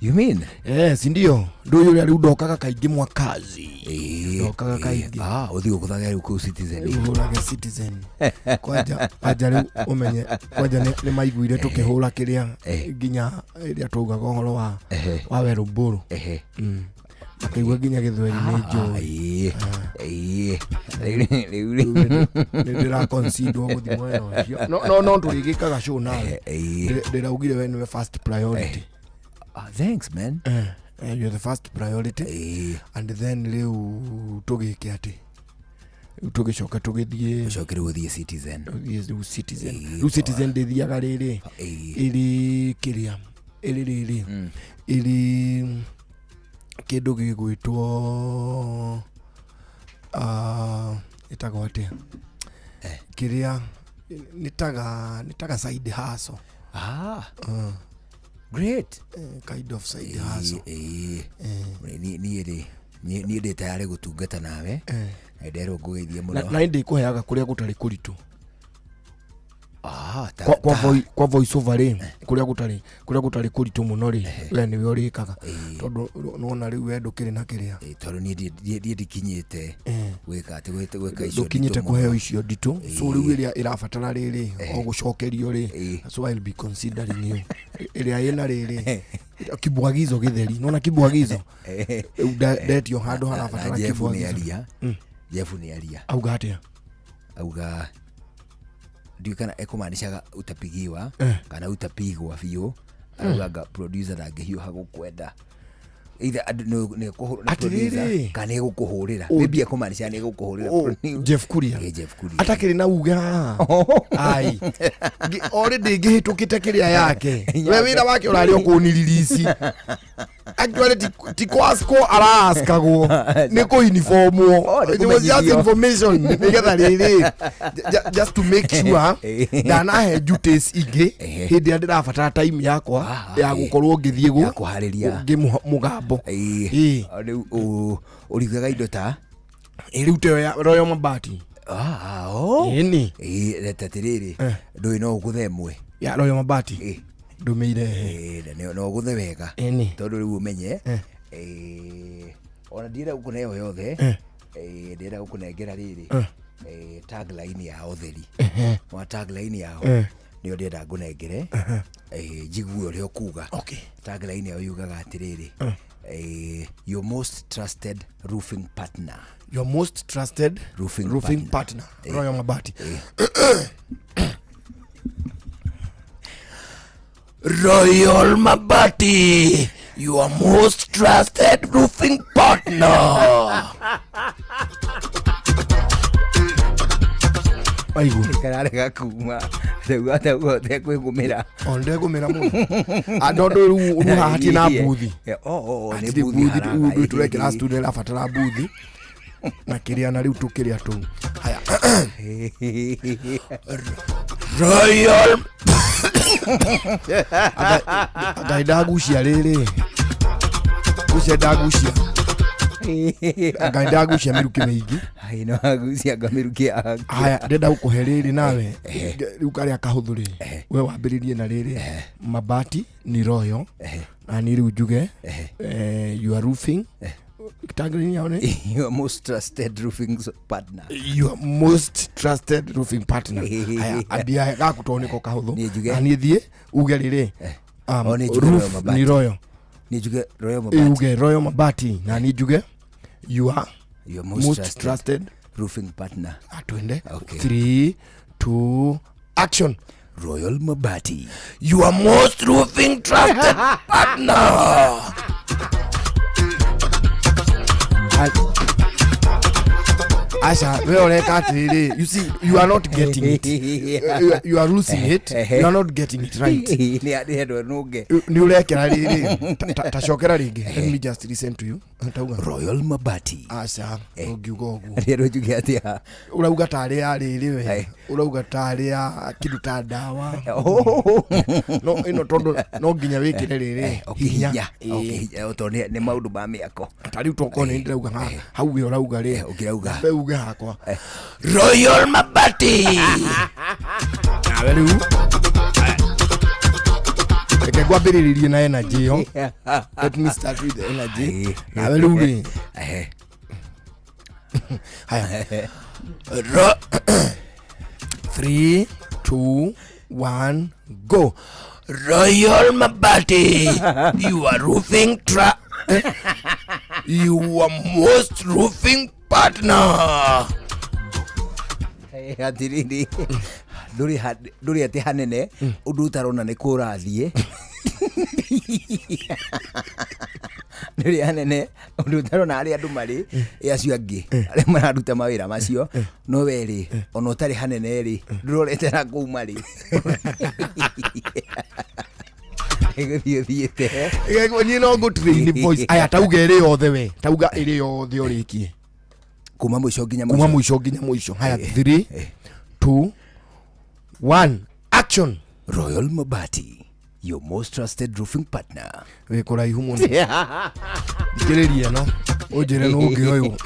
You mean? Yes, ndio ndũyũ ũrĩa rĩu ndokaga kaingĩ mwakazi ndokaga kaingĩ. Ah, ũthiĩ ũgũthage rĩu kũu Citizen. Rĩu hũrage Citizen kwanja kwanja rĩu ũmenye kwanja nĩ maiguire tũkĩhũra kĩrĩa nginya ĩrĩa twaugaga ũhoro wa werũmbũrũ. Makĩigua nginya gĩthweri nĩ njũĩ. Rĩu nĩ ndĩraconsider gũthiĩ mwena ũcio. No tũrĩgĩkaga show nawe. Ndĩraugire we nĩwe first priority. Ah, thanks man. You're the first priority. And then rĩu tũgĩke atĩ rĩu tũgĩcoka tũgĩthiĩ ũcoke rĩu ũthiĩ Citizen. Rĩu Citizen. Rĩu Citizen ndĩthiaga rĩrĩ ĩrĩ kĩrĩa ĩrĩ rĩrĩ ĩrĩ kĩndũ gĩgwĩtwo ĩtagwo atĩa kĩrĩa nĩtaga side hustle. Ah. Great. Kind of side hustle. Niĩ rĩ niĩ ndĩ tayarĩ gũtungata nawe na nderwo ngũgeithie mũno. Na ndĩkũheaga kũrĩa gũtarĩ kũritũ. Ah, kwa voice over rĩ kũrĩa gũtarĩ kũritũ mũno rĩ we nĩwe ũrĩkaga tondũ nĩwona rĩu we ndũkĩrĩ na kĩrĩa. Tondũ niĩ ndikinyĩte gwĩka atĩ gwĩka icio ndũkinyĩte kũheo icio nditũ, so rĩu ĩrĩa ĩrabatara rĩrĩ o gũcokerio rĩ, so I'll be considering you ĩrĩa ĩna rĩrĩ kibwagizo gĩtheri nĩwona kibwagizo ndetio handũ harabatara kibwagizo. Jeff nĩ aria auga atĩa? Auga ndiũ kana ekũmaanishaga utapigiwa kana utapigwa biũ. Araugaga producer ndangĩhiũha gũkwenda either andũ nĩ producer kana nĩ gũkũhũrĩra, maybe ekũmaanisha nĩ gũkũhũrĩra. Jeff Kuria. Jeff Kuria atakĩrĩ na uge haha ai already ngĩhĩtũkĩte kĩrĩa yake we wĩra wake ũrarĩ o kũniririci. Actually ti kwaskwo araskagwo nĩ kũiniformwo. It was just information nĩgetha rĩrĩ just to make sure ndanahe duties ingĩ hĩndĩ ĩrĩa ndĩrabatara time yakwa ya gũkorwo ngĩthiĩ kũharĩria mũgambo. Rĩu ũrigaga indo ta rĩu teyo ya Royal Mabati. Ĩni reta atĩrĩrĩ ndũĩ no ũgũthe ĩmwe ya Royal Mabati ndũmĩire no ũgũthe wega tondũ rĩu ũmenye ona ndienda gũkũneo yothe, ndĩrenda gũkũnengera rĩrĩ tagline ya ũtheri wa tagline yao nĩyo ndĩrenda ngũnengere njigue ũrĩa ũkuga. Tagline yao yugaga atĩrĩrĩ your most trusted roofing partner. Your most trusted roofing partner. Royal Mabati. Royal Mabati, your most trusted roofing partner. Aigua kararega kuma rĩu atauga ũtekwĩgũmĩra. O ndegũmĩra mũno. Tondũ rĩu haha hatirĩ na buthi. Nĩ buthi rĩu tũrekĩra studio ĩrabatara buthi na kĩrĩa na rĩu tũkĩrĩa tũu. Haya. Royal Ngai ndagucia rĩrĩ gucia ndagucia Ngai ndagucia mĩrukĩ mĩingĩ. Ai no agucia mĩrukĩ yaku. Haya ndĩrenda gũkũhe rĩrĩ nawe rĩu karĩa kahũthũ rĩ we wambĩrĩrie na rĩrĩ Mabati ni Royal na ni rĩu njuge you are roofing tagline yao nĩ your most trusted roofing partner. Your most trusted roofing partner. Haya ambia gaku tondũ nĩko kahũthũ na niĩ thiĩ uge rĩrĩ roof ni Royal. Ni njuge Royal Mabati. Uge Royal Mabati na ni njuge you are your most trusted roofing partner. Atwende. 3 2 action. Royal Mabati, your most roofing trusted partner. Asha, we oreka atiriri. You see, you are not getting it. You are losing it. You are not getting it right. Ni andũ nũnge. Ni urekera riri. Tacokera rĩngĩ. Let me just listen to you. Tauga Royal Mabati. Asha, ũngiuga ũguo. Rĩrĩ njuge atĩa? Urauga tarĩ ya rĩrĩ we. Urauga tarĩ ya kĩndũ ta ndawa. No ĩno tondũ no nginya wĩkĩre rĩrĩ. Hinya. Tondũ nĩ maũndũ ma mĩako. Ta rĩu tokorwo nĩ ndĩrauga hau we ũrauga rĩ. Ũngĩrauga. We uge hakwa. Royal Mabati. Nawe rĩu. Reke ngwambĩrĩrie na energy ĩyo. Let me start with the energy. Nawe rĩu rĩ. Haya. 3 2 1 go. Royal Mabati, you are roofing tra. You are most roofing partner. Atiriri ndũrĩ atĩ hanene ũndũ ũtarona nĩ kũ ũrathiĩ. Ndũrĩ hanene ũndũ ũtarona harĩa andũ marĩ, ĩ acio angĩ arĩa mararuta mawĩra macio, no we rĩ, ona ũtarĩ hanene rĩ, ndũrorete na kũu marĩ, gũthiĩ ũthiĩte. Niĩ no ngũ train voice. Aya, tauga ĩrĩ yothe we. Tauga ĩrĩ yothe ũrĩkie. Kuma mũico nginya Kuma mũico nginya mũico. Haya, 3 2 1 action. Royal Mabati, your most trusted roofing partner. Wĩ kũraihu mũno. Thikĩrĩria no ũnjĩre nũ ũngĩ ũyũ.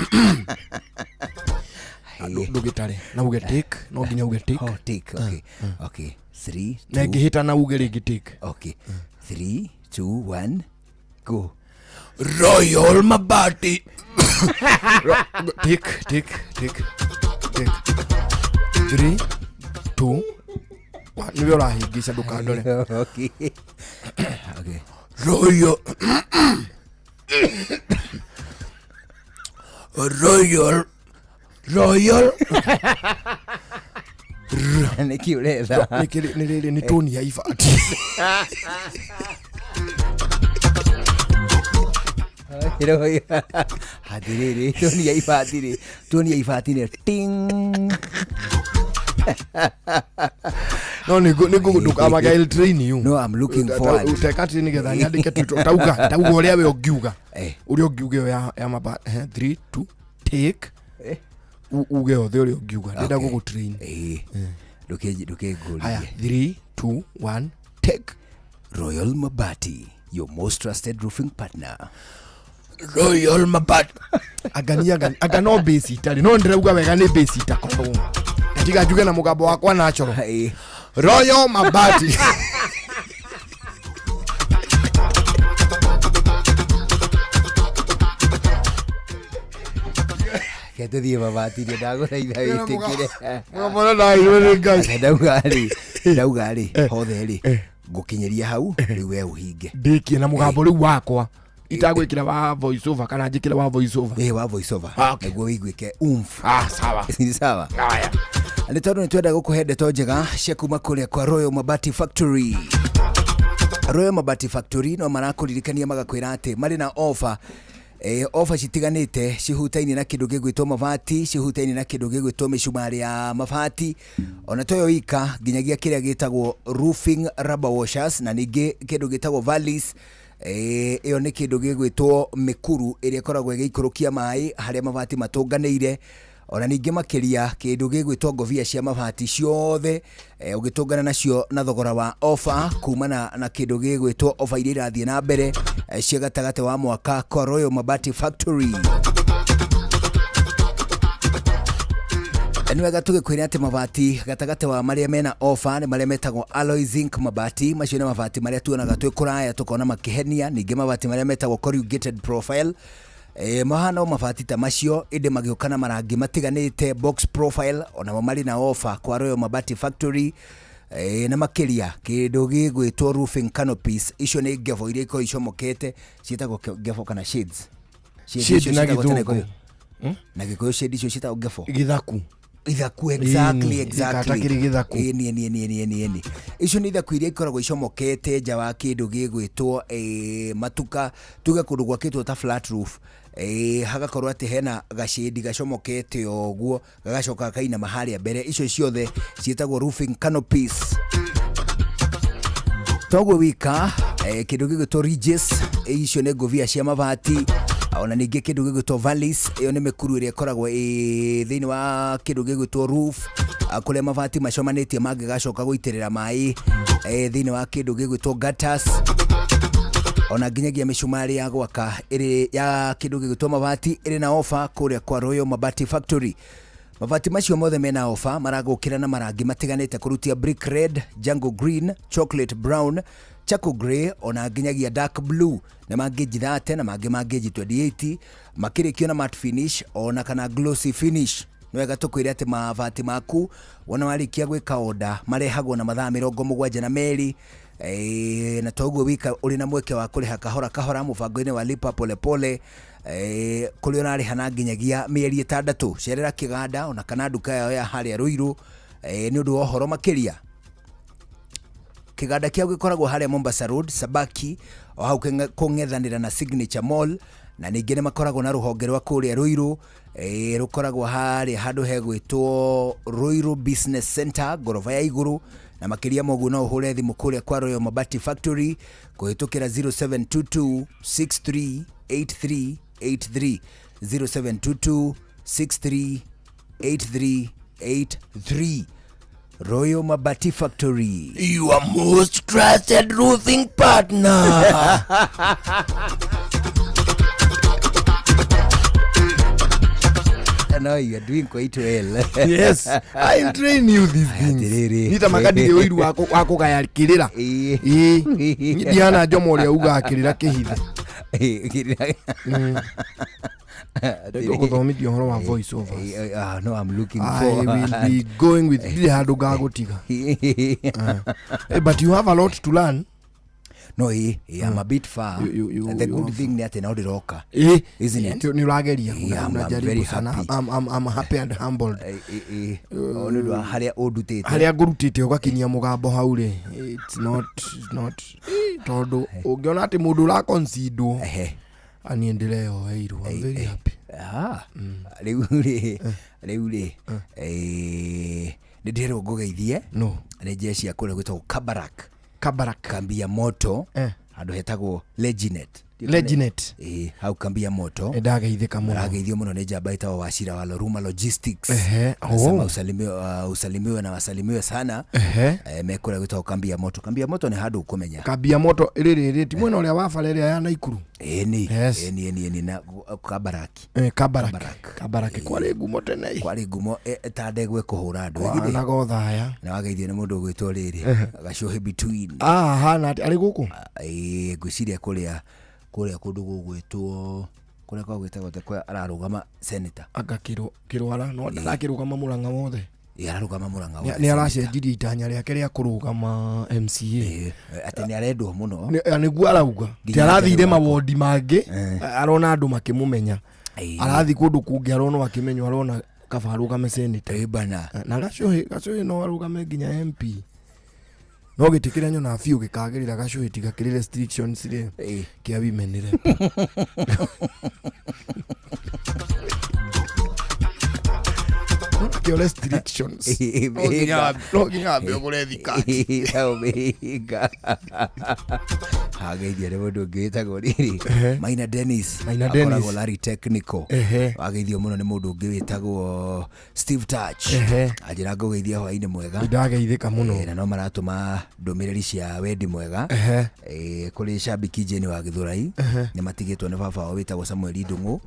Ndũgĩtare na uge take, no nginya uge take. Oh, take, okay. Okay. 3 Na 2 ĩngĩhĩta na uge rĩngĩ take. Okay. 3 2 1 go. Royal Mabati. Take, take, take, take. 3 2 1. Nĩwe ũrahĩngĩca, ndũkandore. Okay. Okay. Royal. Royal. Royal. Nĩkĩ ũretha? Nĩ rĩrĩ, nĩ tũni ya ibati. Atirĩrĩ, toni ya ibati rĩ, toni ya ibati nĩ ting. No nĩ ndũkamake, I'll train you. No, I'm looking forward. Uteka atĩ nĩgetha nyandĩke tu tauga tauga ũrĩa we ũngiuga. Ũrĩa ũngiuga ĩyo ya mabati. 3 2 take. Uge yothe ũrĩa ũngiuga. Ndĩrenda Okay. gũgũ train. Ndũkĩngũrie. Haya, 3 2 1 take. Royal Mabati, your most trusted roofing partner. Royal Mabati. Angani angani anga no base itarĩ, no ndĩrauga wega nĩ base itakoragwo. Tiga njuge na mũgambo wakwa natural. Royal Mabati. Reke tũthiĩ mabati-inĩ, ndagũthaitha wĩtĩkĩre. Mũgambo ũrĩa ndaheirwo nĩ Ngai. Ndauga rĩ, ndauga rĩ, hothe rĩ, ngũkinyĩria hau rĩu we ũhinge. Ndĩkie na mũgambo rĩu wakwa, itagwĩkĩra wa voice over kana njĩkĩre wa voice over? Ĩ, wa voice over. Okay. Nĩguo wĩiguĩke umf. Ah, sawa. Nĩ sawa. Haya. Nĩ tondũ nĩ twenda gũkũhe ndeto njega cia kuma kũrĩa kwa Royal Mabati Factory. Royal Mabati Factory no marakũririkania magakwĩra atĩ marĩ na offer, ofa citiganĩte cihutaine na kĩndũ gĩgwĩtwo mabati, cihutaine na kĩndũ gĩgwĩtwo mĩcumarĩ ya mabati, ona toyo ika nginyagia kĩrĩa gĩtagwo roofing rubber washers, na ningĩ kĩndũ gĩtagwo valleys. Ĩyo nĩ kĩndũ gĩgwĩtwo mĩkuru ĩrĩa ĩkoragwo ĩgĩikũrũkia maĩ harĩa mabati matũnganĩire, ona ningĩ makĩria kĩndũ gĩgwĩtwo ngobia cia mabati ciothe, ũgĩtũngana nacio na thogora wa ofa kumana na kĩndũ gĩgwĩtwo ofa iria irathiĩ na mbere, cia gatagatĩ wa mwaka kwa Royal Mabati Factory. Nĩ wega tũgĩkwĩra atĩ mabati gatagatĩ wa marĩa mena ofa nĩ marĩa metagwo alloy zinc mabati. Macio nĩ mabati marĩa tuonaga twĩ kũraya tũkona makĩhenia. Ningĩ mabati marĩa metagwo corrugated profile, mahana o mabati ta macio ĩndĩ magĩũka na marangi matiganĩte. Box profile onamo marĩ na ofa kwa Royal Mabati Factory. Na makĩria kĩndũ gĩgwĩtwo roofing canopies, icio nĩ ngebo iria ikoragwo icomokete, ciĩtagwo ngebo kana shades. Shade Shade icio na ciĩtagwo tene Gĩthũngũ. Gĩkũyũ. Na Gĩkũyũ shade icio ciĩtagwo ngebo. Gĩthaku. Ithaku, exactly. Ĩni, Exactly. gĩkata kĩrĩ gĩthaku. Ĩni, ĩni, ĩni, ĩni, ĩni, ĩni. Icio nĩ ithaku iria ikoragwo icomokete nja wa kĩndũ gĩgwĩtwo, matuka, tuge kũndũ gwakĩtwo ta flat roof, hagakorwo atĩ hena gacĩndi gacomokete o ũguo gagacoka gakainama harĩa mbere. Icio ciothe ciĩtagwo roofing canopies. Toguo wika, kĩndũ gĩgwĩtwo ridges, icio nĩ ngũbia cia mabati, ona ningĩ kĩndũ gĩgwĩtwo valleys, ĩyo nĩ mĩkuru ĩrĩa ĩkoragwo ĩ thĩinĩ wa kĩndũ gĩgwĩtwo roof, kũrĩa mabati macomanĩtie mangĩgacoka gũitĩrĩra maĩ, thĩinĩ wa kĩndũ gĩgwĩtwo gutters, ona nginyagia mĩcumarĩ ya gwaka ĩrĩ ya kĩndũ gĩgwĩtwo mabati ĩrĩ na ofa kũrĩa kwa Royal Mabati Factory. Mabati macio mothe mena ofa maragũkĩra na marangi matiganĩte, kũrutia brick red, jungle green, chocolate brown, Charcoal grey ona nginyagia dark blue na mangĩ 30 na mangĩ ma ngĩnji 28 makĩrĩkio na matte finish ona kana glossy finish. Nĩ wega tũkwĩre atĩ mabati maku wona warĩkia gwĩka order marehagwo na mathaa 72. Na toguo wika ũrĩ na mweke wa kũrĩha kahora kahora mũbango-inĩ wa lipa polepole, kũrĩa ũrarĩha na nginyagia mĩeri 6. Cerera kĩganda ona kana nduka yao ya harĩa Ruiru, nĩ ũndũ wa ũhoro makĩria. Kĩganda kĩao gĩkoragwo harĩa Mombasa Road, Sabaki, o hau kũng'ethanĩra na Signature Mall, na ningĩ nĩ makoragwo na rũhonge rwa kũrĩa Ruiru, rũkoragwo harĩa handũ hegwĩtwo Ruiru Business Center ngoroba ya igũrũ. Na makĩria ma ũguo no ũhũre thimũ kũrĩa kwa Royal Mabati Factory kũhĩtũkĩra 0722 6383 83, 0722 638383. Royal Mabati Factory, your most trusted roofing partner. No, you are doing quite well. Yes, I train you these things. Nita makadire ũiru wa kũgaya kĩrĩra. Ĩĩ, ndihana Njomo ũrĩa ugaga kĩrĩra kĩhithe. Ndĩgũthomithia ũhoro wa voice over. No, I'm looking I forward. will be going with ndirĩ handũ ngagũtiga. But you have a lot to learn. No, I'm a bit far. The good thing ni atĩ no ndĩroka. Isn't it? Nĩ ũrageria. Yeah, I'm Unajaribu very sana. happy. I'm happy and humbled. O nĩ ũndũ wa harĩa ũndutĩte. Harĩa ngũrutĩte ũgakinyia mũgambo hau rĩ. It's not, it's not. Tondũ ũngĩona atĩ mũndũ ũraconsiderwo. Niĩ ndĩreyoeirwo. I'm very happy. Rĩu rĩ, rĩu rĩ, nĩ ndĩrerwo ngũgeithie. No. Nĩ jeshi ya kũrĩa gwĩtagwo Kabarak. Kabarak. Kambi ya moto. Handũ hetagwo Leginet. Leginet. Hau kambi ya moto. Nĩ ndageithĩka mũno. Arageithio mũno nĩ njamba ĩtagwo Wachira wa Loruma Logistics. Nasema usalimiwe na wasalimiwe sana. Mekũrĩa gwĩtagwo kambi ya moto. Kambi ya moto nĩ handũ ũkũmenya. Kambi ya moto rĩrĩ rĩ ti mwena ũrĩa wa bara ĩrĩa ya Naikuru. Ĩni. Yes. Ĩni, ĩni, ĩni, na Kabaraki. Kabaraki. Kabaraki. Kabaraki. Kwarĩ ngumo tene. Kwarĩ ngumo, ta ndegwa ĩkũhũra andũ. Kwa Ĩgithĩ? na gothaya. Na wageithio nĩ mũndũ ũgwĩtwo rĩrĩ. Gacũhĩ between. Hana atĩ, arĩ gũkũ? Ngwĩciria kũrĩa kũndũ gũgwĩtwo, kũrĩa kwa gwĩtagwo atĩ kwa ararũgama senator. Anga kĩrwara, no ndarakĩrũgama Mũrang'a wothe. Ararũgama Mũrang'a wothe Nĩ aracenjirie itanya rĩake rĩa kũrũgama MCA. Atĩ nĩ arendwo mũno. Nĩguo arauga. Nginya Ti arathire ndarũgama. mawondi mangĩ, arona andũ makĩmũmenya. Arathi kũndũ kũngĩ arona akĩmenywo, arona kaba arũgame senator. Bana. Na Gacũhĩ no arũgame nginya MP. No gĩtĩ kĩrĩa nyonaga biũ gĩkagĩrĩra Gacũhĩ tiga kĩrĩ restrictions rĩ, kĩa women rep. Kĩo restrictions. No nginya wambe ũgũre thikati. Mĩhinga. Ageithio nĩ mũndũ ũngĩ wĩtagwo rĩrĩ. Maina Dennis. Maina Dennis. Akoragwo Larry Technical. Wageithio mũno nĩ mũndũ ũngĩ wĩtagwo Steve Touch. Anjĩra ngũgeithia hwaĩ-inĩ mwega. Nĩndageithĩka mũno. Na no maratũma ndũmĩrĩri cia wendi mwega. Kũrĩ shabiki Jane wa Gĩthũrai. Nĩ matigĩtwo nĩ baba wao wĩtagwo Samuel Ndung'u.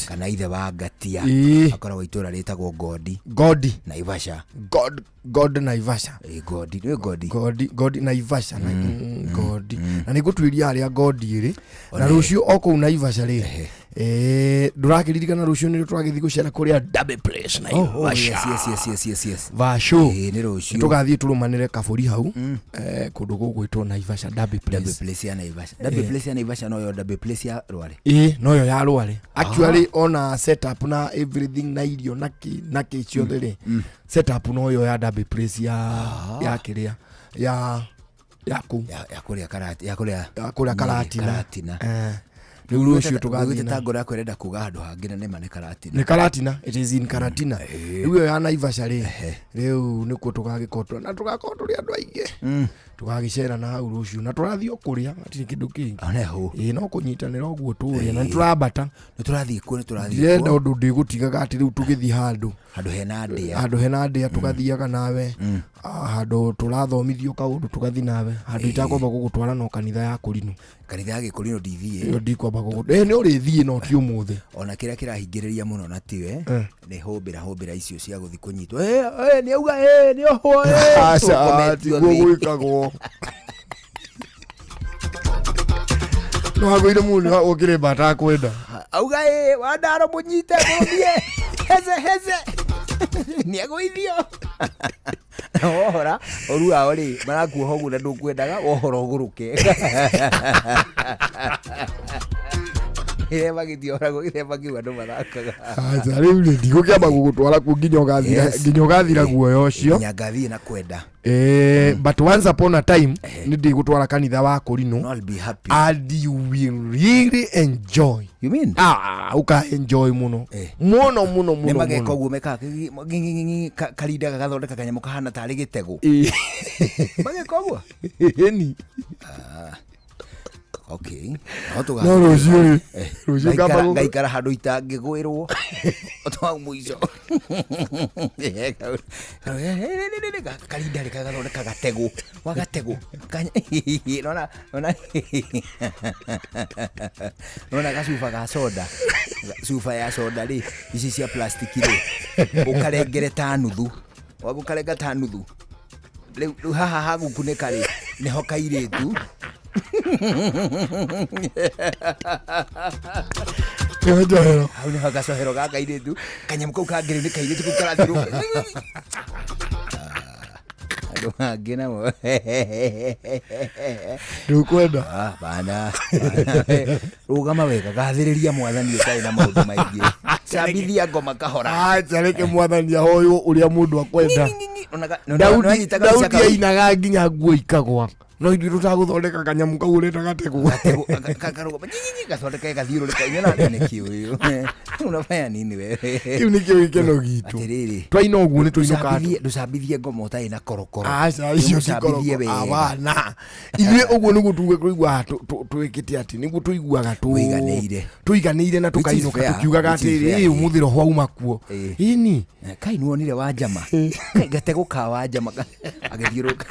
Kana ithe wa Ngatia. Akoragwo itũũra rĩtagwo Ngodi. Ngodi. Naivasha. God, God Naivasha. Ngodi, nĩ Ngodi. Ngodi, Ngodi Naivasha, na Ngodi. Na nĩngũtuĩria harĩa Ngodi ĩrĩ. Na One. rũciũ o kũu Naivasha rĩ. Ndũrakĩririkana rũciũ nĩrĩo tũragĩthiĩ gũcera kũrĩa Derby Place Naivasha. Yes, yes, yes, yes, yes, yes. Vasho. Nĩ rũciũ. Tũgathiĩ tũrũmanĩre kabũri hau. Kũndũ gũgwĩtwo Naivasha Derby Place. Derby Place ya Naivasha. Derby Place ya Naivasha noyo Derby Place ya Rware. Noyo ya Rware. Actually ona setup na everything na irio na kĩ na kĩ ciothe rĩ. Setup noyo ya Derby Place ya kĩrĩa ya kũu. Ya kũrĩa Karati, ya kũrĩa Ya kũrĩa Karatina. Karatina. Rĩu rũciũ tũgathiĩ Ngũgwĩte na ta ngoro yakwa ĩrenda kuga handũ hangĩ na nĩma nĩ Karatina. Nĩ Karatina, it is in Karatina. Rĩu ĩyo ya Naivasha rĩ, rĩu nĩkuo tũgagĩkorwo na tũgakorwo tũrĩ andũ aingĩ. Tũgagĩcera na hau rũciũ na tũrathiĩ o kũrĩa, hatirĩ kĩndũ kĩngĩ. One hau. No kũnyitanĩra ũguo tũrĩa na nĩtũrambata. Nĩ tũrathiĩ kuo, nĩ tũrathiĩ Ndirenda kuo. ũndũ ndĩgũtigaga atĩ rĩu tũgĩthiĩ handũ. Handũ hena ndĩa. Handũ hena ndĩa tũgathiaga nawe. Handũ tũrathomithio kaũndũ tũgathiĩ nawe. Handũ itakwamba gũgũtwara no kanitha ya Kũrinũ. Kanitha ya Gĩkũrinũ ndithiĩ. Ĩyo ndikwamba gũgũ-, nĩ ũrĩthiĩ no ti ũmũthĩ. Ona kĩrĩa kĩrahingĩrĩria mũno na tiwe, nĩ hũmbĩra hũmbĩra icio cia gũthiĩ kũnyitwo. Nĩ auga, nĩ ohwo, Aca, tũkometio tiguo thĩ. gwĩkagwo. No hagũire mũndũ ũkĩrĩ mbata akwenda. Auga ĩ wandaro mũnyite mũthie heze heze nĩagũithio. Wohora ũru wao rĩ marakuoha ũguo na ndũkwendaga wohora ũgũrũke. Gĩthemba gĩtioragwo, gĩthemba kĩu andũ mathakaga. Aca rĩu rĩ ndigũkĩamba gũgũtwara kuo nginya ũgathira Yes. nginya ũgathira guoya ũcio. Nginya ngathiĩ na kwenda. But once upon a time nĩ ndĩgũtwara kanitha wa Korino. I'll be happy. And you will really enjoy. You mean? Ah, uka enjoy muno. Muno muno Nĩ muno. mageka muno. ũguo mekaga karinda gagathondeka kanyamũ kahana tarĩ gĩtegũ. Mageka ũguo? Ĩni. Okay. No rũciũ rĩ, rũciũ ngamba Ngaikara handũ itangĩgwĩrwo twa mũico. Karinda rĩ gagathondeka gategũ wa gategũ. Nona nona nona gacuba ga soda, cuba ya soda rĩ, ici cia plastiki rĩ, ũkarengere ta nuthu, wagũkarenga ta nuthu rĩu rĩu haha hagũkunĩka rĩ nĩho kairĩtu. Nĩho njohero. Hau nĩho gacohero ga kairĩtu, kanyamũ kau kangĩ rĩu nĩ kairĩtu kau karathiũrũrũka. Andũ angĩ namo Ndũkwenda. Ah, bana rũgama wega, gathĩrĩria mwathani ũtarĩ na maũndũ maingĩ, cambithia ngoma kahora. Aca reke mwathani ahoywo ũrĩa mũndũ akwenda. Daudi Daudi Daudi ainaga nginya nguo ikagwa. No ithuĩ tũtagũthondeka kanyamũ kau ũreta gategũ. Karũgama nyinyi gathondeka gathiũrũrũka inyona nĩ kĩũyũ unafanya nini wewe? Kĩu nĩkĩo gĩkeno gitũ. Atĩrĩrĩ, Twaina ũguo nĩ tũinũkaga. Ndũcambithie ngoma ũtarĩ na korokoro. Aca icio ti Ũcambithie korokoro. wega. Abana. Ithuĩ ũguo nĩguo tuge tũiguaga twĩkĩte atĩ nĩguo tũiguaga Tũiganĩire. tũiganĩire na Which is tũkainũka fair, tũkiugaga which is atĩrĩ fair, ĩ ũmũthĩ roho auma kuo. Ĩni. Kai nĩwonire wa njama? Kai gategũ ka wa njama agĩthiũrũrũka.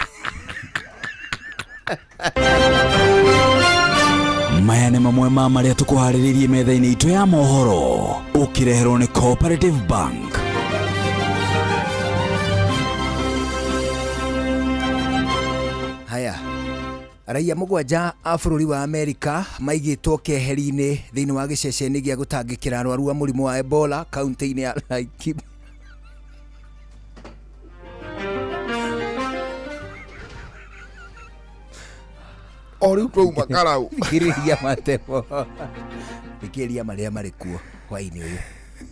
Maya nĩ mamwe ma marĩa tũkũharĩrĩirie metha-inĩ itũ ya mohoro ũkĩreherwo nĩ Cooperative Bank. Haya, raia mũgwanja a bũrũri wa Amerika maigĩtwo keheri-inĩ thĩinĩ wa gĩceceni gĩa gũtangĩkĩra arwaru a mũrimũ wa Ebola kaunti-inĩ ya Laikipia. O rĩu twauma karau. Thikĩrĩria matemo, thikĩrĩria marĩa marĩ kuo hwaĩ-inĩ ũyũ.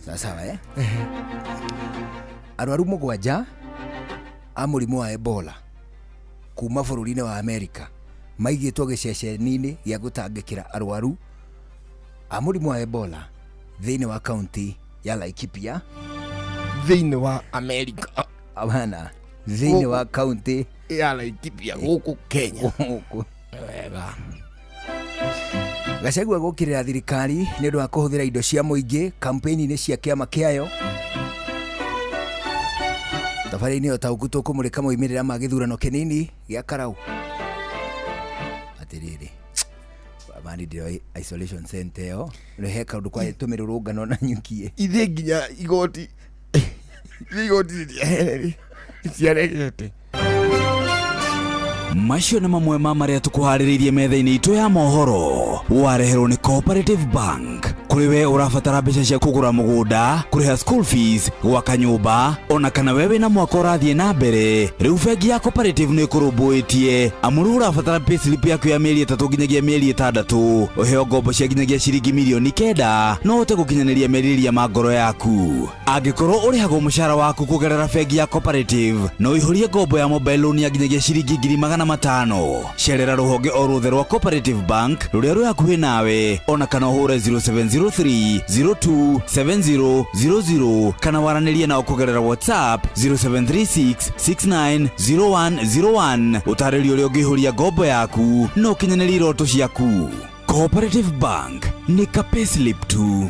Sawa sawa, eh? Arwaru mũgwanja a mũrimũ wa Ebola kuma bũrũri-inĩ wa Amerika maigĩtwo gĩceceni-inĩ gĩa gũtangĩkĩra arwaru a mũrimũ wa Ebola thĩinĩ wa kaunti ya Laikipia thĩinĩ wa Amerika. Abana, thĩinĩ wa kaunti ya Laikipia gũkũ Kenya. Gũkũ. Wega. Gachagua gũkĩrĩra thirikari nĩ ũndũ wa kũhũthĩra indo cia mũingĩ kampeni-inĩ cia kĩama kĩayo. Thabarĩ-inĩ ĩyo taũku tũkũmũrĩka moimĩrĩra ma gĩthurano kĩnini gĩa Karau. Atĩrĩrĩ, mani ndĩroĩ isolation center ĩyo he kaũndũ kwa tũmĩrũrũngano na nyukie. Ithuĩ nginya igoti ithuĩ igoti rĩtiaregete. Macio nĩ mamwe ma marĩa tũkũharĩrĩirie metha-inĩ itũ ya mohoro wareherwo nĩ Cooperative Bank. Kũrĩ we ũrabatara mbeca cia kũgũra mũgũnda, kũrĩha school fees, gwaka nyũmba, ona kana we wĩna mwaka ũrathiĩ na mbere, rĩu bengi ya Cooperative nĩ ĩkũrũmbũĩtie. Amu rĩu ũrabatara payslip yaku ya mĩeri 3 nginyagia mĩeri 6, ũheo ngombo cia nginyagia ciringi mirioni 9, no ũhote gũkinyanĩria merirĩria ma ngoro yaku. Angĩkorwo ũrĩhagwo mũcara waku kũgerera bengi ya Cooperative, no ũihũrie ngombo ya mobile loan ya nginyagia ciringi 500,000. Cerera rũhonge o ruothe rwa Cooperative Bank rũrĩa rwĩ hakuhĩ nawe, ona kana ũhũre 0703 02 7000 kana waranĩrie nao kũgerera WhatsApp 0736 690101. Ũtarĩrio ũrĩa ũngĩihũria ngombo yaku na ũkinyanĩrie iroto ciaku. Cooperative Bank nĩ ka payslip tu.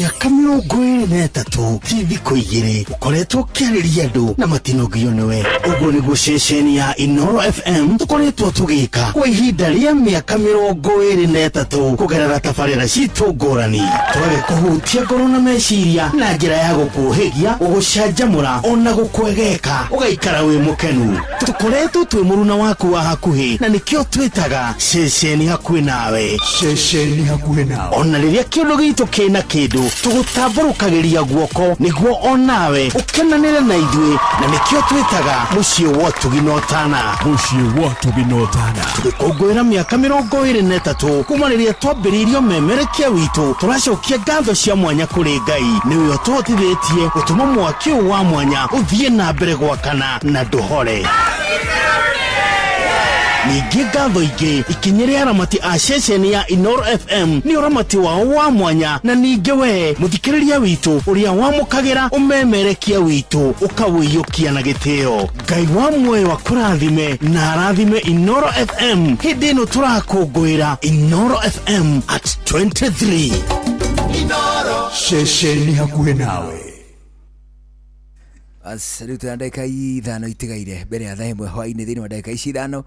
Mĩaka 23 ti thikũ igĩrĩ ũkoretwo ũkĩarĩria andũ na matinogio nĩwe. Ũguo nĩguo ceceni ya Inoro FM tũkoretwo tũgĩka kwa ihinda rĩa mĩaka 23 kũgerera tabarĩra citũ ngũrani. Tũgagĩkũhutia ngoro na meciria na njĩra ya gũkũhĩgia, gũgũcanjamũra ona gũkwegeka ũgaikara wĩ mũkenu. Tũkoretwo twĩ mũruna waku wa hakuhĩ na nĩkĩo twĩtaga ceceni hakuhĩ nawe. Ceceni hakuhĩ nawe. Ona rĩrĩa kĩũndũ gitũ kĩna kĩndũ tũgũtambũrũkagĩria guoko nĩguo onawe ũkenanĩre na ithuĩ na nĩkĩo twĩtaga mũciĩ wa ũtugi na ũtana. Mũciĩ wa ũtugi na ũtana. Tũgĩkũngũĩra mĩaka 23 kuma rĩrĩa twambĩrĩirie ũmemerekia witũ, tũracokia ngatho cia mwanya kũrĩ Ngai nĩwe ũtũhotithĩtie gũtũma mwaki ũyũ wa mwanya ũthiĩ na mbere gwakana na ndũhore. Ningĩ ngatho ingĩ ikinyĩre aramati a ceceni ya Inoro FM nĩ ũramati wao wa mwanya, na ningĩ we mũthikĩrĩria witũ ũrĩa wamũkagĩra ũmemerekia witũ ũkawĩiyũkia na gĩtĩo. Ngai wa muoyo akũrathime na arathime Inoro FM hĩndĩ ĩno tũrakũngũĩra Inoro FM at 23. Inoro. Ceceni hakuhĩ nawe. As rĩu twĩna ndagĩka 5 itigaire mbere ya thaa 1 hwaĩ-inĩ. Thĩinĩ wa ndagĩka ici 5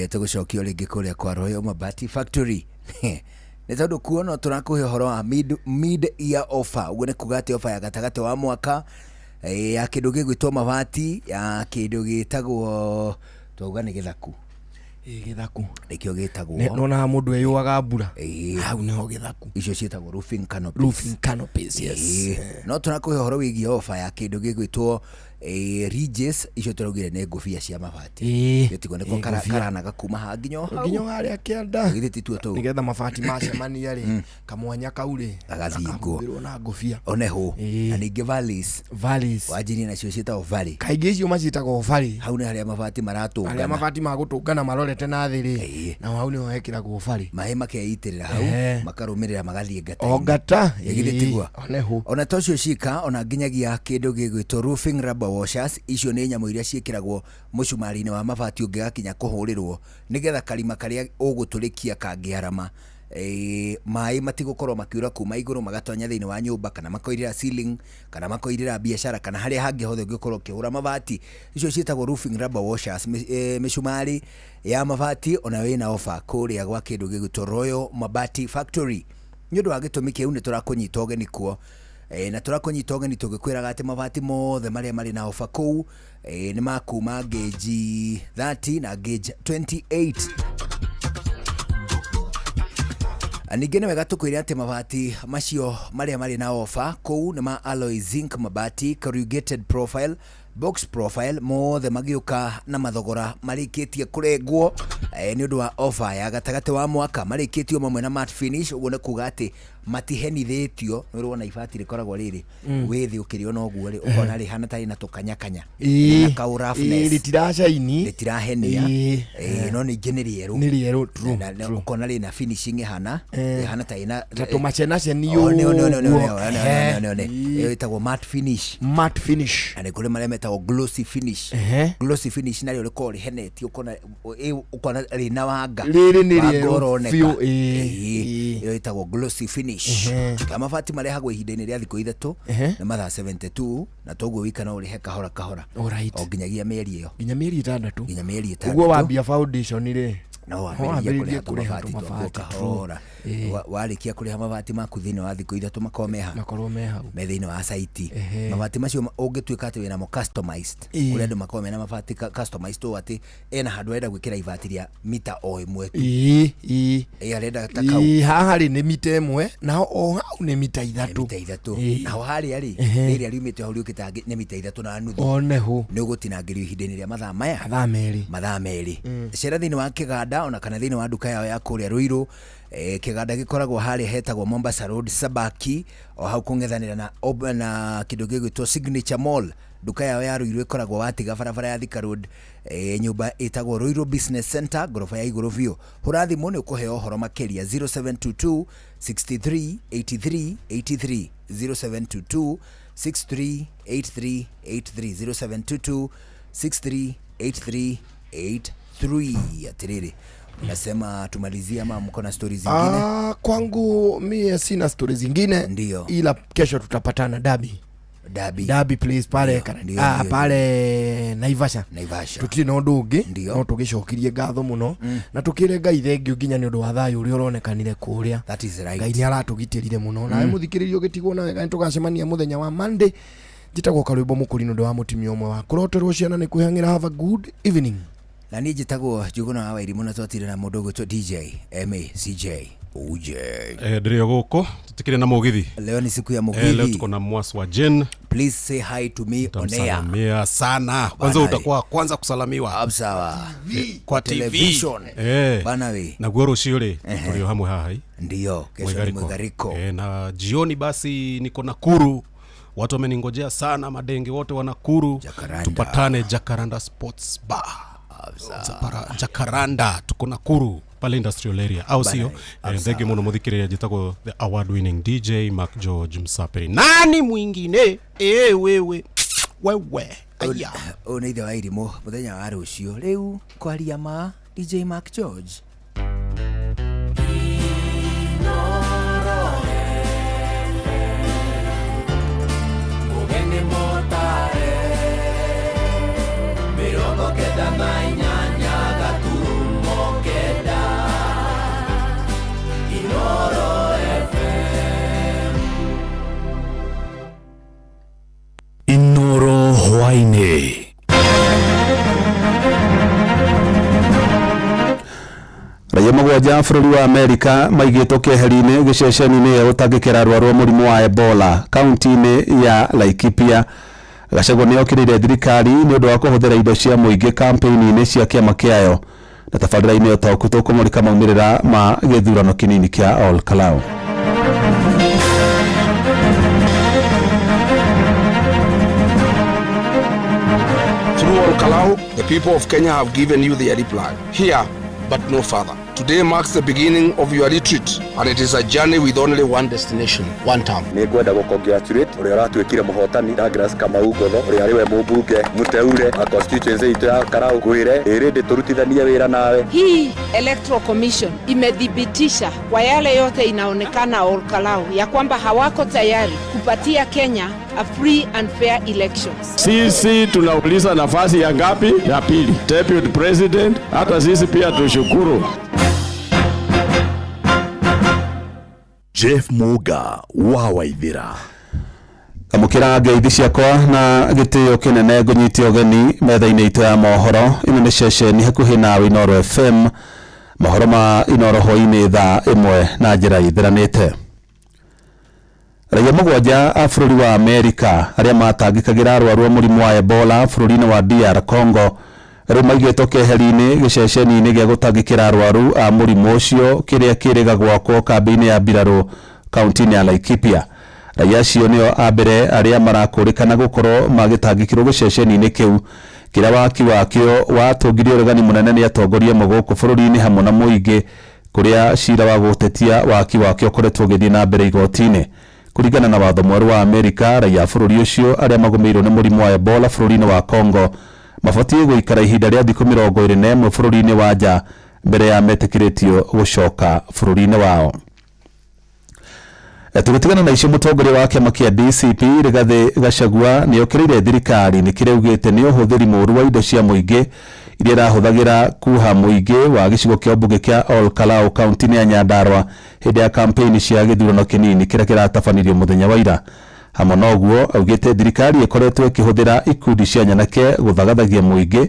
tũgũcokio rĩngĩ kũrĩa kwa Royal Mabati Factory nĩ tondũ kuo no tũrakũhe ũhoro wa mid year offer. Ũguo nĩ kuga atĩ offer ya gatagatĩ wa mwaka ya kĩndũ gĩgwĩtwo mabati, ya kĩndũ gĩtagwo twauga nĩ gĩthaku. Gĩthaku nĩkĩo gĩtagwo. Nona mũndũ eyũaga mbura. Hau nĩho gĩthaku. Icio ciĩtagwo roofing canopies. Roofing canopies, yes. No tũrakũhe ũhoro wĩgiĩ offer ya kĩndũ gĩgwĩtwo ridges. Icio tũraugire nĩ ngũbia cia mabati. Gĩtigo nĩko karanaga kuma haha nginya o hau. Nginya harĩa kĩanda. Githĩ ti tuo tũu? Nĩgetha mabati macemania rĩ, kamwanya kau rĩ, gagathingwo. Gakahumbĩrwo na ngũbia. Oneho. Na ningĩ valleys. Valleys. Wanjirie nacio ciĩtagwo valley. Kaingĩ icio maciĩtagwo valley. Hau nĩ harĩa mabati maratũngana. Harĩa mabati magũtũngana marorete na thĩ rĩ. Na hau nĩho hekĩragwo valley. Maĩ makeitĩrĩra hau, makarũmĩrĩra magathiĩ ngata-inĩ. O ngata. Githĩ tiguo? Oneho. Ona to cio cika, ona nginyagia kĩndũ gĩgwĩtwo roofing rubber washers. Icio nĩ nyamũ iria ciĩkĩragwo mũcumarĩ-inĩ wa mabati ũngĩgakinya kũhũrĩrwo, nĩgetha karima karĩa ũgũtũrĩkia kangĩarama, maĩ matigũkorwo makiura kuma igũrũ magatonya thĩinĩ wa nyũmba, kana makoirĩra ceiling, kana makoirĩra biacara, kana harĩa hangĩ hothe ũngĩkorwo ũkĩhũra mabati. Icio ciĩtagwo roofing rubber washers. Mĩcumarĩ ya mabati ona wĩna offer kũrĩa gwa kĩndũ gĩgwĩtwo Royal Mabati Factory. Nĩ ũndũ wa gĩtũmi kĩu nĩ tũrakũnyita ũgeni kuo. Na tũrakũnyita ũgeni tũgĩkwĩraga atĩ mabati mothe marĩa marĩ na offer kũu, nĩ makuma gauge 30 na gauge 28. Ningĩ nĩ wega tũkwĩre atĩ mabati macio marĩa marĩ na offer kũu nĩ ma alloy zinc mabati, corrugated profile, box profile, mothe magĩũka na mathogora marĩkĩtie kũrengwo, nĩ ũndũ wa offer ya gatagatĩ wa mwaka. Marĩkĩtio mamwe na matte finish. Ũguo nĩ kuga atĩ matihenithĩtio. Nĩ ũrona ibati rĩkoragwo rĩrĩ wĩ thĩ ũkĩrĩona ũguo rĩ, ũkona rĩhana tarĩ na tũkanyakanya. Na kau roughness. Rĩtiracaini. Rĩtirahenia. No ningĩ nĩ rĩerũ. Nĩ rĩerũ, true, Na true. ũkona rĩna finishing ĩhana, ĩhana ta ĩna Ta tũmacenaceni Oh, nĩ, nĩ, nĩ, nĩ, ũguo. nĩ, nĩ, nĩ, nĩ, nĩ. Ĩyo ĩtagwo matte finish. Matte finish. Na nĩ kũrĩ marĩa metagwo glossy finish. Glossy finish narĩo rĩkoragwo rĩhenetie, ũkona rĩna wanga. Rĩrĩ nĩ Wanga rĩerũ ũroneka. biũ, Ĩyo ĩtagwo glossy finish. Ka mabati marehagwo ihinda-inĩ rĩa thikũ 3 na mathaa 72, na toguo wika no ũrĩhe kahora kahora. O nginyagia mĩeri ĩyo. Nginya mĩeri 6. Nginya mĩeri 6. Ũguo wambia foundation rĩ, No no wambĩrĩrie wambĩrĩrie kũrĩha kũrĩha tũmabati twaku tũmabati, true. kahora. Warĩkia kũrĩha mabati maku thĩinĩ wa thikũ 3 makorwo me ha? Makorwo me hau. Me thĩinĩ wa site. Mabati macio ũngĩtuĩka atĩ wĩnamo customized. Kũrĩ andũ makoragwo mena mabati customized ũũ atĩ ena handũ arenda gwĩkĩra ibati rĩa mita o ĩmwe tu. Arenda ta kau. Haha rĩ nĩ mita 1, naho o hau nĩ mita 3. Mita 3. Naho harĩa rĩ, rĩrĩa riumĩte hau rĩũkĩte hangĩ nĩ mita 3 na nuthu. Oneho. Nĩ ũgũtinangĩrio ihinda-inĩ rĩa mathaa maya. Mathaa merĩ. Mathaa merĩ. Cera thĩinĩ wa kĩganda ona kana thĩinĩ wa nduka yao ya kũrĩa Ruiru. Kĩganda gĩkoragwo harĩa hetagwo Mombasa Road Sabaki, o hau kũng'ethanĩra na kĩndũ gĩgwĩtwo Signature Mall. Nduka yao ya Ruiru ĩkoragwo watiga barabara ya Thika Road, nyũmba ĩtagwo Ruiru Business Center, ngoroba ya igũrũ biũ. Hũra thimũ nĩ ũkũheo ũhoro makĩria 0722 63 83 83, 0722 63 83 83, 0722 63 83 83. Atĩrĩrĩ, Nasema tumalizie ama mko na stori zingine? Ah, kwangu mie sina stori zingine. Ndio. Ila kesho tutapatana dabi. Dabi. Dabi please pale ndio, ndio, pale Naivasha. Naivasha. Tutire na ũndũ ũngĩ no tũgĩcokirie ngatho mũno na tũkĩre Ngai thengiũ nginya nĩ ũndũ wa thayũ ũrĩa ũronekanire kũrĩa. That is right. Ngai nĩ aratũgitĩrire mũno nawe mũthikĩrĩria ũgĩtigwo na wega nĩ tũgacemania mũthenya wa Monday. Njĩtagwo Karwĩmbo Mũkũri nĩ ũndũ wa mũtumia ũmwe wa kũroterwo ciana nĩ kwĩhang'ĩra. Have a good evening. Na niĩ njĩtagwo Njũgũna wa Wairimũ na twatire na mũndũ ũgwĩtwo DJ MACJ OJ. Ndĩrĩ o gũkũ tũtikĩrĩ na mũgithi. Leo ni siku ya Leo mũgithi. tuko na Mwas wa Jen. Please say hi to me on air. Utamsalimia sana. Kwanza Bana we. utakuwa kwanza kusalamiwa. Sawa. Kwa TV. Television. Bana we. Naguo rũciũ rĩ tũrĩ o hamwe haha. Ndio, kesho ni Mwigariko. Na jioni basi niko Nakuru. Watu wameningojea sana, madenge wote wa Nakuru. Tupatane Jacaranda Sports Bar. Jacaranda tuko Nakuru pale industrial area au sio? Thengio muno muthikiriria, njitagwo the award winning DJ Mark George Msapiri. Nani mwingine? Wewe wewe. Aya. Ũyũ nĩ ithe wa irimũ mũthenya wa rũciũ rĩu kwaria ma DJ Mark George. Mugeni motare 98 gaturumo 9 Inoro FM. Inoro hwaini. Raia mũgwanja bũrũri wa Amerika maigĩtwo keheri-inĩ gĩceceni-inĩ gĩa gũtangĩkĩra arwaru a mũrimũ wa Ebola kaunti-inĩ ya Laikipia. Gachagua nĩ okĩrĩire thirikari nĩ ũndũ wa kũhũthĩra indo cia mũingĩ campaign-inĩ cia kĩama kĩayo. Na tabarĩra-inĩ ũtaũku tũkũmũrĩka maumĩrĩra ma gĩthurano kĩnini kĩa Ol Kalou. Through Ol Kalou, the people of Kenya have given you their reply. Here, but no further. Today marks the beginning of your retreat, and it is a journey with only one destination, one term. Nĩ ngwenda gũ congratulate ũrĩa ũratuĩkire mũhotani Douglas Kamau Ngotho ũrĩa arĩ we mũmbunge mũteure wa constituency itũ ya Karau ngwĩre ĩrĩ ndĩtũrutithanie wĩra nawe. Hii Electoral Commission imethibitisha kwa yale yote inaonekana Ol Kalou ya kwamba hawako tayari kupatia Kenya a free and fair elections. Sisi tunauliza nafasi ya ngapi? Ya pili. Deputy President, hata sisi pia tushukuru. Jeff Muga wa Waithira. Amũkĩra ngeithi ciakwa na gĩtĩo kĩnene ngũnyite ũgeni metha-inĩ itũ ya mohoro. Ĩno nĩ ceceni hakuhĩ nawe Inoro FM. Mohoro ma Inoro hwainĩ thaa 1 na njĩra ithiranĩte. Raia mũgwanja a bũrũri wa Amerika arĩa matangĩkagĩra arwaru a mũrimũ wa Ebola bũrũri-inĩ wa DR Congo rĩu maigĩtwo keheri-inĩ gĩceceni-inĩ gĩa gũtangĩkĩra arwaru a mũrimũ ũcio kĩrĩa kĩrĩga gwakwo kambĩ-inĩ ya mbirarũ kaunti-inĩ ya Laikipia. Raia acio nĩo a mbere arĩa marakũrĩkana gũkorwo magĩtangĩkĩrwo gĩceceni-inĩ kĩu kĩrĩa waki wakĩo watũngirie ũregani mũnene nĩ atongoria amwe gũkũ bũrũri-inĩ hamwe na mũingĩ kũrĩa cira wa gũtetia waki wakĩo ũkoretwo ũgĩthiĩ na mbere igoti-inĩ. Kũringana na watho mwerũ wa Amerika, raia a bũrũri ũcio arĩa magũmĩirwo nĩ mũrimũ wa Ebola bũrũri-inĩ wa Congo mabatiĩ gũikara ihinda rĩa thikũ 21 bũrũri-inĩ wa nja mbere ya metĩkĩrĩtio gũcoka bũrũri-inĩ wao. Tũgĩtigana na icio, mũtongoria wa kĩama kĩa DCP Rigathĩ Gachagua nĩ okĩrĩire thirikari nĩ kĩrĩa augĩte nĩ ũhũthĩri mũũru wa indo cia mũingĩ iria ĩrahũthagĩra kuha mũingĩ wa gĩcigo kĩa ũmbunge kĩa Ol Kalou kaunti-inĩ ya Nyandarua hĩndĩ ya campaign cia gĩthurano kĩnini kĩrĩa kĩratabanirio mũthenya wa ira. Hamwe na ũguo augĩte thirikari ĩkoretwo ĩkĩhũthĩra ikundi cia nyanake gũthagathagia mũingĩ,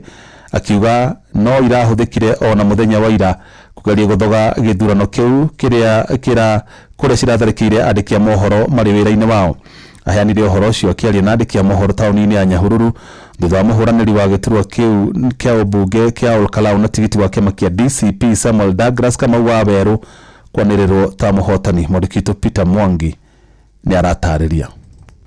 akiuga no irahũthĩkire ona mũthenya wa ira kũgeria gũthoga gĩthurano kĩu kĩrĩa kĩra kũrĩa ciratharĩkĩire andĩki a mohoro marĩ wĩra-inĩ wao. Aheanire ũhoro ũcio akĩaria na andĩki a mohoro taũni-inĩ ya Nyahururu thutha wa mũhũranĩri wa gĩturwa kĩu kĩa ũmbunge kĩa Ol Kalou na tigiti wa kĩama kĩa DCP Samuel Douglas Kamau wa Werũ kwanĩrĩrwo ta mũhotani. Mwandĩki witũ Peter Mwangi nĩ aratarĩria.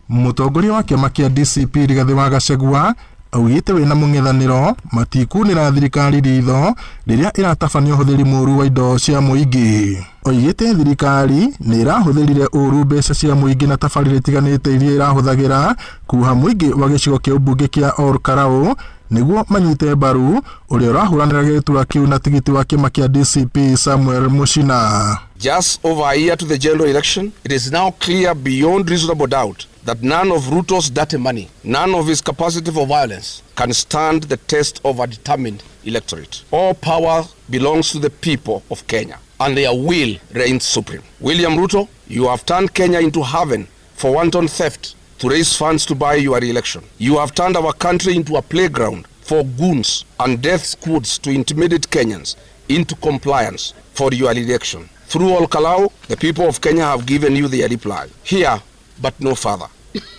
Mũtongoria wa kĩama kĩa DCP Rigathĩ wa Gachagua augĩte wĩna mũng'ethanĩro matikunĩra thirikari ritho rĩrĩa ĩratabania ũhũthĩri mũũru wa indo cia mũingĩ. Oigĩte thirikari nĩ ĩrahũthĩrire ũũru mbeca cia mũingĩ na tabarĩra itiganĩte iria ĩrahũthagĩra kuha mũingĩ wa gĩcigo kĩa ũmbunge kĩa Ol Kalou Nĩguo manyite mbaru ũrĩa ũrahũranĩra gĩturwa kĩu na tigiti wa kĩama kĩa DCP Samuel Muchina. Just over a year to the general election, it is now clear beyond reasonable doubt that none of Ruto's dirty money, none of his capacity for violence can stand the test of a determined electorate. All power belongs to the people of Kenya, and their will reigns supreme. William Ruto, you have turned Kenya into haven for wanton theft to raise funds to buy your re-election. You have turned our country into a playground for goons and death squads to intimidate Kenyans into compliance for your election. Through Ol Kalou, the people of Kenya have given you their reply. Here, but no further.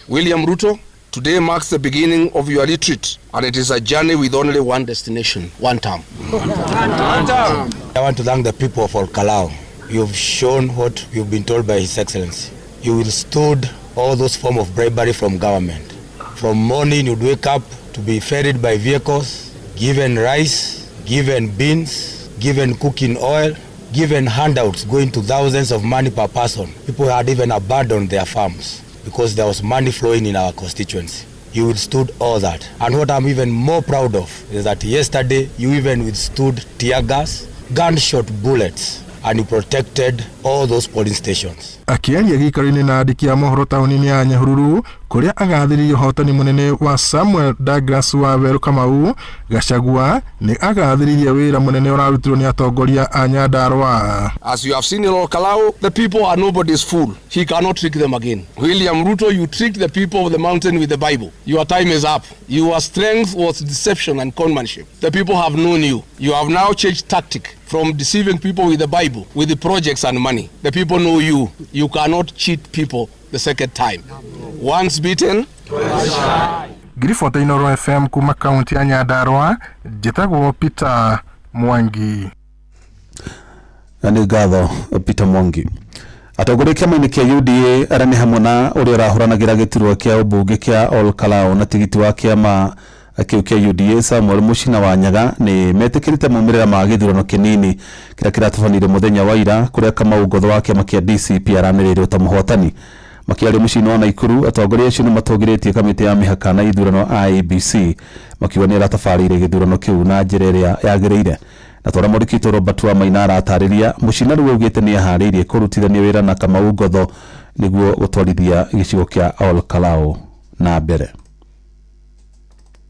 William Ruto, today marks the beginning of your retreat, and it is a journey with only one destination, one term. One term. I want to thank the people of Ol Kalou. You've shown what you've been told by His Excellency. You withstood all those forms of bribery from government. From morning, you'd wake up to be ferried by vehicles, given rice, given beans, given cooking oil, given handouts going to thousands of money per person. People had even abandoned their farms because there was money flowing in our constituency. You withstood all that. And what I'm even more proud of is that yesterday you even withstood tear gas, gunshot bullets, and you protected all those polling stations. Akĩaria gĩikaro-inĩ na andĩki a mohoro taũni-inĩ ya Nyahururu kũrĩa agathĩrĩirie ũhotani mũnene wa Samuel Douglas Waweru Kamau, Gachagua nĩ agathĩrĩirie wĩra mũnene ũrarutirwo nĩ atongoria a Nyandarua. As you have seen in Ol Kalou, the people are nobody's fool. He cannot trick them again. William Ruto, you tricked the people of the mountain with the Bible. Your time is up. Your strength was deception and conmanship. The people have known you. You have now changed tactic from deceiving people with the Bible, with the projects and money. The people know you. You cannot cheat people the second time. Once beaten, twice shy. Ngiribota Inooro FM kuma kaunti ya Nyandarua, njĩtagwo Peter Mwangi. Na nĩ ngatho Peter Mwangi. Atongoria kĩama-inĩ kĩa UDA arĩa nĩ hamwe na ũrĩa ũrahũranagĩra gĩturwa kĩa ũmbunge kĩa Ol Kalou na tigiti wa kĩama kĩu kĩa UDA Samuel Muchina wa Nyaga nĩ metĩkĩrĩte maumĩrĩra ma gĩthurano kĩnini kĩrĩa kĩratabanĩirio mũthenya wa ira kũrĩa Kamau Ngotho wa kĩama kĩa DCP aranĩrĩirwo ta mũhotani. Makĩaria mũciĩ-inĩ wa Naikuru, atongoria acio nĩ matũgĩrĩtie kamĩtĩ ya mĩhaka na ithurano IEBC makiuga nĩ ĩratabarĩire gĩthurano kĩu na njĩra ĩrĩa yagĩrĩire. Na twara mwandĩki witũ Robert Wamaina aratarĩria, Muchina rĩu augĩte nĩ eharĩirie kũrutithania wĩra na Kamau Ngotho nĩguo gũtwarithia gĩcigo kĩa Ol Kalou na mbere.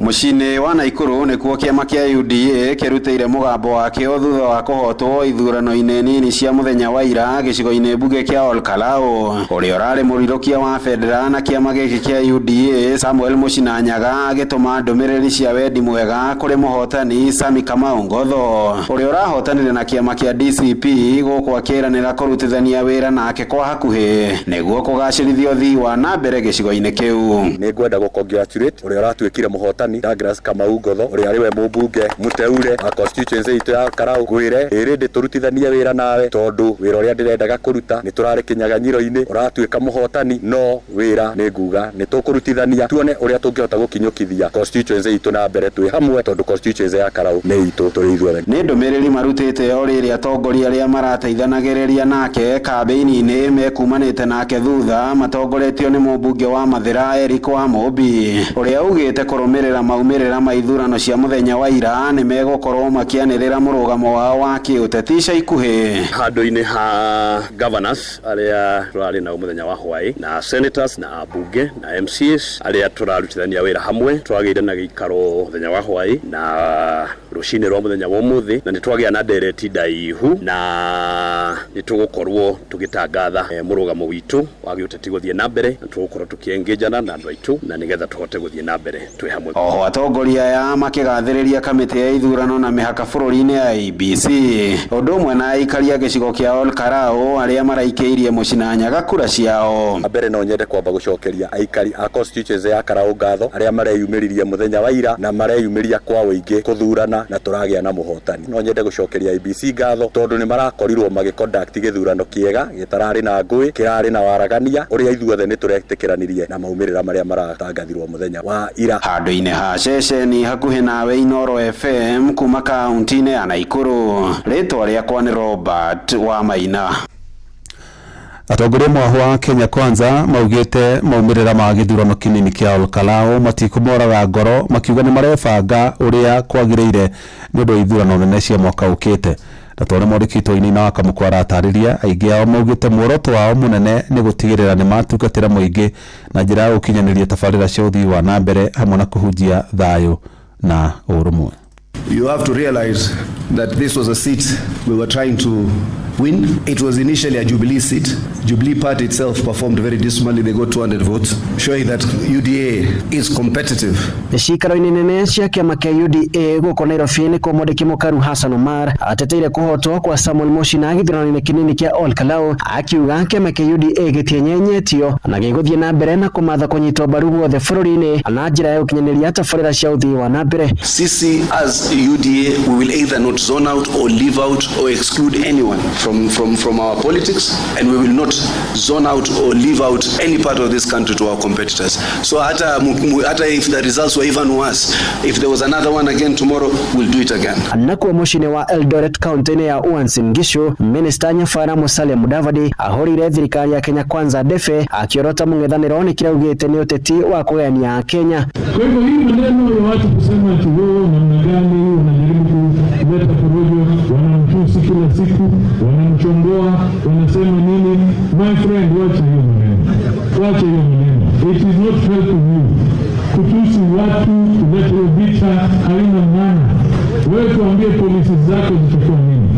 Mũciĩ-inĩ wa Naikuru nĩkuo kĩama kĩa UDA kĩrutĩire mũgambo wakĩo thutha wa kũhotwo ithurano-inĩ nini cia mũthenya wa ira gĩcigo-inĩ mbunge kĩa Ol Kalou. Ũrĩa ũrarĩ mũrirũkia wa bendera na kĩama gĩkĩ kĩa UDA Samuel Muchina Nyaga agĩtũma ndũmĩrĩri cia wendi mwega kũrĩ mũhotani Sami Kamau Ngotho ũrĩa ũrahotanire na kĩama kĩa DCP gũkũ akĩranĩra kũrutithania wĩra nake kwa hakuhĩ nĩguo kũgacĩrithia ũthii wa na mbere gĩcigo-inĩ kĩu. Nĩngwenda gũ congratulate ũrĩa ũratuĩkire mũhotani Douglas Kamau Ngotho ũrĩa arĩ we mũmbunge mũteure wa constituency itũ ya Karau. Ngwĩre ĩrĩ ndĩtũrutithanie wĩra nawe tondũ wĩra ũrĩa ndĩrendaga kũruta nĩ tũrarĩ kĩnyaganyiro-inĩ, ũratuĩka mũhotani, no wĩra nĩ nguga nĩ tũkũrutithania tuone ũrĩa tũngĩhota gũkinyũkithia constituency itũ na mbere twĩ hamwe tondũ constituency ya Karau nĩ itũ tũrĩ ithuothe. Nĩ ndũmĩrĩri marutĩte o rĩrĩ atongoria arĩa marateithanagĩrĩria nake kambĩini-inĩ mekumanĩte nake thutha matongoretio nĩ mũmbunge wa Mathĩra Eric Wamũmbi ũrĩa augĩte kũrũmĩrĩra maumĩrĩra ma ithurano cia mũthenya wa ira nĩ megũkorwo makĩanĩrĩra mũrũgamo wao wa kĩũteti ica ikuhĩ. Handũ-inĩ ha governors arĩa tũrarĩ nao mũthenya wa hwaĩ na senators na ambunge na MCAs arĩa tũrarutithania wĩra hamwe, twagĩire na gĩikaro mũthenya wa hwaĩ na rũcinĩ rwa mũthenya wa ũmũthĩ, na nĩ twagĩa na ndereti ndaihu na nĩ tũgũkorwo tũgĩtangatha mũrũgamo witũ wa gĩũteti gũthiĩ na mbere, na tũgũkorwo tũkĩengĩnjana na andũ aitũ na nĩgetha tũhote gũthiĩ na mbere twĩ hamwe. Oho atongoria aya makĩgathĩrĩria kamĩtĩ ya ithurano na mĩhaka bũrũri-inĩ ya IEBC ũndũ ũmwe na aikari a gĩcigo kĩa Ol Kalou arĩa maraikĩirie Muchina Nyaga kura ciao. Mbere no nyende kwamba gũcokeria aikari a constituency ya Karau ngatho arĩa mareyumĩririe mũthenya wa ira na mareyumĩria kwa ũingĩ kũthurana na tũragĩa na mũhotani. No nyende gũcokeria IEBC ngatho tondũ nĩ marakorirwo magĩconduct gĩthurano kĩega gĩtararĩ na ngũĩ, kĩrarĩ na waragania ũrĩa ithuothe nĩ tũretĩkĩranirie na maumĩrĩra marĩa maratangathirwo mũthenya wa ira. Handũ-inĩ ha ceceni hakuhĩ nawe Inooro FM kuma kaunti-inĩ ya Naikuru, rĩtwa rĩakwa nĩ Robert Wamaina. Atongoria mwahu wa Kenya Kwanza maugĩte maumĩrĩra ma gĩthurano kĩnini kĩa Olkalou matikũmoraga ngoro, makiuga nĩ marebanga ũrĩa kwagĩrĩire nĩ ũndũ wa ithurano nene cia mwaka ũkĩte. Na tondũ mwandĩki witũ wa Kamũkwa aratarĩria, aingĩ ao maugĩte muoroto wao mũnene nĩ gũtigĩrĩra nĩ matungatĩra mũingĩ na njĩra ya gũkinyanĩria tabarĩra cia ũthii wa na mbere hamwe na kũhunjia thayũ na ũrũmwe. You have to realize that this was a seat we were trying to win. It was initially a Jubilee seat. Jubilee Party itself performed very dismally. They got 200 votes, showing that UDA is competitive. Ciikaro-inĩ nene cia kĩama kĩa UDA gũkũ Nairobi nĩkuo mwandĩki mũkaru Hassan Omar ateteire kũhotwo kwa Samuel Muchina gĩthurano-inĩ kĩnini kĩa Ol Kalou, akiuga kĩama kĩa UDA gĩtienyenyetio na gĩgũthiĩ na mbere na kũmatha kũnyitwo mbaru guothe bũrũri-inĩ na njĩra ya gũkinyanĩria tabarĩra cia ũthii wa na mbere. Sisi as UDA, we will either not zone out or leave out or exclude anyone from our politics, and we will not zone out or leave out any part of this country to our competitors. So hata if the results were even worse, if there was another one again tomorrow, we'll do it again. Nakuo mũciĩ-inĩ wa Eldoret kaunti-inĩ ya Uasin Gishu, Minista Nyabara Musalia Mudavadi ahũrĩire thirikari ya Kenya Kwanza ndebe akĩorota mũng'ethanĩro nĩ kĩrĩa augĩte nĩ ũteti wa kũgayania Akenya. Kwa hivyo hii maneno ya watu kusema ati wewe namna gani unajaribu kuleta porojo, wanamtusi kila siku, wanamchongoa, wanasema nini? My friend, wacha hiyo maneno, wacha hiyo maneno. It is not helping you. Kutusi watu, kuleta hiyo vita haina maana. Wewe tuambie policy zako zitakuwa nini,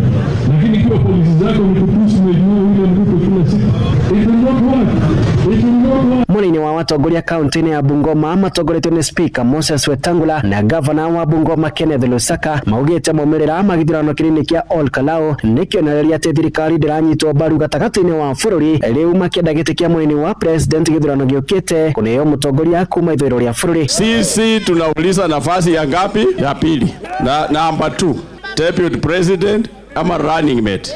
lakini ikiwa policy zako ni kutusi Mheshimiwa William Ruto kila siku, it will not work. It will not work. Mũnini wa watongoria kaunti-inĩ ya Bungoma matongoretio nĩ Speaker Moses Wetangula na gavana wa Bungoma Kenneth Lusaka maugĩte maumĩrĩra ma gĩthurano kĩnini kĩa Ol Kalou nĩ kĩonereria atĩ thirikari ndĩranyitwo mbaru gatagatĩ-inĩ wa bũrũri, rĩu makĩenda gĩtĩ kĩa mũnini wa president gĩthurano gĩũkĩte kũneo mũtongoria kuma ithũĩro rĩa bũrũri. Sisi tunauliza nafasi ya ngapi? Ya pili. Na number 2, deputy president ama running mate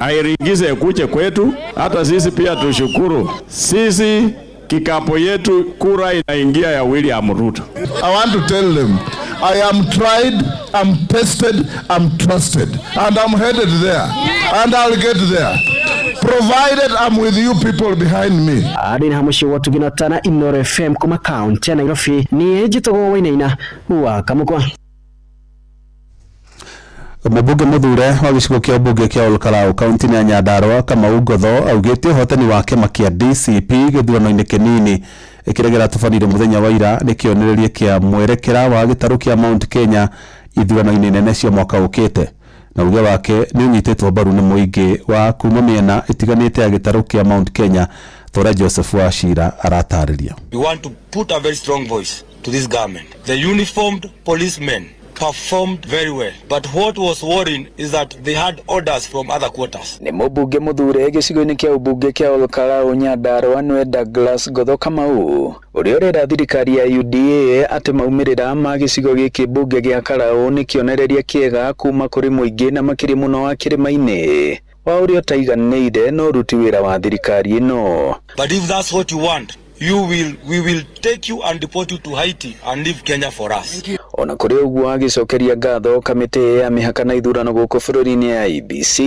airingize kuche kwetu, hata sisi pia tushukuru. Sisi kikapo yetu kura inaingia ya William Ruto. I want to tell them I am tried, I'm tested, I'm trusted, and I'm headed there, and I'll get there, provided I'm with you people behind me. Adin Hamushi wa Tuginatana, Inoro FM kuma kaunti ya Nairobi, niĩ njĩtagwo Wainaina wa Kamũkwa. Mũmbunge mũthure wa gĩcigo kĩa ũmbunge kĩa Olkalou kaunti-inĩ ya Nyandarua Kamau Ngotho augĩte ũhotani wa kĩama kĩa DCP gĩthurano-inĩ kĩnini kĩrĩa kĩratabanĩirio mũthenya wa ira nĩ kĩonereria kĩa mwerekera wa gĩtarũ kĩa Mount Kenya ithurano-inĩ nene cia mwaka ũkĩte. Na uge wake nĩ ũnyitĩtwo mbaru nĩ mũingĩ wa kuma mĩena ĩtiganĩte ya gĩtarũ kĩa Mount Kenya ta Joseph Wachira aratarĩria. We want to put a very strong voice to this government. The uniformed policemen performed very well, but what was worrying is that they had orders from other quarters. Nĩ mũmbunge mũthure gĩcigo-inĩ kĩa ũmbunge kĩa Olkalou Nyandarua nĩwe Douglas Ngotho Kamau ũrĩa ũrera thirikari ya UDA atĩ maumĩrĩra ma gĩcigo gĩkĩ mbunge gĩa Karau nĩ kĩonereria kĩega kuma kũrĩ mũingĩ na makĩria mũno wa kĩrĩma-inĩ wa ũrĩa ũtaiganĩire na ũruti wĩra wa thirikari ĩno. But if that's what you want, we will take you and deport you to Haiti and leave Kenya for us. Ona kũrĩ ũguo agĩcokeria ngatho kamĩtĩ ya mĩhaka na ithurano gũkũ bũrũri-inĩ ya IEBC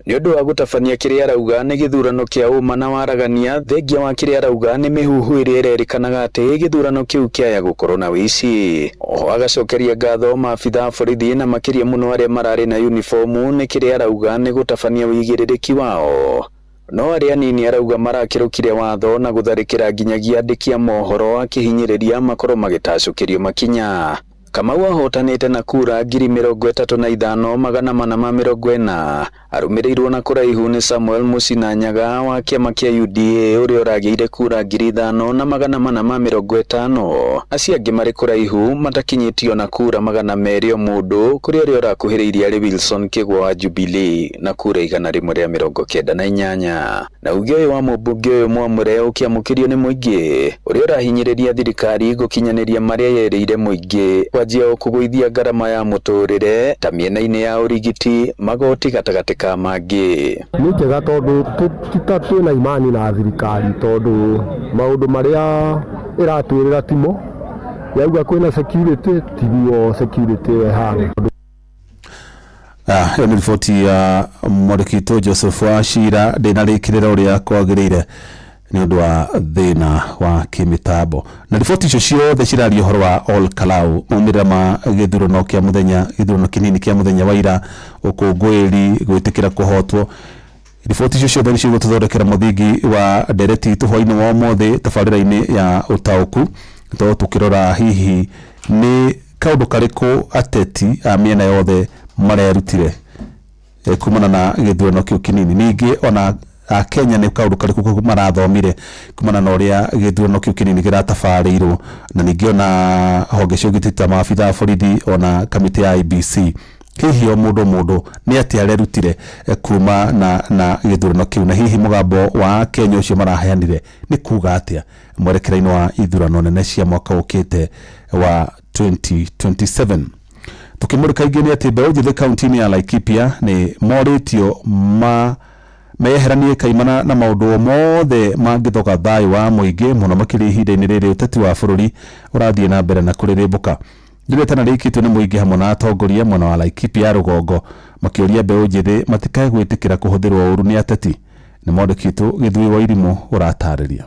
nĩ ũndũ wa gũtabania kĩrĩa arauga nĩ gĩthurano kĩa ũma na waragania, thengia wa kĩrĩa arauga nĩ mĩhuhu ĩrĩa ĩrerĩkanaga atĩ gĩthurano kĩu kĩaya gũkorwo na wĩici. Oho agacokeria ngatho maabitha a borithi na makĩria mũno arĩa mararĩ na uniformu nĩ kĩrĩa arauga nĩ gũtabania wĩigĩrĩrĩki wao. No arĩa anini arauga marakĩrũkire watho na gũtharĩkĩra nginyagia andĩki a mohoro akĩhinyĩrĩria makorwo magĩtacũkĩrio makinya. Kamau ahotanĩte na kura 35,440 arũmĩrĩirwo na kũraihu nĩ Samuel Muchina Nyaga wa kĩama kĩa UDA ũrĩa ũragĩire kura 5,450. Acio angĩ marĩ kũraihu matakinyĩtio na kura 200 o mũndũ, kũrĩ ũrĩa ũrakuhĩrĩirie arĩ Wilson Kĩgwa wa Jubilee na kura 198. Na uge ũyũ wa mũmbunge ũyũ mwamũre ũkĩamũkĩrio nĩ mũingĩ ũrĩa ũrahinyĩrĩria thirikari gũkinyanĩria marĩa yerĩire mũingĩ kwanjia o kũgũithia ngarama ya mũtũrĩre ta mĩena-inĩ ya ũrigiti, magoti gatagatĩ ka mangĩ. Nĩ njega tondũ tita twĩna imani na thirikari tondũ maũndũ marĩa ĩratwĩrĩra timo yauga kwĩna security tiguo security ĩyo ĩhana. Ĩyo nĩ riboti ya mwandĩki witũ Joseph Wachira ndĩnarĩkĩrĩra ũrĩa kwagĩrĩire nĩ ũndũ wa thĩna wa kĩmĩtambo. Na riboti icio ciothe ciraria ũhoro wa Ol Kalou, maumĩrĩra ma gĩthurano kĩa mũthenya, gĩthurano kĩnini kĩa mũthenya wa ira, ũkũngũĩri, gwĩtĩkĩra kũhotwo. Riboti icio ciothe nĩcio igũtũthondekera mũthingi wa ndereti itũ hwainĩ wa ũmũthĩ tabarĩra-inĩ ya ũtaũku, tondũ tũkĩrora hihi nĩ kaũndũ karĩkũ ateti a mĩena yothe marerutire kumana na gĩthurano kĩu kĩnini. Ningĩ ona Akenya nĩ kaũndũ karĩkũ marathomire kumana na ũrĩa gĩthurano kĩu kĩnini kĩratabarĩirwo, na ningĩ ona honge cia ũgitĩri ta maabitha a borithi ona kamĩtĩ ya IEBC, hihi o mũndũ mũndũ nĩ atĩa arerutire kuma na gĩthurano kĩu, na hihi mũgambo wa Kenya ũcio maraheanire nĩ kuga atĩa mwerekera-inĩ wa ithurano nene cia mwaka ũkĩte wa 2027. Tukimũrĩka ingĩ nĩ atĩ mbeũ njĩthĩ kaunti-inĩ ya Laikipia nĩ morĩtio ma meyeheranie kaimana na maũndũ o mothe mangĩthoga thayũ wa mũingĩ, mũno makĩria ihinda-inĩ rĩrĩ ũteti wa bũrũri ũrathiĩ na mbere na kũrĩrĩmbũka. Rĩretana rĩikĩtio nĩ mũingĩ hamwe na atongoria mwena wa Laikipia ya rũgongo makĩũria mbeũ njĩthĩ matikae gwĩtĩkĩra kũhũthĩrwo ũru nĩ ateti. Nĩ mwandĩki witũ Gĩthui wa Irimũ ũratarĩria.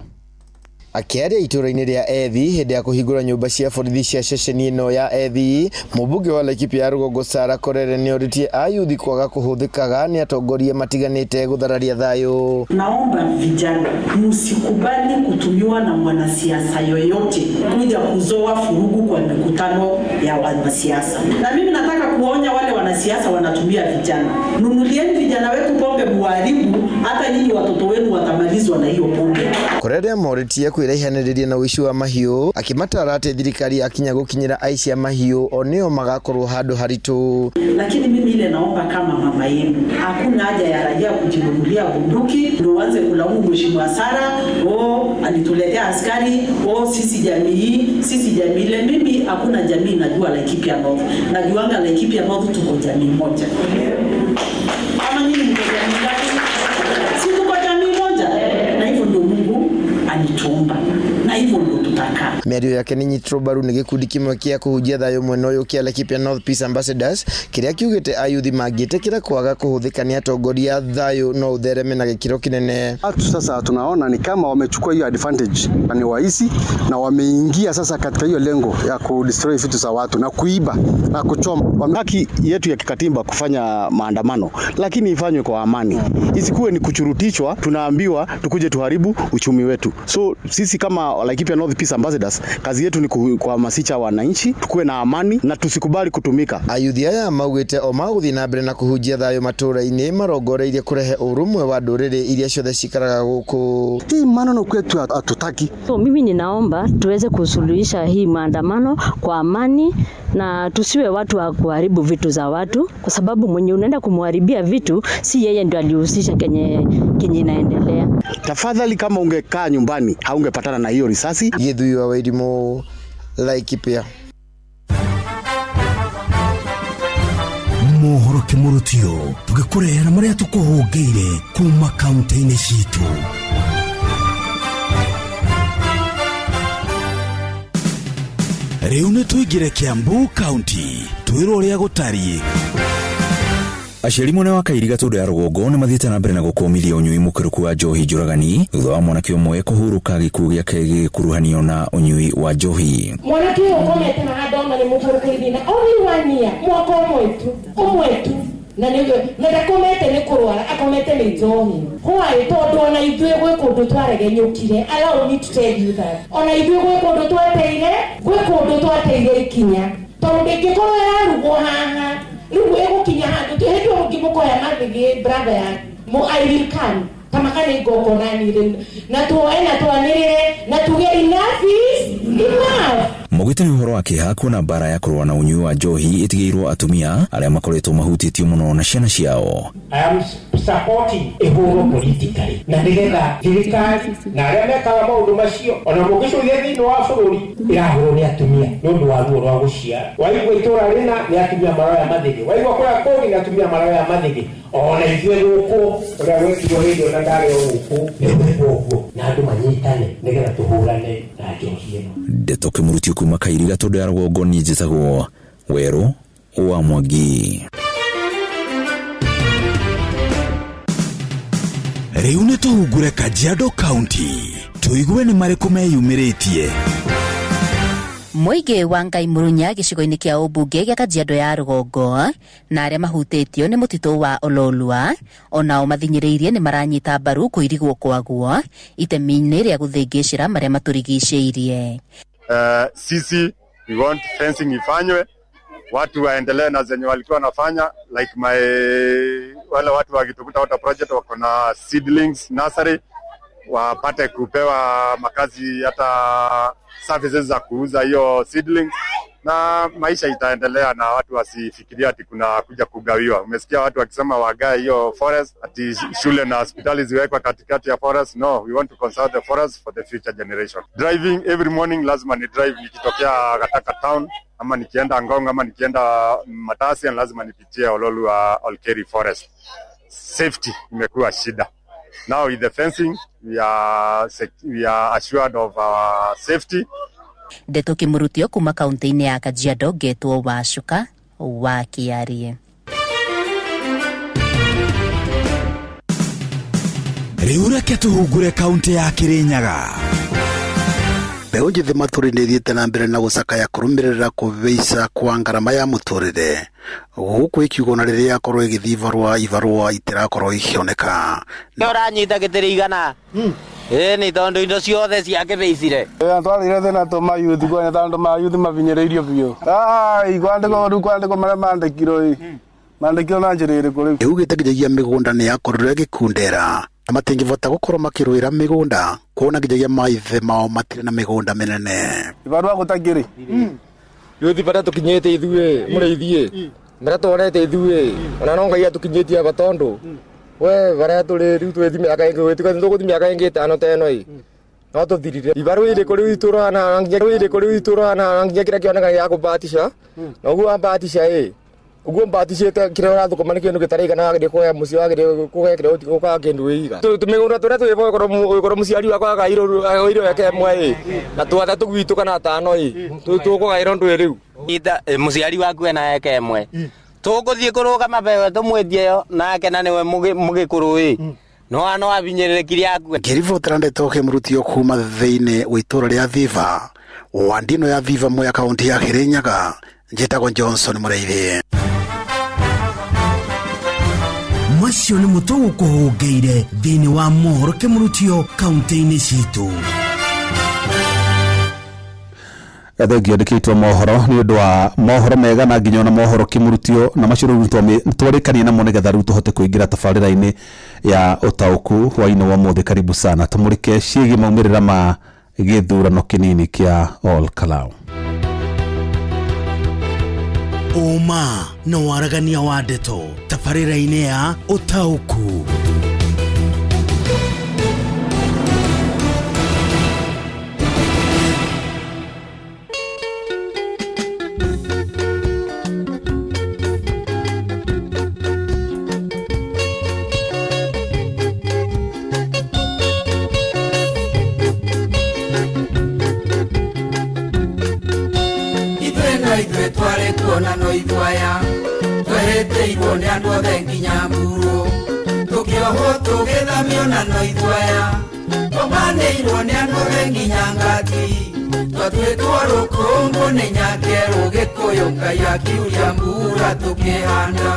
Akĩaria itũra-inĩ rĩa Ethi hĩndĩ ya kũhingũra nyũmba cia borithi cia ceceni ĩno ya Ethi, mũmbunge wa Laikipia ya rũgongo Sarah Korere nĩorĩtie ayuthi kwaga kũhũthĩkaga nĩ atongoria matiganĩte gũthararia thayũ. Naomba vijana msikubali kutumiwa na mwanasiasa yoyote kuja kuzoa furugu kwa mikutano ya wanasiasa. Na mimi nataka kuonya wale wanasiasa wanatumia vijana, nunulieni vijana wetu pombe muharibu, hata nyinyi watoto wenu watamalizwa na hiyo pombe. Korere amorĩtie kwĩraihanĩrĩria na ũici wa mahiũ, akĩmatara atĩ thirikari akinya gũkinyĩra aici a mahiũ o nĩo magakorwo handũ haritũ. Lakini mimi ile naomba kama mama yenu, hakuna haja ya raia kujinunulia bunduki ndio uanze kulaumu Mheshimiwa Sara, oh alituletea askari, oh sisi jamii hii, sisi jamii ile. Mimi hakuna jamii najua Laikipia North, najuanga Laikipia North tuko jamii moja. Kama nyinyi mko jamii ngapi? Si tuko jamii moja? Na hivyo ndio Mungu alituumba, na hivyo ndio tutakaa. Mĩario yake nĩ nyitirwo mbaru nĩ gĩkundi kĩmwe kĩa kũhunjia thayũ mwena ũyũ kĩa Laikipia North Peace Ambassadors kĩrĩa kiugĩte ayuthi mangĩtĩkĩra kwaga kũhũthĩka nĩ atongoria thayũ no ũthereme na gĩkĩro kĩnene. Watu sasa tunaona ni kama wamechukua hiyo advantage na ni waisi na wameingia sasa katika hiyo lengo ya kudestroy vitu za watu na kuiba na kuchoma. Haki yetu ya kikatiba kufanya maandamano, lakini ifanywe kwa amani, isikuwe ni kuchurutishwa, tunaambiwa tukuje tuharibu uchumi wetu. So sisi kama Laikipia North Peace Ambassadors, kazi yetu ni kuhamasisha wananchi tukuwe na amani na tusikubali kutumika. Ayuthi aya maugĩte o magũthiĩ na mbere na kũhunjia thayũ matũũra-inĩ marongoreirie kũrehe ũrũmwe wa ndũrĩrĩ iria ciothe cikaraga gũkũ. Hii maneno kwetu hatutaki. So mimi ninaomba tuweze kusuluhisha hii maandamano kwa amani na tusiwe watu wa kuharibu vitu za watu, kwa sababu mwenye unaenda kumharibia vitu si yeye ndio alihusisha kenye inaendelea. Tafadhali, kama ungekaa nyumbani haungepatana na hiyo risasi. Githui wa Wairimu, Laikipia. Mohoro kimurutio tugĩkũrehera marĩa tũkũhũngĩire kuma kaunti-inĩ citũ. Rĩu nĩ tũingĩre Kiambu County twĩrwo ũrĩa gũtariĩ. Aciari mwena wa Kairiga Gatũndũ ya rũgongo nĩ mathiĩte na mbere na gũkũmithia ũnyui mũkĩrũku wa njohi njũragani thutha wa mwanake ũmwe kũhurũka gĩkuũ gĩake gĩgĩkuruhanio na ũnyui wa njohi. Mwanake ũyũ ũkomete haha ndona nĩ mũhurũkĩri na only one year, mwaka ũmwe tu na nĩ na ndakomete nĩ kũrwara, akomete nĩ njohi. Why? Tondũ ona ithuĩ gwĩ kũndũ twaregenyũkire, allow me to tell you that. Ona ithuĩ gwĩ kũndũ twateire, gwĩ kũndũ twateire ikinya, tondũ ndĩngĩkorwo ĩrarugwo haha rĩu ĩgũkinya handũ hĩndĩ ĩyo ũngĩmũkoya mathĩgĩ brother ya mo I will come tamakane ngongona rĩu na tuoe na twanĩrĩre na tuge enough is enough. Maugĩte nĩ ũhoro wa kĩeha kuona mbara ya kũrũa na ũnyui wa njohi ĩtigĩirwo atumia arĩa makoretwo mahutĩtio mũno na ciana ciao. I am supporting ĩhũrwo politically na nĩgetha thirikari na arĩa mekaga maũndũ macio ona mũngĩcũithia thĩinĩ wa bũrũri ĩrahũrwo nĩ atumia nĩ ũndũ wa ruo rwa gũciara. Waigua itũra rĩna nĩ atumia maroya mathĩgĩ, waigua kũrĩa kũngĩ nĩ atumia maroya mathĩgĩ. Ona ithuĩ gũkũ ũrĩa gwekirwo hĩndĩ ĩyo na ndarĩ o gũkũ nĩ gwekwo ũguo na andũ manyitane nĩgetha tũhũrane na njohi ĩno. Ndeto kĩmurutio kuma Kairiga Gatũndũ ya rũgongo, niĩ njĩtagwo Werũ wa Mwangi. Rĩu nĩ tũhungure Kajiado County tũigue nĩ marĩkũ meyumĩrĩtie. Mũingĩ wa Ngai Murunya gĩcigo-inĩ kĩa ũmbunge gĩa Kajiado ya rũgongo na arĩa mahutĩtio nĩ mũtitũ wa Ololua onao mathinyĩrĩirie nĩ maranyita mbaru kũirigwo kwaguo itemi-inĩ rĩa gũthĩngĩcĩra marĩa matũrigicĩirie. Sisi we want fencing ifanywe, watu waendelee na zenye walikuwa wanafanya like my wale watu wa Gitukuta Water Project wako na seedlings nursery, wapate kupewa makazi hata services za kuuza hiyo seedlings, na maisha itaendelea na watu wasifikiria ati kuna kuja kugawiwa. Umesikia watu wakisema wagae hiyo forest, ati shule na hospitali ziwekwe katikati ya forest. No, we want to conserve the forest for the future generation. Driving every morning lazima ni drive nikitokea Gataka town ama nikienda Ngong ama nikienda Matasia, lazima nipitie Ololua Olkeri forest. Safety imekuwa shida. Now with the fencing we are assured of our safety. Ndeto Kimurutio kuma kaunti-inĩ ya Kajiado ngetwo Wacuka wa Kĩarie. Rĩu reke tũhungure kaunti ya Kirinyaga. Mbeũ njĩthĩ matũra-inĩ ithiĩte na mbere na gũcakaya kũrũmĩrĩra kũhaica kwa ngarama ya mũtũrĩre gũkũ ĩkiugwo na rĩrĩa yakorwo ĩgĩthiĩ ibarũa ibarũa itirakorwo ikĩoneka. Ũranyita gĩtĩrĩ igana ĩĩ nĩ tondũ indo ciothe ciakĩbĩicire. Twarĩire thĩna tũ mayuthi kwanya tondũ mayuthi mabinyĩrĩirio biũ. Ai kwandĩkwo rĩu kwandĩkwo marĩa mandĩkirwo ĩ mandĩkirwo na njĩra ĩrĩkũ rĩu? Ĩugĩte nginyagia mĩgũnda nĩ yakorirwo ĩgĩkundera na matingĩbota gũkorwo makĩrũĩra mĩgũnda kuona nginyagia maithe mao matirĩ na mĩgũnda mĩnene. Ibarũa gũtakĩrĩ yuthi baria tukinyite ithuĩ mũrĩithiĩ baria twonete ithuĩ ona no Ngai atukinyĩtie aba tondũ we baria tũrĩ rĩu twĩthi mĩaka ĩngĩ gwĩtuka tũgũthi mĩaka ĩngĩ ĩtano ta ĩno ĩ no tũthirire ibarũa irĩkũ rĩu itũrana nginya irĩkũ rĩu itũrana nginya kĩrĩa kĩoneka gĩa kũbatisha na ũguo wabatisha ĩ ũguo mbaticĩte kĩrĩa ũrathũkũma nĩ kĩndũ gĩtaraigana wagĩrĩire kuoya mũciĩ wagĩrĩire kũgĩa kĩrĩa ũkaga kĩndũ wĩiga tũmĩgũnda tũrĩa twĩbo ũkorwo mũciari wakwa agairwo eke ĩmwe ĩ na twathatũ gwitũ kana atano ĩ tũkũgaĩrwo ndwĩ rĩu ita mũciari waku ena eke ĩmwe tũgũthiĩ kũrũgama bewe tũmwĩtie yo nake na nĩwe mũgĩkũrũ ĩ no ano abinyĩrĩrĩkire akue. Ngĩribotera ndeto kĩmũrutio kuma thĩinĩ wa itũra rĩa Thiva wandino ya Thiva Mwea kaunti ya Kirinyaga njĩtagwo Johnson Mũrĩithi. Macio nĩ mũtũgũkũhũngĩire thĩinĩ wa mohoro kĩmũrutio kaunti-inĩ citũ. Thengio ndĩkĩtwo mohoro nĩ ũndũ wa mohoro mega na nginya ona mohoro kĩmũrutio na macio rĩu twarĩkanie namo nĩgetha rĩu tũhote kũingĩra tabarĩra-inĩ ya ũtaũku hwaĩ-inĩ wa ũmũthĩ. Karibu sana tũmũrĩke ciĩgiĩ maumĩrĩra ma gĩthurano kĩnini kĩa Ol Kalou. Ũma na waragania wa ndeto tabarĩra-inĩ ya ũtaũku. Ithuĩ twarĩ kuona no ithuaya twehĩtĩirwo nĩ andũ othe nginya mburu tũkĩohwo tũgĩthamio na no ithuaya tũmanĩirwo nĩ andũ othe nginya ngati twatuĩtwo rũkũngũ nĩ nyakerũ gĩkũyũ Ngai akiuria mbura tũkĩhanda.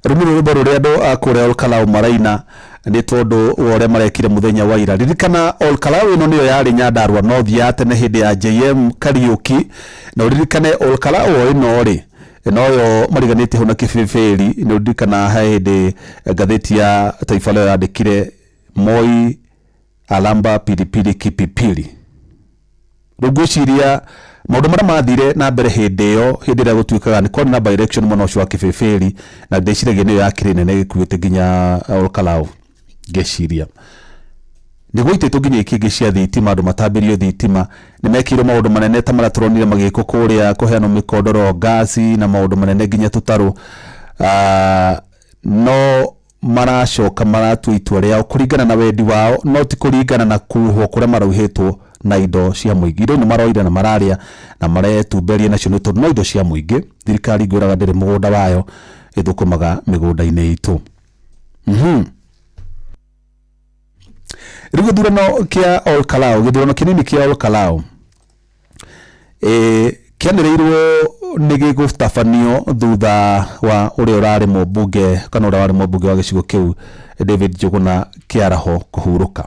Rũmũ rwĩmbo rũrĩa andũ a kũrĩa Ol Kalou maraina nĩ tondũ wa ũrĩa marekire mũthenya wa ira. Ririkana Ol Kalou ĩno nĩyo yarĩ Nyandarua North ya tene hĩndĩ ya JM Kariuki, na ũririkane Ol Kalou o ĩno rĩ noyo mariganĩtie hau na kĩbĩbĩri. Nĩ ũririkana he hĩndĩ ngathĩti ya Taifa Leo yandĩkire Moi alamba pilipili kipipili. Rĩu ngwĩciria maũndũ marĩa mathire na mbere hĩndĩ ĩyo hĩndĩ ĩrĩa gũtuĩkaga nĩ kwarĩ na by election mwena ũcio wa kĩbĩbĩri, na ndĩciragia nĩyo yakĩrĩ nene gĩkuĩte nginya Ol Kalou. Ngeciria nĩ gwaitĩtwo nginya ikĩngĩ cia thitima, andũ matambĩrio thitima, nĩ mekĩirwo maũndũ manene ta marĩa tũronire magĩkwo kũrĩa kũheanwo mĩkondoro ngasi na maũndũ manene nginya tũtarũ. No maracoka maratua itua rĩao kũringana na wendi wao, no ti kũringana na kuhwo kũrĩa marauhĩtwo na indo cia mũingĩ. Indo nĩ maroire na mararĩa na maretumberia nacio nĩ tondũ no indo cia mũingĩ. Thirikari ngwĩraga ndĩrĩ mũgũnda wayo, ĩthũkũmaga mĩgũnda-inĩ itũ. Rĩu gĩthurano kĩa Ol Kalou, gĩthurano kĩnini kĩa Ol Kalou kĩanĩrĩirwo nĩ gĩgũtabanio thutha wa ũrĩa ũrarĩ mũmbunge kana ũrĩa warĩ mũmbunge wa gĩcigo kĩu David Njuguna Kĩaraho kũhurũka.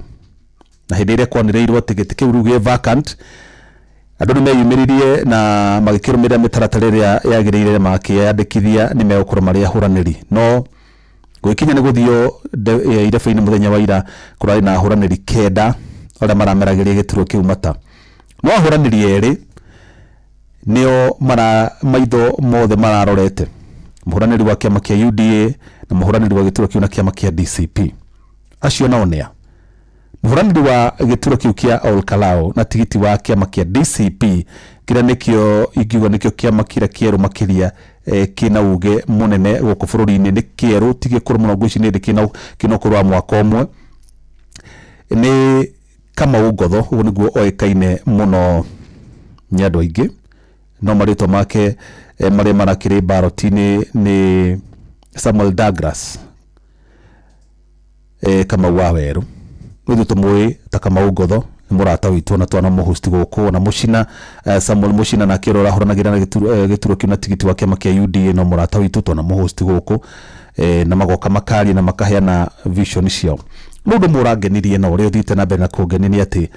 Na hĩndĩ ĩrĩa kwanĩrĩirwo atĩ gĩtĩ kĩu rĩu gĩ vacant, andũ nĩ meyumĩririe na magĩkĩrũmĩrĩra mĩtaratara ĩrĩa yagĩrĩire, makĩyandĩkithia nĩ megũkorwo marĩ ahũranĩri. No gũgĩkinya nĩ gũthio irebe-inĩ mũthenya wa ira, kũrarĩ na ahũranĩri 9 arĩa marameragĩria gĩturwa kĩu mata. No ahũranĩri 2 nĩo maitho mothe mararorete, mũhũranĩri wa kĩama kĩa UDA na mũhũranĩri wa gĩturwa kĩu na kĩama kĩa DCP. Acio nao nĩa? Mũhũranĩri wa gĩturwa kĩu kĩa Ol Kalou na tigiti wa kĩama kĩa DCP, kĩrĩa nĩkĩo ingiuga nĩkĩo kĩama kĩrĩa kĩerũ makĩria, kĩna uge mũnene gũkũ bũrũri-inĩ, nĩ kĩerũ, ti gĩkũrũ mũno, ngwĩciria nĩ hĩndĩ kĩna ũkũrũ wa mwaka ũmwe, nĩ Kamau Ngotho. Ũguo nĩguo oĩkaine mũno nĩ andũ aingĩ, no marĩtwa make marĩa marakĩrĩ baroti-inĩ nĩ Samuel Douglas Kamau wa Werũ. Ithuĩ tũmũĩ ta Kamau Ngotho, nĩ mũrata witũ na twana mũhost gũkũ, na Mũcina, Samuel Mũcina nake ũrĩa ũrahũranagĩra na gĩturwa kĩu na tigiti wa kĩama kĩa UDA, no mũrata witũ twana mũhost gũkũ, na magoka makaria na makaheana vision ciao. No ũndũ ũmwe ũrangenirie na ũrĩa ũthiĩte na mbere na kũngenia nĩ atĩ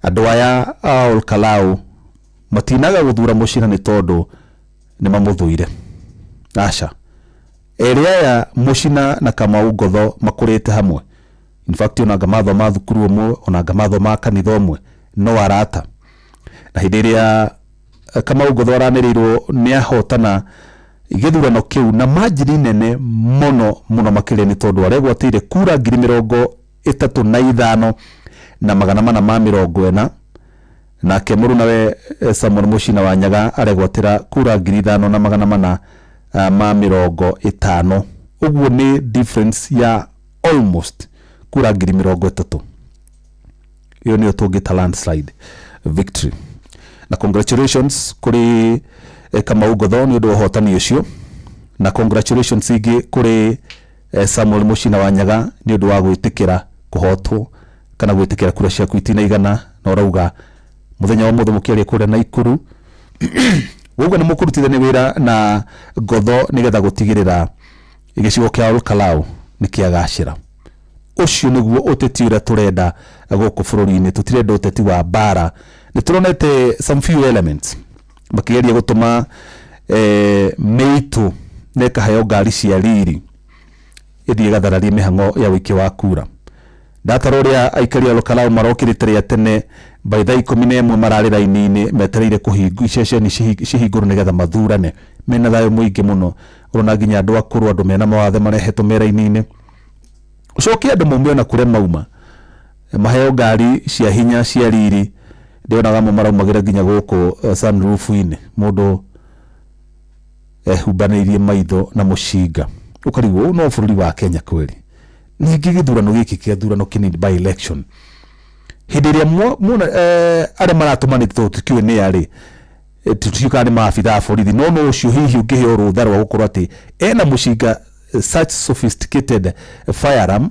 andũ aya a Ol Kalou matinaga gũthura Mũcina nĩ tondũ nĩ mamũthũire. Aca, erĩ aya Mũcina na Kamau Ngotho makũrĩte hamwe. In fact, ona anga mathoma thukuru ũmwe, ona anga mathoma kanitha ũmwe, no arata. Na hĩndĩ ĩrĩa Kamau Ngotho aranĩrĩirwo nĩ ahotana gĩthurano kĩu na margin nene mũno mũno makĩria, nĩ tondũ aregwatĩire kura 35,440, nake mũrunawe Samuel Mũcina wa Nyaga aregwatĩra kura 5,450. Ũguo nĩ difference ya almost kura 30,000. Ĩyo nĩyo tũngĩta landslide victory. Na congratulations kũrĩ Kamau Ngotho nĩ ũndũ wa ũhotani ũcio, na congratulations ingĩ kũrĩ Samuel Mũcina wa Nyaga nĩ ũndũ wa gwĩtĩkĩra kũhotwo kana gwĩtĩkĩra kura ciaku itinaigana, na ũrauga mũthenya wa ũmũthĩ mũkĩaria kũrĩa Naikuru ũguo nĩ mũkũrutithania wĩra na Ngotho nĩgetha gũtigĩrĩra gĩcigo kĩa Ol Kalou nĩ kĩagacĩra. Ũcio nĩguo ũteti ũrĩa tũrenda gũkũ bũrũri-inĩ. Tũtirenda ũteti wa mbara. Nĩ tũronete some few elements makĩgeria gũtũma mĩitũ na ĩkaheo ngari cia riri ĩthiĩ ĩgathararie mĩhang'o ya ũikia wa kura. Ndatara ũrĩa aikari a Ol Kalou marokĩrĩte rĩa tene by thaa 11, mararĩ raini-inĩ metereire kũhingwo iceceni cihingũrwo nĩgetha mathurane mena thayũ mũingĩ mũno. Ũrona nginya andũ akũrũ, andũ mena mawathe marehetwo me raini-inĩ. Ũcoke andũ maume ona kũrĩa mauma maheo ngari cia hinya cia riri. Ndĩonaga amwe maraumagĩra nginya gũkũ sunroof-inĩ, mũndũ ehumbanĩirie maitho na mũcinga, ũkarigwo ũũ no bũrũri wa Kenya kweli? Ningĩ gĩthurano gĩkĩ kĩa thurano kĩnini, by election, hĩndĩ ĩrĩa muona arĩa maratũmanĩte, tondũ tũtiũĩ nĩ arĩ, tũtiũĩ kana nĩ maabitha a borithi, no ũcio hihi ũngĩheo rũtha rwa gũkorwo atĩ ena mũcinga, such sophisticated firearm,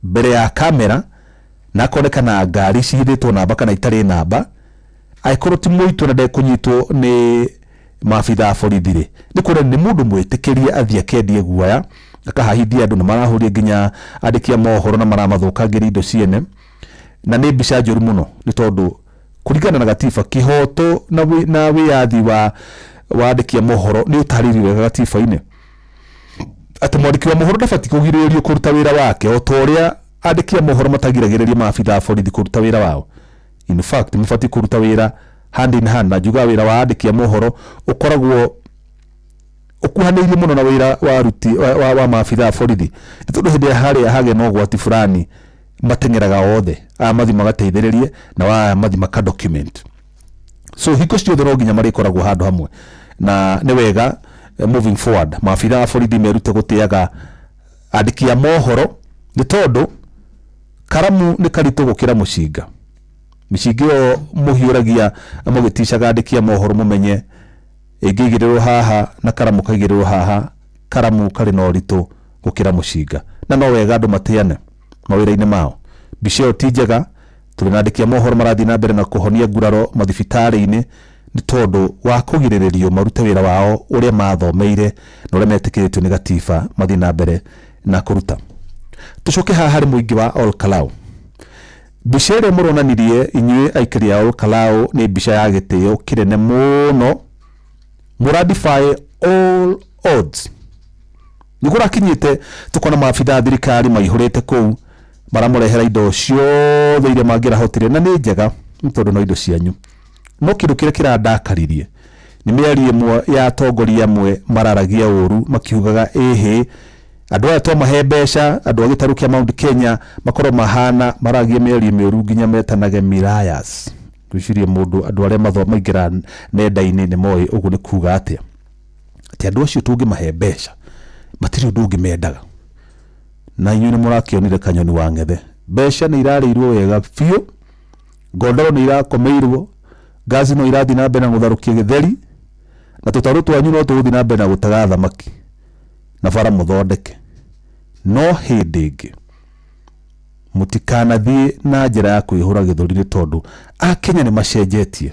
mbere ya kamera, na akonekana ngari cihithĩtwo namba kana itarĩ namba, angĩkorwo ti mũitũ na ndekũnyitwo nĩ maabitha a borithi rĩ, nĩ kuona nĩ mũndũ mwĩtĩkĩrie athiĩ akendie guoya, akahahithia andũ, na marahũria nginya andĩki a mohoro na maramathũkangĩria indo ciene, na nĩ mbica njũru mũno, nĩ tondũ kũringana na gatiba, kĩhoto na wĩyathi wa andĩki a mohoro nĩ ũtarĩirio wega gatiba-inĩ, atĩ mwandĩki wa mohoro ndabatiĩ kũgirĩrĩrio kũruta wĩra wake, o ta ũrĩa andĩki a mohoro matagiragĩrĩria maabitha a borithi kũruta wĩra wao. In fact, mabatiĩ kũruta wĩra hand in hand, na njugaga wĩra wa andĩki a mohoro ũkoragwo ũkuhanĩirie mũno na wĩra wa aruti wa maabitha a borithi, nĩ tondũ hĩndĩ ĩrĩa harĩa hagĩa na ũgwati fulani, mateng'eraga othe, aya mathi magateithĩrĩrie na aya mathi maka document. So hingo ciothe no nginya marĩkoragwo handũ hamwe, na nĩ wega moving forward maabitha a borithi merute gũtĩaga andĩki a mohoro, nĩ tondũ karamu nĩ karitũ gũkĩra mũcinga. Mĩcinga ĩyo mũhiũragia mũgĩticaga andĩki a mohoro, mũmenye ĩngĩigĩrĩrwo haha na karamu kaigĩrĩrwo haha. Karamu karĩ na ũritũ gũkĩra mũcinga, na no wega andũ matĩane mawĩra-inĩ mao. Mbica ĩyo ti njega. Tũrĩ na andĩki a mohoro marathiĩ na mbere na kũhonia nguraro mathibitarĩ-inĩ nĩ tondũ wa kũgirĩrĩrio marute wĩra wao ũrĩa mathomeire na ũrĩa metĩkĩrĩtio nĩ gatiba mathiĩ na mbere na kũruta. Tũcoke haha harĩ mũingĩ wa Ol Kalou. Mbica ĩrĩa mũronanirie inyuĩ aikari a Ol Kalou nĩ mbica ya gĩtĩo kĩnene mũno. Mũra defy all odds. Nĩ kũrakinyĩte tũkona maabitha a thirikari maihũrĩte kũu maramũrehera indo ciothe iria mangĩrahotire, na nĩ njega nĩ tondũ no indo cianyu. No kĩndũ kĩrĩa kĩrandakaririe nĩ mĩario ĩmwe ya atongoria amwe mararagia ũru makiugaga ĩhĩ andũ aya twamahe mbeca, andũ a gĩtarũ kĩa Mount Kenya makorwo mahana maragia mĩario mĩũru nginya metanage mirayas. Ngwĩciria mũndũ andũ arĩa maingĩra nenda-inĩ nĩ moĩ ũguo nĩ kuga atĩa, atĩ andũ acio tũngĩmahe mbeca matirĩ ũndũ ũngĩ mendaga. Na inyuĩ nĩ mũrakĩonire kanyoni wa ng'ethe, mbeca nĩ irarĩirwo wega biũ, ngondoro nĩ irakomeirwo, ngaci no irathiĩ na mbere na gũtharũkia gĩtheri, na tũtarũ twanyu no tũgũthiĩ na mbere na gũtega thamaki na bara mũthondeke. No hĩndĩ ĩngĩ mũtikanathiĩ na njĩra ya kwĩhũra gĩthũri nĩ tondũ Akenya nĩ macenjetie.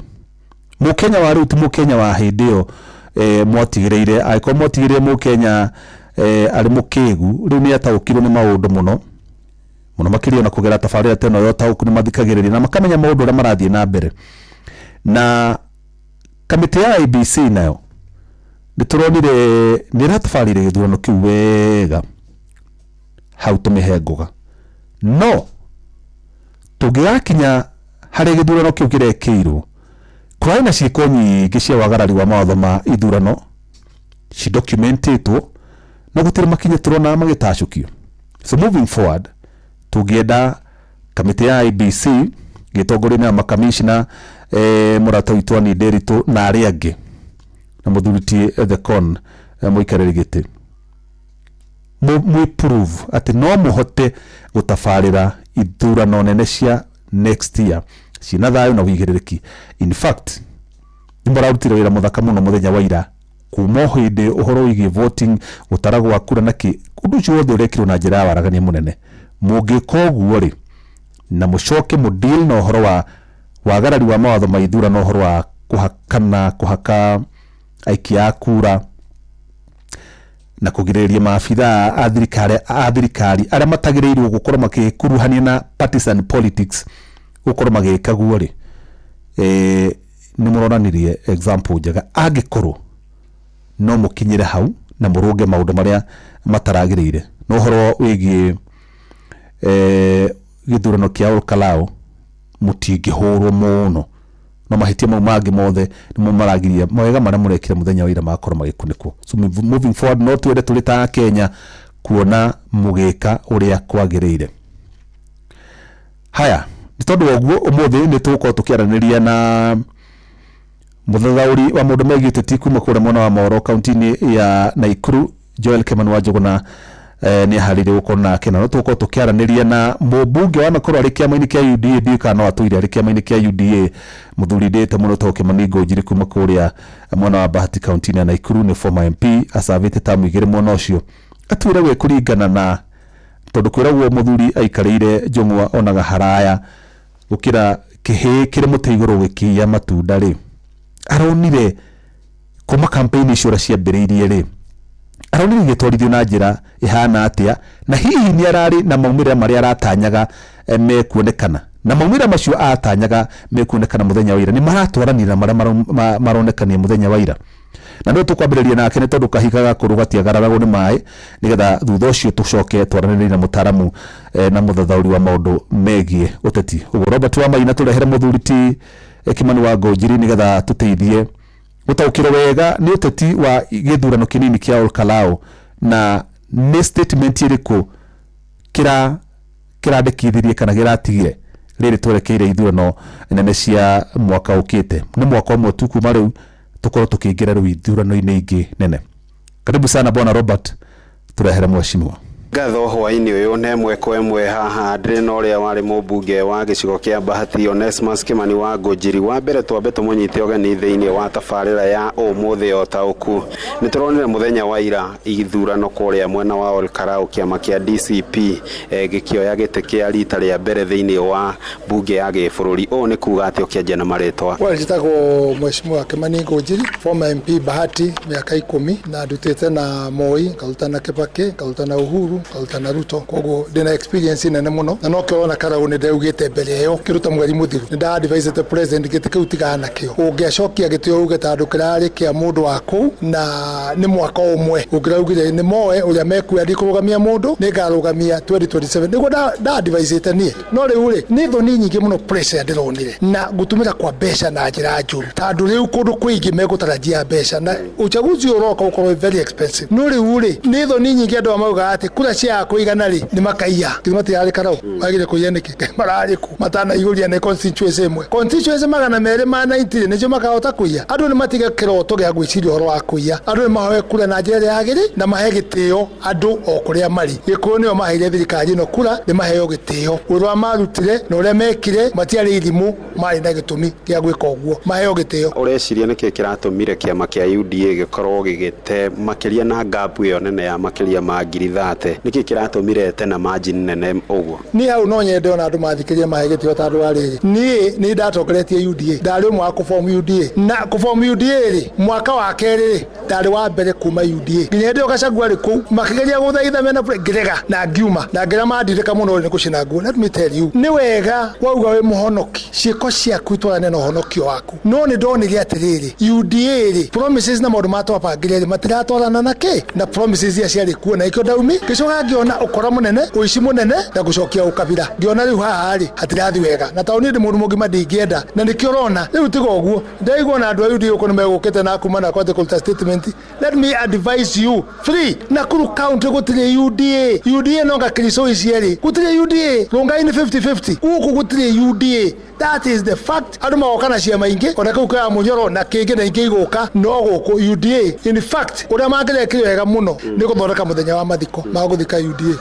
Mũkenya wa rĩu ti Mũkenya wa hĩndĩ ĩyo mwatigĩrĩire. Angĩkorwo mwatigĩrĩire Mũkenya arĩ mũkĩgu, rĩu nĩ ataũkirwo nĩ maũndũ mũno mũno makĩria ona kũgera tabarĩra ta ĩno ya ũtaũku nĩ mathikagĩrĩria na makamenya maũndũ ũrĩa marathiĩ na mbere. Na kamĩtĩ ya IEBC nayo nĩ tũronire nĩ ĩratabarĩire gĩthurano kĩu wega, hau tũmĩhe ngũga. No tũngĩgakinya harĩa gĩthurano kĩu kĩrekĩirwo, kũrarĩ na ciĩko nyingĩ cia wagarari wa mawatho ma ithurano cidocumentĩtwo, no gũtirĩ makinya tũrona magĩtacũkio. So moving forward tũngĩenda kamĩtĩ ya IEBC gĩtongorio nĩ makamishna mũrata witũ Ann Nderitu na arĩa angĩ na mũthuri ti Ethekon mũikarĩri gĩtĩ, mwĩ prove atĩ no mũhote gũtabarĩra ithurano nene cia next year ciĩna thayũ na ũigĩrĩrĩki. In fact nĩ mũrarutire wĩra mũthaka mũno mũthenya wa ira, kuma o hĩndĩ ũhoro wĩgiĩ voting, gũtara gwa kura na kĩ, ũndũ ũcio wothe ũrekirwo na njĩra ya waragania mũnene. Mũngĩka ũguo rĩ, na mũcoke mũ deal na ũhoro wa wagarari wa mawatho ma ithurano, ũhoro wa kũhakana, kũhaka aikia a kura na kũgirĩrĩria maabithaa a thirikari arĩa matagĩrĩirwo gũkorwo makĩkuruhania na partisan politics gũkorwo magĩka guo rĩ, nĩ mũronanirie example njega. Angĩkorwo no mũkinyĩre hau na mũrũnge maũndũ marĩa mataragĩrĩire. No ũhoro wĩgiĩ gĩthurano kĩa Ol Kalou mũtingĩhũrwo mũno, no mahĩtia mau mangĩ mothe nĩmo maragiria mawega marĩa mũrekire mũthenya wa ira magakorwo magĩkunĩkwo. So moving forward no twende tũrĩ ta Akenya kuona mũgĩka ũrĩa kwagĩrĩire. Haya, nĩ tondũ wa ũguo ũmũthĩ nĩ tũgũkorwo tũkĩaranĩria na mũthathaũri wa maũndũ megiĩ ũteti kuma kũrĩa mwena wa Moro kaunti-inĩ ya Naikuru, Joel Kimani wa Njũgũna. Nĩ aharĩirie gũkorwo nake, na no tũgũkorwo tũkĩaranĩria na mũmbunge wanakorwo arĩ kĩama-inĩ kĩa UDA, ndiũĩ kana no atũire arĩ kĩama-inĩ kĩa UDA, mũthuri ndĩte mũno tondũ Kimani Ngũnjiri kuma kũrĩa mwena wa Bahati kaunti-inĩ ya Naikuru, nĩ former MP acavĩte tamu igĩrĩ mwena ũcio. Atwĩre we kũringana na tondũ kwĩragwo mũthuri aikarĩire njũng'wa onaga haraya gũkĩra kĩhĩĩ kĩrĩ mũtĩ igũrũ gĩkĩiya matunda rĩ, aronire kuma campaign icio ũrĩa ciambĩrĩirie rĩ, aronire igĩtwarithio na njĩra ĩhana atĩa, na hihi nĩ ararĩ na maumĩrĩra marĩa aratanyaga mekuonekana, na maumĩrĩra macio atanyaga mekuonekana mũthenya wa ira nĩ maratwaranĩra na marĩa maronekania mũthenya wa ira. Na nĩwe tũkwambĩrĩria nake nĩ tondũ kahiga gakũrũ gatiagararagwo nĩ maĩ, nĩgetha thutha ũcio tũcoke twaranĩrie na mũtaaramu na mũthathaũri wa maũndũ megiĩ ũteti. Ũguo Robert Wamaina tũrehere mũthuri ti Kimani wa Ngũnjiri nĩgetha tũteithie gũtaũkĩrwo wega nĩ ũteti wa gĩthurano kĩnini kĩa Ol Kalou, na nĩ statement ĩrĩkũ kĩrandĩkithirie kana kĩratigire rĩrĩ twerekeire ithurano nene cia mwaka ũkĩte. Nĩ mwaka ũmwe tu kuma rĩu tũkorwo tũkĩingĩra rĩu ithurano-inĩ ingĩ nene. Karibu sana Bwana Robert, tũrehere mheshimiwa. Ngatho hwaĩ-inĩ ũyũ na ĩmwe kwa ĩmwe haha ndĩrĩ na ũrĩa warĩ mũmbunge wa gĩcigo kĩa Bahati Onesmus Kimani wa Ngũnjiri. Wa mbere twambe tũmũnyite ũgeni thĩinĩ wa tabarĩra ya ũmũthĩ ya ũtaũku. Nĩ tũronire mũthenya wa ira ithurano kũrĩa mwena wa Olkalau kĩama kĩa DCP gĩkĩoya gĩtĩ kĩa rita rĩa mbere thĩinĩ wa mbunge ya gĩbũrũri. Ũũ nĩ kuga atĩ ũkĩanjia na marĩtwa. Well, njĩtagwo Mheshimiwa Kimani Ngũnjiri, former MP Bahati mĩaka 10 na ndutĩte na Moi, ngaruta na Kibaki, ngaruta na Uhuru, ngaruta na Ruto. Koguo ndĩna experience nene mũno na nokĩo ũrona Karau nĩ ndaugĩte mbere ĩyo kĩruta mweri mũthiru nĩ nda advisete president gĩtĩ kĩu tigana nakĩo, ũngĩacokia gĩtĩ uge tondũ kĩrarĩ kĩa mũndũ wa kũu na nĩ mwaka ũmwe, ũngĩraugire nĩ moe ũrĩa mekuoya ndikũrũgamia mũndũ nĩ ngarũgamia 2027 nĩguo nda advisete niĩ. No rĩu rĩ nĩ thoni nyingĩ mũno pressure ndĩronire na gũtũmĩra kwa mbeca na njĩra njũru tondũ rĩu kũndũ kũingĩ megũtarajia mbeca na uchaguzi ũroka ũkorwo very expensive. No rĩu rĩ nĩ thoni nyingĩ andũ amaugaga atĩ kura cia kũigana rĩ nĩ makaiya kĩrĩ matirarĩ Karau magire kũiya nĩkĩ mararĩ kũ matanaihũria nĩ constituency ĩmwe constituency 290 nĩcio makahota kũiya. Andũ nĩ matige kĩroto gĩa gwĩciria ũhoro wa kũiya, andũ nĩ mahoe kura na njĩra ĩrĩa yagĩrĩire na mahe gĩtĩo andũ o kũrĩa marĩ. Gĩkũyũ nĩo maheire thirikari ĩno kura nĩ maheo gĩtĩo, ũrĩa marutire na ũrĩa mekire matiarĩ irimũ, marĩ na gĩtũmi gĩa gwĩka ũguo, maheo gĩtĩo. Ũreciria nĩkĩ kĩratũmire kĩama kĩa UDA gĩkorwo gĩgĩte makĩria na gap ĩyo nene ya makĩria ma 30,000? Nĩkĩ kĩratũmire ete na margin nene ũguo? Niĩ hau no nyende ona andũ mathikĩrie mahe gĩtĩo tondũ wa rĩrĩ niĩ nĩ ndatongoretie UDA, ndarĩ ũmwe wa kũform UDA na kũform UDA rĩ mwaka wa kerĩ rĩ ndarĩ wa mbere kuma UDA nginya hĩndĩ ĩyo Gachagua arĩ kũu makĩgeria gũthaitha mena ngĩrega na ngiuma na ngĩra mandirĩka mũno nĩ gũcina nguo. Let me tell you, nĩ wega wauga wĩ mũhonoki, ciĩko ciaku itwarane na ũhonokio waku. No nĩ ndonire atĩrĩrĩ UDA rĩ promises na maũndũ matwabangire rĩ matiratwarana na kĩ na promises iria ciarĩ kuo na ikĩo ndaumi. Ngĩcoka ngĩona ũkora mũnene, ũici mũnene na gũcokia ũkabira, ngĩona rĩu haha rĩ hatirathi wega na taũni ndĩ mũndũ mũgima ndingĩenda na nĩkĩo ũrona rĩu tiga ũguo ndaigua na andũ a UDA gũkũ nĩ megũkĩte na kuma na kwate kũruta statement. Let me advise you free, Nakuru County gũtirĩ UDA, UDA no ngakirico ici erĩ gũtirĩ UDA, Rongai nĩ 50-50 gũkũ gũtirĩ UDA. That is the fact. Andũ magoka na ciama ingĩ ona kũu kwa Munyoro na kĩngĩ na ingĩ igũka, no gũkũ UDA in fact ũrĩa mangĩrekire wega mũno nĩ gũthondeka mũthenya wa mathiko ma gũthika UDA.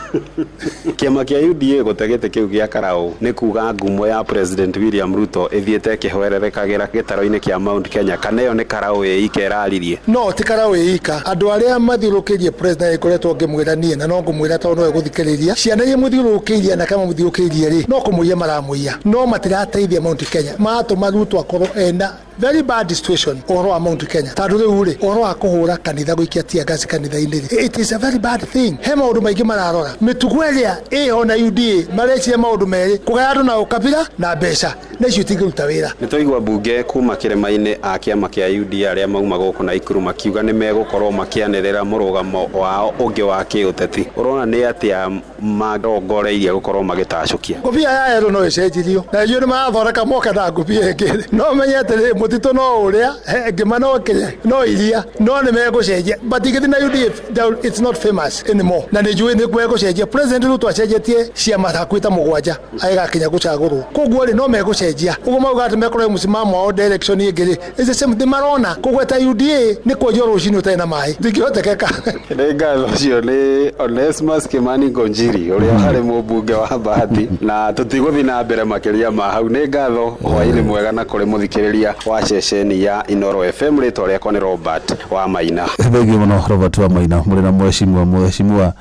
Kĩama kĩa UDA gũte gĩtĩ kĩu gĩa Karau nĩ kuga ngumo ya President William Ruto ĩthiĩte ĩkĩhwererekagĩra gĩtaro-inĩ kĩa Mount Kenya, kana ĩyo nĩ Karau ĩika ĩraririe? No ti Karau ĩika, andũ arĩa mathiũrũrũkĩirie president ĩkoretwo ngĩmwĩra niĩ na no ngũmwĩra tondũ no egũthikĩrĩria, ciana iria mũthiũrũrũkĩirie na kama mũthiũrũrũkĩirie rĩ no kũmũiya maramũiya, no matirateithia Mount Kenya, matũma Ruto akorwo ena very bad situation ũhoro wa Mount Kenya tondũ rĩu rĩ ũhoro wa kũhũra kanitha gũikia tear gas kanitha-inĩ rĩ it is a very bad thing. He maũndũ maingĩ mararora mĩtugo ĩrĩa ĩho na UDA mareciria maũndũ merĩ, kũgaya andũ na ũkabira na mbeca, na icio itingĩruta wĩra. Nĩ twaigua mbunge kuma kĩrĩma-inĩ a kĩama kĩa UDA arĩa mauma gũkũ Naikuru makiuga nĩ megũkorwo makĩanĩrĩra mũrũgamo wao ũngĩ wa kĩũteti. Ũrona nĩ atĩa marongoreirie gũkorwo magĩtacũkia? Ngũbia ya erũ no ĩcenjirio na inyuĩ nĩ marathondeka moka na ngũbia ĩngĩ, no menye atĩrĩ mũtitũ no ũrĩa ngĩma no kĩrĩa no iria no nĩ megũcenjia, but ingĩthiĩ na UDA it's not famous anymore na nĩ njũĩ nĩ megũcenjia. President Ruto acenjetie ciama hakuhĩ ta 7 agĩgakinya gũcagũrwo, koguo rĩ no megũcenjia ũguo mauga atĩ mekorwo mũsimamo wao direction ĩngĩ rĩ it's the same thing marona. Kũgweta UDA nĩ kwenjwo rũcinĩ ũtarĩ na maĩ ndingĩhotekeka. Nĩ ngatho ũcio nĩ Onesmus Kimani Ngonjiri ũrĩa warĩ mũmbunge wa Bahati na tũtigũthiĩ na mbere makĩria ma hau. Nĩ ngatho, hwaĩ-inĩ mwega na kũrĩ mũthikĩrĩria wa ceceni ya Inoro FM. Rĩtwa rĩakwa nĩ Robert wa Maina. Thengiũ mũno Robert wa Maina, mũrĩ na mheshimiwa, mheshimiwa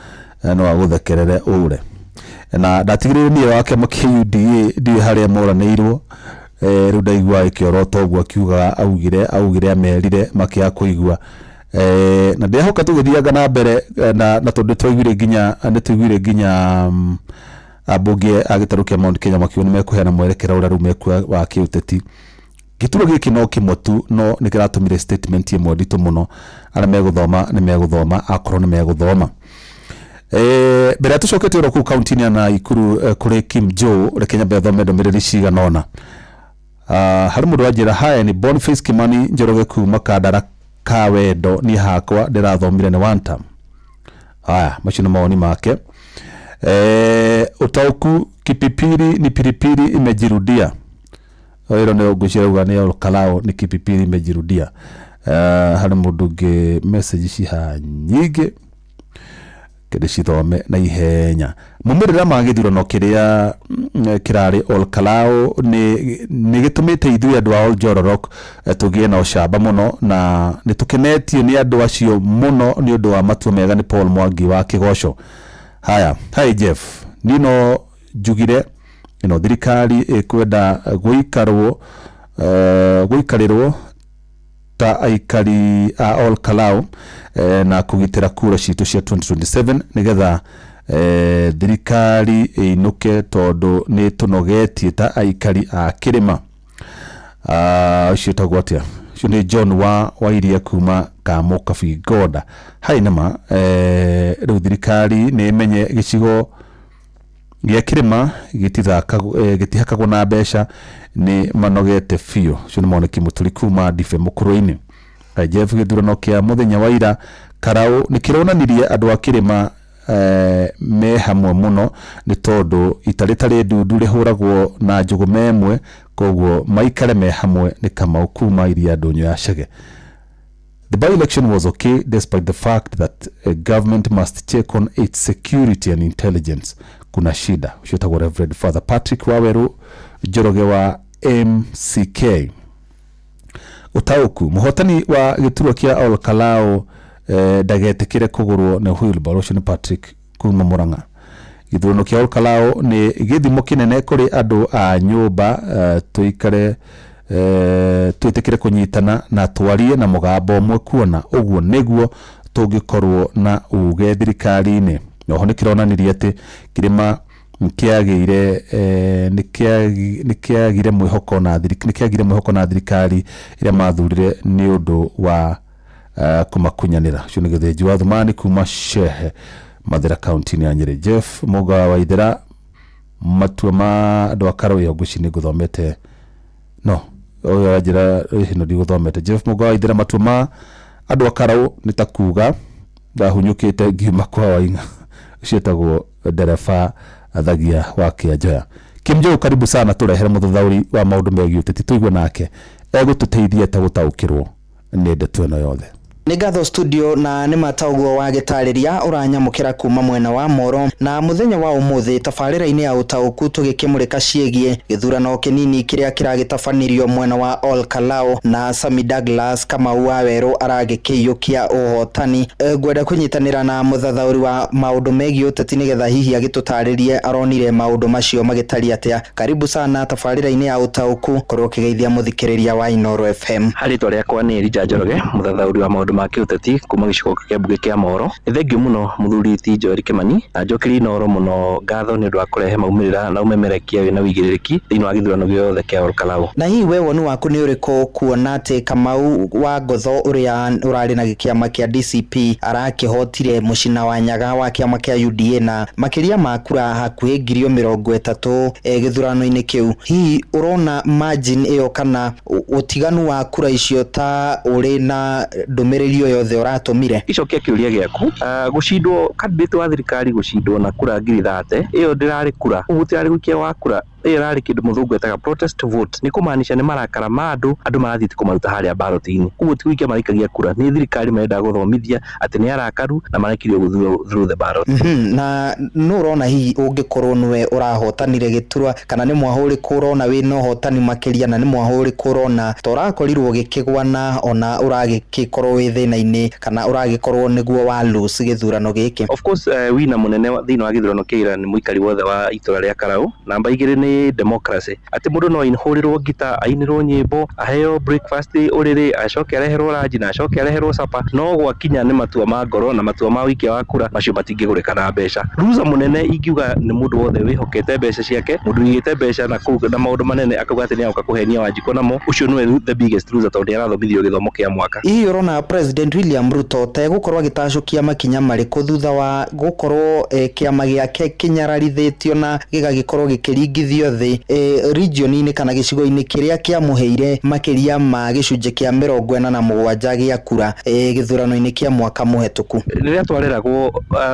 no agũthekerere ũre na ndatigĩrĩire niĩ wa kĩama kĩa UDA ndiũĩ harĩa moranĩirwo. Rĩu ndaigua ĩkĩorota ũguo akiuga augire amerire makĩaga kũigua na ndĩrehoka tũgĩthianga na mbere na tondũ nĩtwaiguire nginya ambunge a gĩtarũ kĩa Mount Kenya makiuga nĩ mekũheana mwerekera ũrĩa rĩu mekuoya wa kĩũteti. Gĩturwa gĩkĩ no kĩmwe tu no nĩ kĩratũmire statement ĩmwe nditũ mũno, arĩa megũthoma nĩ megũthoma akorwo nĩ megũthoma. Mbere ya tũcokete oro kũu kaunti-inĩ ya Naikuru kũrĩ Kim Joe, reke nyambe thome ndũmĩrĩri cigana ũna. Harĩ mũndũ wanjĩra haya ni Boniface Kimani Njoroge kuma Kandara ka wendo niĩ hakwa ndĩrathomire nĩ one term. Haya macio nĩ mawoni make. Ũtaũku kipipiri ni piripiri imejirudia. Ĩro nĩ ngwĩciria auga nĩ Olkalou ni kipipiri imejirudia. Harĩ mũndũ ũngĩ message ciha nyingĩ. Ndĩcithome na ihenya. Maumĩrĩra ma gĩthurano kĩrĩa kĩrarĩ Ol Kalou nĩ gĩtũmĩte ithuĩ andũ a Oljororok tũgĩe na ũcamba mũno na nĩ tũkenetio nĩ andũ acio mũno nĩ ũndũ wa matua mega. Nĩ Paul Mwangi wa Kĩgoco. Haya, hi Jeff, niĩ no njugire ĩno thirikari ĩkwenda gũikarwo gũikarĩrwo ta aikari a Ol Kalou na kũgitĩra kura citũ cia 2027 nĩgetha thirikari ĩinũke tondũ nĩ tũnogetie ta aikari a kĩrĩma. Ũcio ũtagwo atĩa? Ũcio nĩ John wa Wairia kuma Kamũkabi Ngoda. Hai nama rĩu thirikari nĩ ĩmenye gĩcigo gĩa kĩrĩma gĩtihakagwo na mbeca, nĩ manogete biũ. Ũcio nĩ Moneki Mũturi kuma Ndibe Mũkũrũ-inĩ. Jeff, gĩthurano kĩa mũthenya wa ira Karau nĩ kĩronanirie andũ a kĩrĩma me hamwe mũno, nĩ tondũ ita rĩtarĩ ndundu rĩhũragwo na njũgũma ĩmwe, koguo maikare me hamwe. Nĩ Kamau kuma Iria Ndũnyũ ya Chege. The by-election was okay despite the fact that a government must check on its security and intelligence. Kuna shida. Ũcio ũtagwo Reverend Father Patrick Waweru Njoroge wa MCK. Ũtaũku mũhotani wa gĩturwa kĩa Ol Kalou ndagetĩkĩre kũgũrwo nĩ wheelbarrow. Ũcio nĩ Patrick kuma Murang'a. Gĩthurano kĩa Ol Kalou nĩ gĩthimo kĩnene kũrĩ andũ a nyũmba tũikare twĩtĩkĩre kũnyitana na twarie na mũgambo ũmwe, kuona ũguo nĩguo tũngĩkorwo na uge thirikari-inĩ. Oho nĩ kĩronanirie atĩ kĩrĩma nĩkĩagĩire nĩkĩagire mwĩhoko na nĩkĩagire mwĩhoko na thirikari ĩrĩa mathurire nĩ ũndũ wa kũmakunyanĩra. Ũcio nĩ Gĩthĩnji wa Thumani kuma Shehe, Mathĩra, kaunti-inĩ ya Nyĩrĩ. Jeff Mũga wa Ithera, matua ma andũ a Karau ĩyo ngwĩciria nĩ ngũthomete, no ũyũ aranjĩra ĩno ndigũthomete. Jeff Mũga wa Ithera, matua ma andũ a Karau nĩ ta kuga ndahunyũkĩte ngiuma kwa Waing'a. Ũcio etagwo ndereba Athagia wa Kĩanjoya. Kimjo, karibu sana, tũrehere mũthathaũri wa maũndũ megiĩ ũteti tũigue nake egũtũteithia ta gũtaũkĩrwo nĩ ndeto ĩno yothe. Nĩ ngatho studio, na nĩ mata ũguo wagĩtarĩria ũranyamũkĩra kuma mwena wa Moro. Na mũthenya wa ũmũthĩ tabarĩra-inĩ ya ũtaũku tũgĩkĩmũrĩka ciĩgiĩ gĩthurano kĩnini kĩrĩa kĩragĩtabanirio mwena wa Ol Kalou na Sami Douglas Kamau wa Werũ aragĩkĩiyũkia ũhotani. Ngwenda kũnyitanĩra na mũthathaũri wa maũndũ megiĩ ũteti nĩgetha hihi agĩtũtarĩrie aronire maũndũ macio magĩtariĩ atĩa. Karibu sana tabarĩra-inĩ ya ũtaũku, korwo ũkĩgeithia mũthikĩrĩria wa Inooro FM. Harĩtwa rĩakwa nĩ Elijah Njoroge, mũthathaũri wa maũndũ ma kĩũteti kuma gĩcigo kĩa mbunge kĩa Moro. Nĩ thengiũ mũno mũthuri ti Joel Kimani, na njokerie Inooro mũno ngatho nĩ ũndũ wa kũrehe maumĩrĩra na ũmemerekia wĩna ũigĩrĩrĩki thĩinĩ wa gĩthurano gĩothe kĩa Ol Kalou. Na hihi we woni waku nĩ ũrĩkũ kuona atĩ Kamau wa Ngotho ũrĩa ũrarĩ na kĩama kĩa DCP arakĩhotire Mũcina wa Nyaga wa kĩama kĩa UDA na makĩria ma kura hakuhĩ 30,000 gĩthurano-inĩ kĩu? Hihi ũrona margin ĩyo kana ũtiganu wa kura icio ta ũrĩ na ndũmĩrĩri o yothe ũratũmire? Icokia kĩũria gĩaku, gũcindwo candidate wa thirikari gũcindwo na kura 30,000, ĩyo ndĩrarĩ kura, ũguo gũtirarĩ gũikia wa kura, ĩyo ĩrarĩ kĩndũ mũthũngũ etaga protest vote. Nĩ kũmaanisha nĩ marakara ma andũ, andũ marathiĩte kũmaruta harĩa ballot-inĩ, koguo ti gũikia maraikagia kura, nĩ thirikari marenda gũthomithia atĩ nĩ arakaru na marekirio through the ballot. Na nũ ũrona hihi ũngĩkorwo nĩwe ũrahotanire gĩturwa, kana nĩ mwaho ũrĩkũ ũrona wĩna ũhotani makĩria, na nĩ mwaho ũrĩkũ ũrona ta ũrakorirwo ũgĩkĩgwa na ona ũragĩkorwo wĩ thĩna-inĩ kana ũragĩkorwo nĩguo wa lose gĩthurano gĩkĩ? Of course, wina mũnene thĩinĩ wa gĩthurano kĩa ira nĩ mũikari wothe wa itũra rĩa Karau. Namba igĩrĩ nĩ democracy, atĩ mũndũ no ahũrĩrwo ngita, ainĩrwo nyĩmbo, aheo breakfast ũrĩrĩ, acoke areherwo lunch na acoke areherwo supper, no gwakinya nĩ matua ma ngoro na matua ma ũikia wa kura, macio matingĩgũrĩka na mbeca. Loser mũnene ingiuga nĩ mũndũ wothe wĩhokete mbeca ciake, mũndũ ũigĩte mbeca na kũu na maũndũ manene akauga atĩ nĩ agoka kũhenia Wanjikũ namo, ũcio nĩwe the biggest loser tondũ nĩ arathomithio gĩthomo kĩa mwaka. Hihi ũrona President William Ruto tegũkorwo agĩtacũkia makinya marĩkũ thutha wa gũkorwo kĩama gĩake kĩnyararithĩtio na gĩgagĩkorwo gĩkĩringithio? kũgũithio thĩ region-inĩ kana gĩcigo-inĩ kĩrĩa kĩamũheire makĩria ma gĩcunjĩ kĩa 47 gĩa kura gĩthurano-inĩ kĩa mwaka mũhetũku. Rĩrĩa twareragwo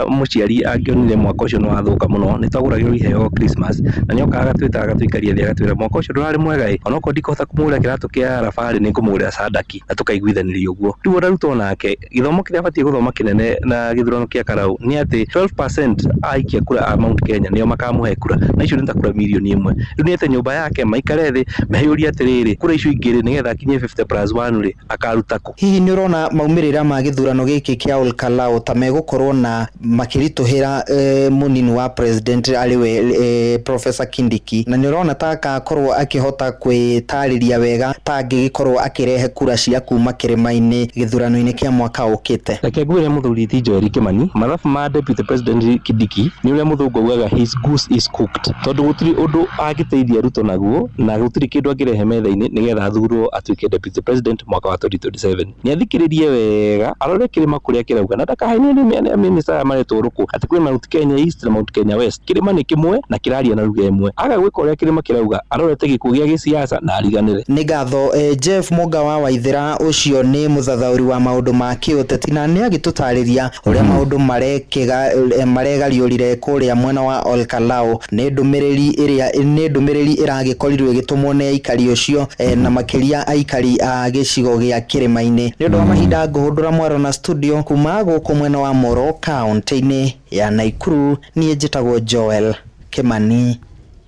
mũciari angĩonire mwaka ũcio nĩ wathũka mũno, nĩ twagũragĩrwo iheo Christmas, na nĩ okaga agatwĩta, agatũikaria thĩ, agatwĩra mwaka ũcio ndũrarĩ mwega ĩ, onokorwo ndikũhota kũmũgũrĩra kĩratũ kĩa rabarĩ, nĩ ngũmũgũrĩra sandaki, na tũkaiguithanĩria ũguo. Rĩu ona Ruto nake gĩthomo kĩrĩa abatiĩ gũthoma kĩnene na gĩthurano kĩa Karau nĩ atĩ 12% a aikia kura a Mount Kenya nĩo makamũhe kura, na icio nĩ ta kura 1 mirioni. Rĩu nĩ ete nyũmba yake maikare thĩ meyũrie atĩrĩrĩ, kura icio ingĩ rĩ, nĩgetha akinyie 50 plus 1 rĩ, akaruta kũ? Hihi nĩ ũrona maumĩrĩra ma gĩthurano gĩkĩ kĩa Olkalau ta megũkorwo na makĩritũhĩra mũnini wa president arĩwe Professor Kindiki, na nĩ ũrona ta akakorwo akĩhota kwĩtarĩria wega ta angĩgĩkorwo akĩrehe kura cia kuma kĩrĩma-inĩ gĩthurano-inĩ kĩa mwaka ũkĩte? Reke ngwĩre mũthuri ti Joel Kimani, mathabu ma Deputy President Kindiki nĩ ũrĩa mũthũngũ augaga his goose is cooked, tondũ gũtirĩ ũndũ angĩteithia Ruto naguo, na gũtirĩ kĩndũ angĩrehe metha-inĩ nĩgetha athurwo atuĩke Deputy President mwaka wa 2027. Nĩ athikĩrĩrie wega, arore kĩrĩma kũrĩa kĩrauga, na ndakahenio nĩ minista aya maretwo rũkũ atĩ kwĩ Mount Kenya East na Mount Kenya West. Kĩrĩma nĩ kĩmwe na kĩraria na lugha ĩmwe. Aga gwĩka ũrĩa kĩrĩma kĩrauga, arorete gĩkuũ gĩa gĩsiasa na ariganĩre. Nĩ ngatho Jeff Mũnga wa Waithĩra, ũcio nĩ mũthathaũri wa maũndũ ma kĩũteti na nĩ agĩtũtarĩria ũrĩa maũndũ marekĩga maregariũrire kũrĩa mwena wa Olkalau. Nĩ ndũmĩrĩri ĩrĩa nĩ ndũmĩrĩri ĩragĩkorirwo ĩgĩtũmwo nĩ aikari ũcio na makĩria aikari a gĩcigo gĩa kĩrĩma-inĩ. Nĩ ũndũ wa mahinda ngũhũndũra mwaro na studio kuma gũkũ mwena wa Moro kaunti-inĩ ya Naikuru, niĩ njĩtagwo Joel Kimani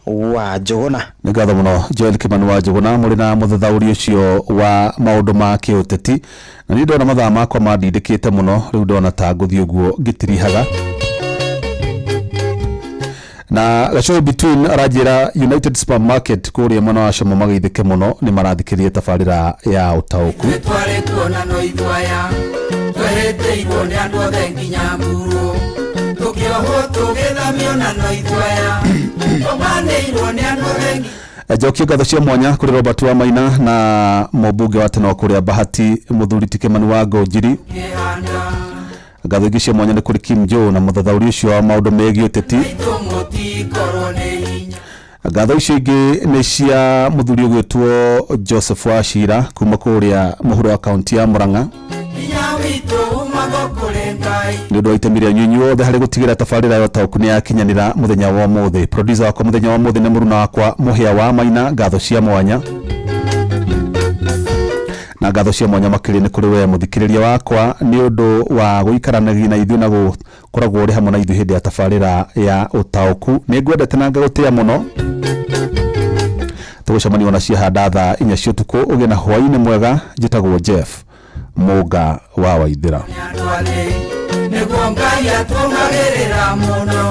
wa Njũgũna. Nĩ ngatho mũno Joel Kimani wa Njũgũna, mũrĩ na mũthathaũri ũcio wa maũndũ ma kĩũteti. Na niĩ ndona mathaa makwa mandindĩkĩte mũno, rĩu ndona ta ngũthiĩ ũguo ngĩtirihaga na Gachoi Between aranjĩra United Supermarket kũrĩa mwena wa Camo mageithĩke mũno, nĩ marathikĩrĩria tabarĩra ya ũtaũku. Twarĩ tuona no ithuaya twehĩtĩirwo nĩ andũ othe nginya mburũ, tũkĩohwo tũgĩthamio na no ithuaya tũmanĩirwo nĩ andũ othe. Njokie ngatho cia mwanya kũrĩ Robert wa Maina na mũmbunge wa tene wa kũrĩa Bahati, mũthuri ti Kimani wa Ngũnjiri. Kĩhanda. Ngatho ingĩ cia mwanya nĩ kũrĩ Kim Joe na mũthathaũri ũcio wa maũndũ megiĩ ũteti. Tũmũtikorwo nĩ hinya. Ngatho icio ingĩ nĩ cia mũthuri ũgwĩtwo Joseph Wachira kuma kũrĩa mũhuro wa kaunti ya Murang'a, Hinya witũ umago kũrĩ Ngai. Nĩ ũndũ wa itemi rĩanyu inyuothe harĩ gũtigĩra tabarĩra ya ũtaũku nĩ yakinyanĩra mũthenya wa ũmũthĩ. Producer wakwa mũthenya wa ũmũthĩ nĩ mũruna wakwa Mũhĩa wa Maina, ngatho cia mwanya. Na ngatho cia mwanya makĩria nĩ kũrĩ we mũthikĩrĩria wakwa, nĩ ũndũ wa gũikaranagia na ithuĩ na gũkoragwo ũrĩ hamwe na ithuĩ hĩndĩ ya tabarĩra ya ũtaũku. Nĩ ngwendete na ngagũtĩa mũno. Tũgũcemania ona ciahanda thaa 4 cia ũtukũ. Ũgĩe na hwaĩ-inĩ mwega. Njĩtagwo Jeff Mũnga wa Waithĩra. Nĩ andũ athĩ nĩguo Ngai atũngagĩrĩra mũno.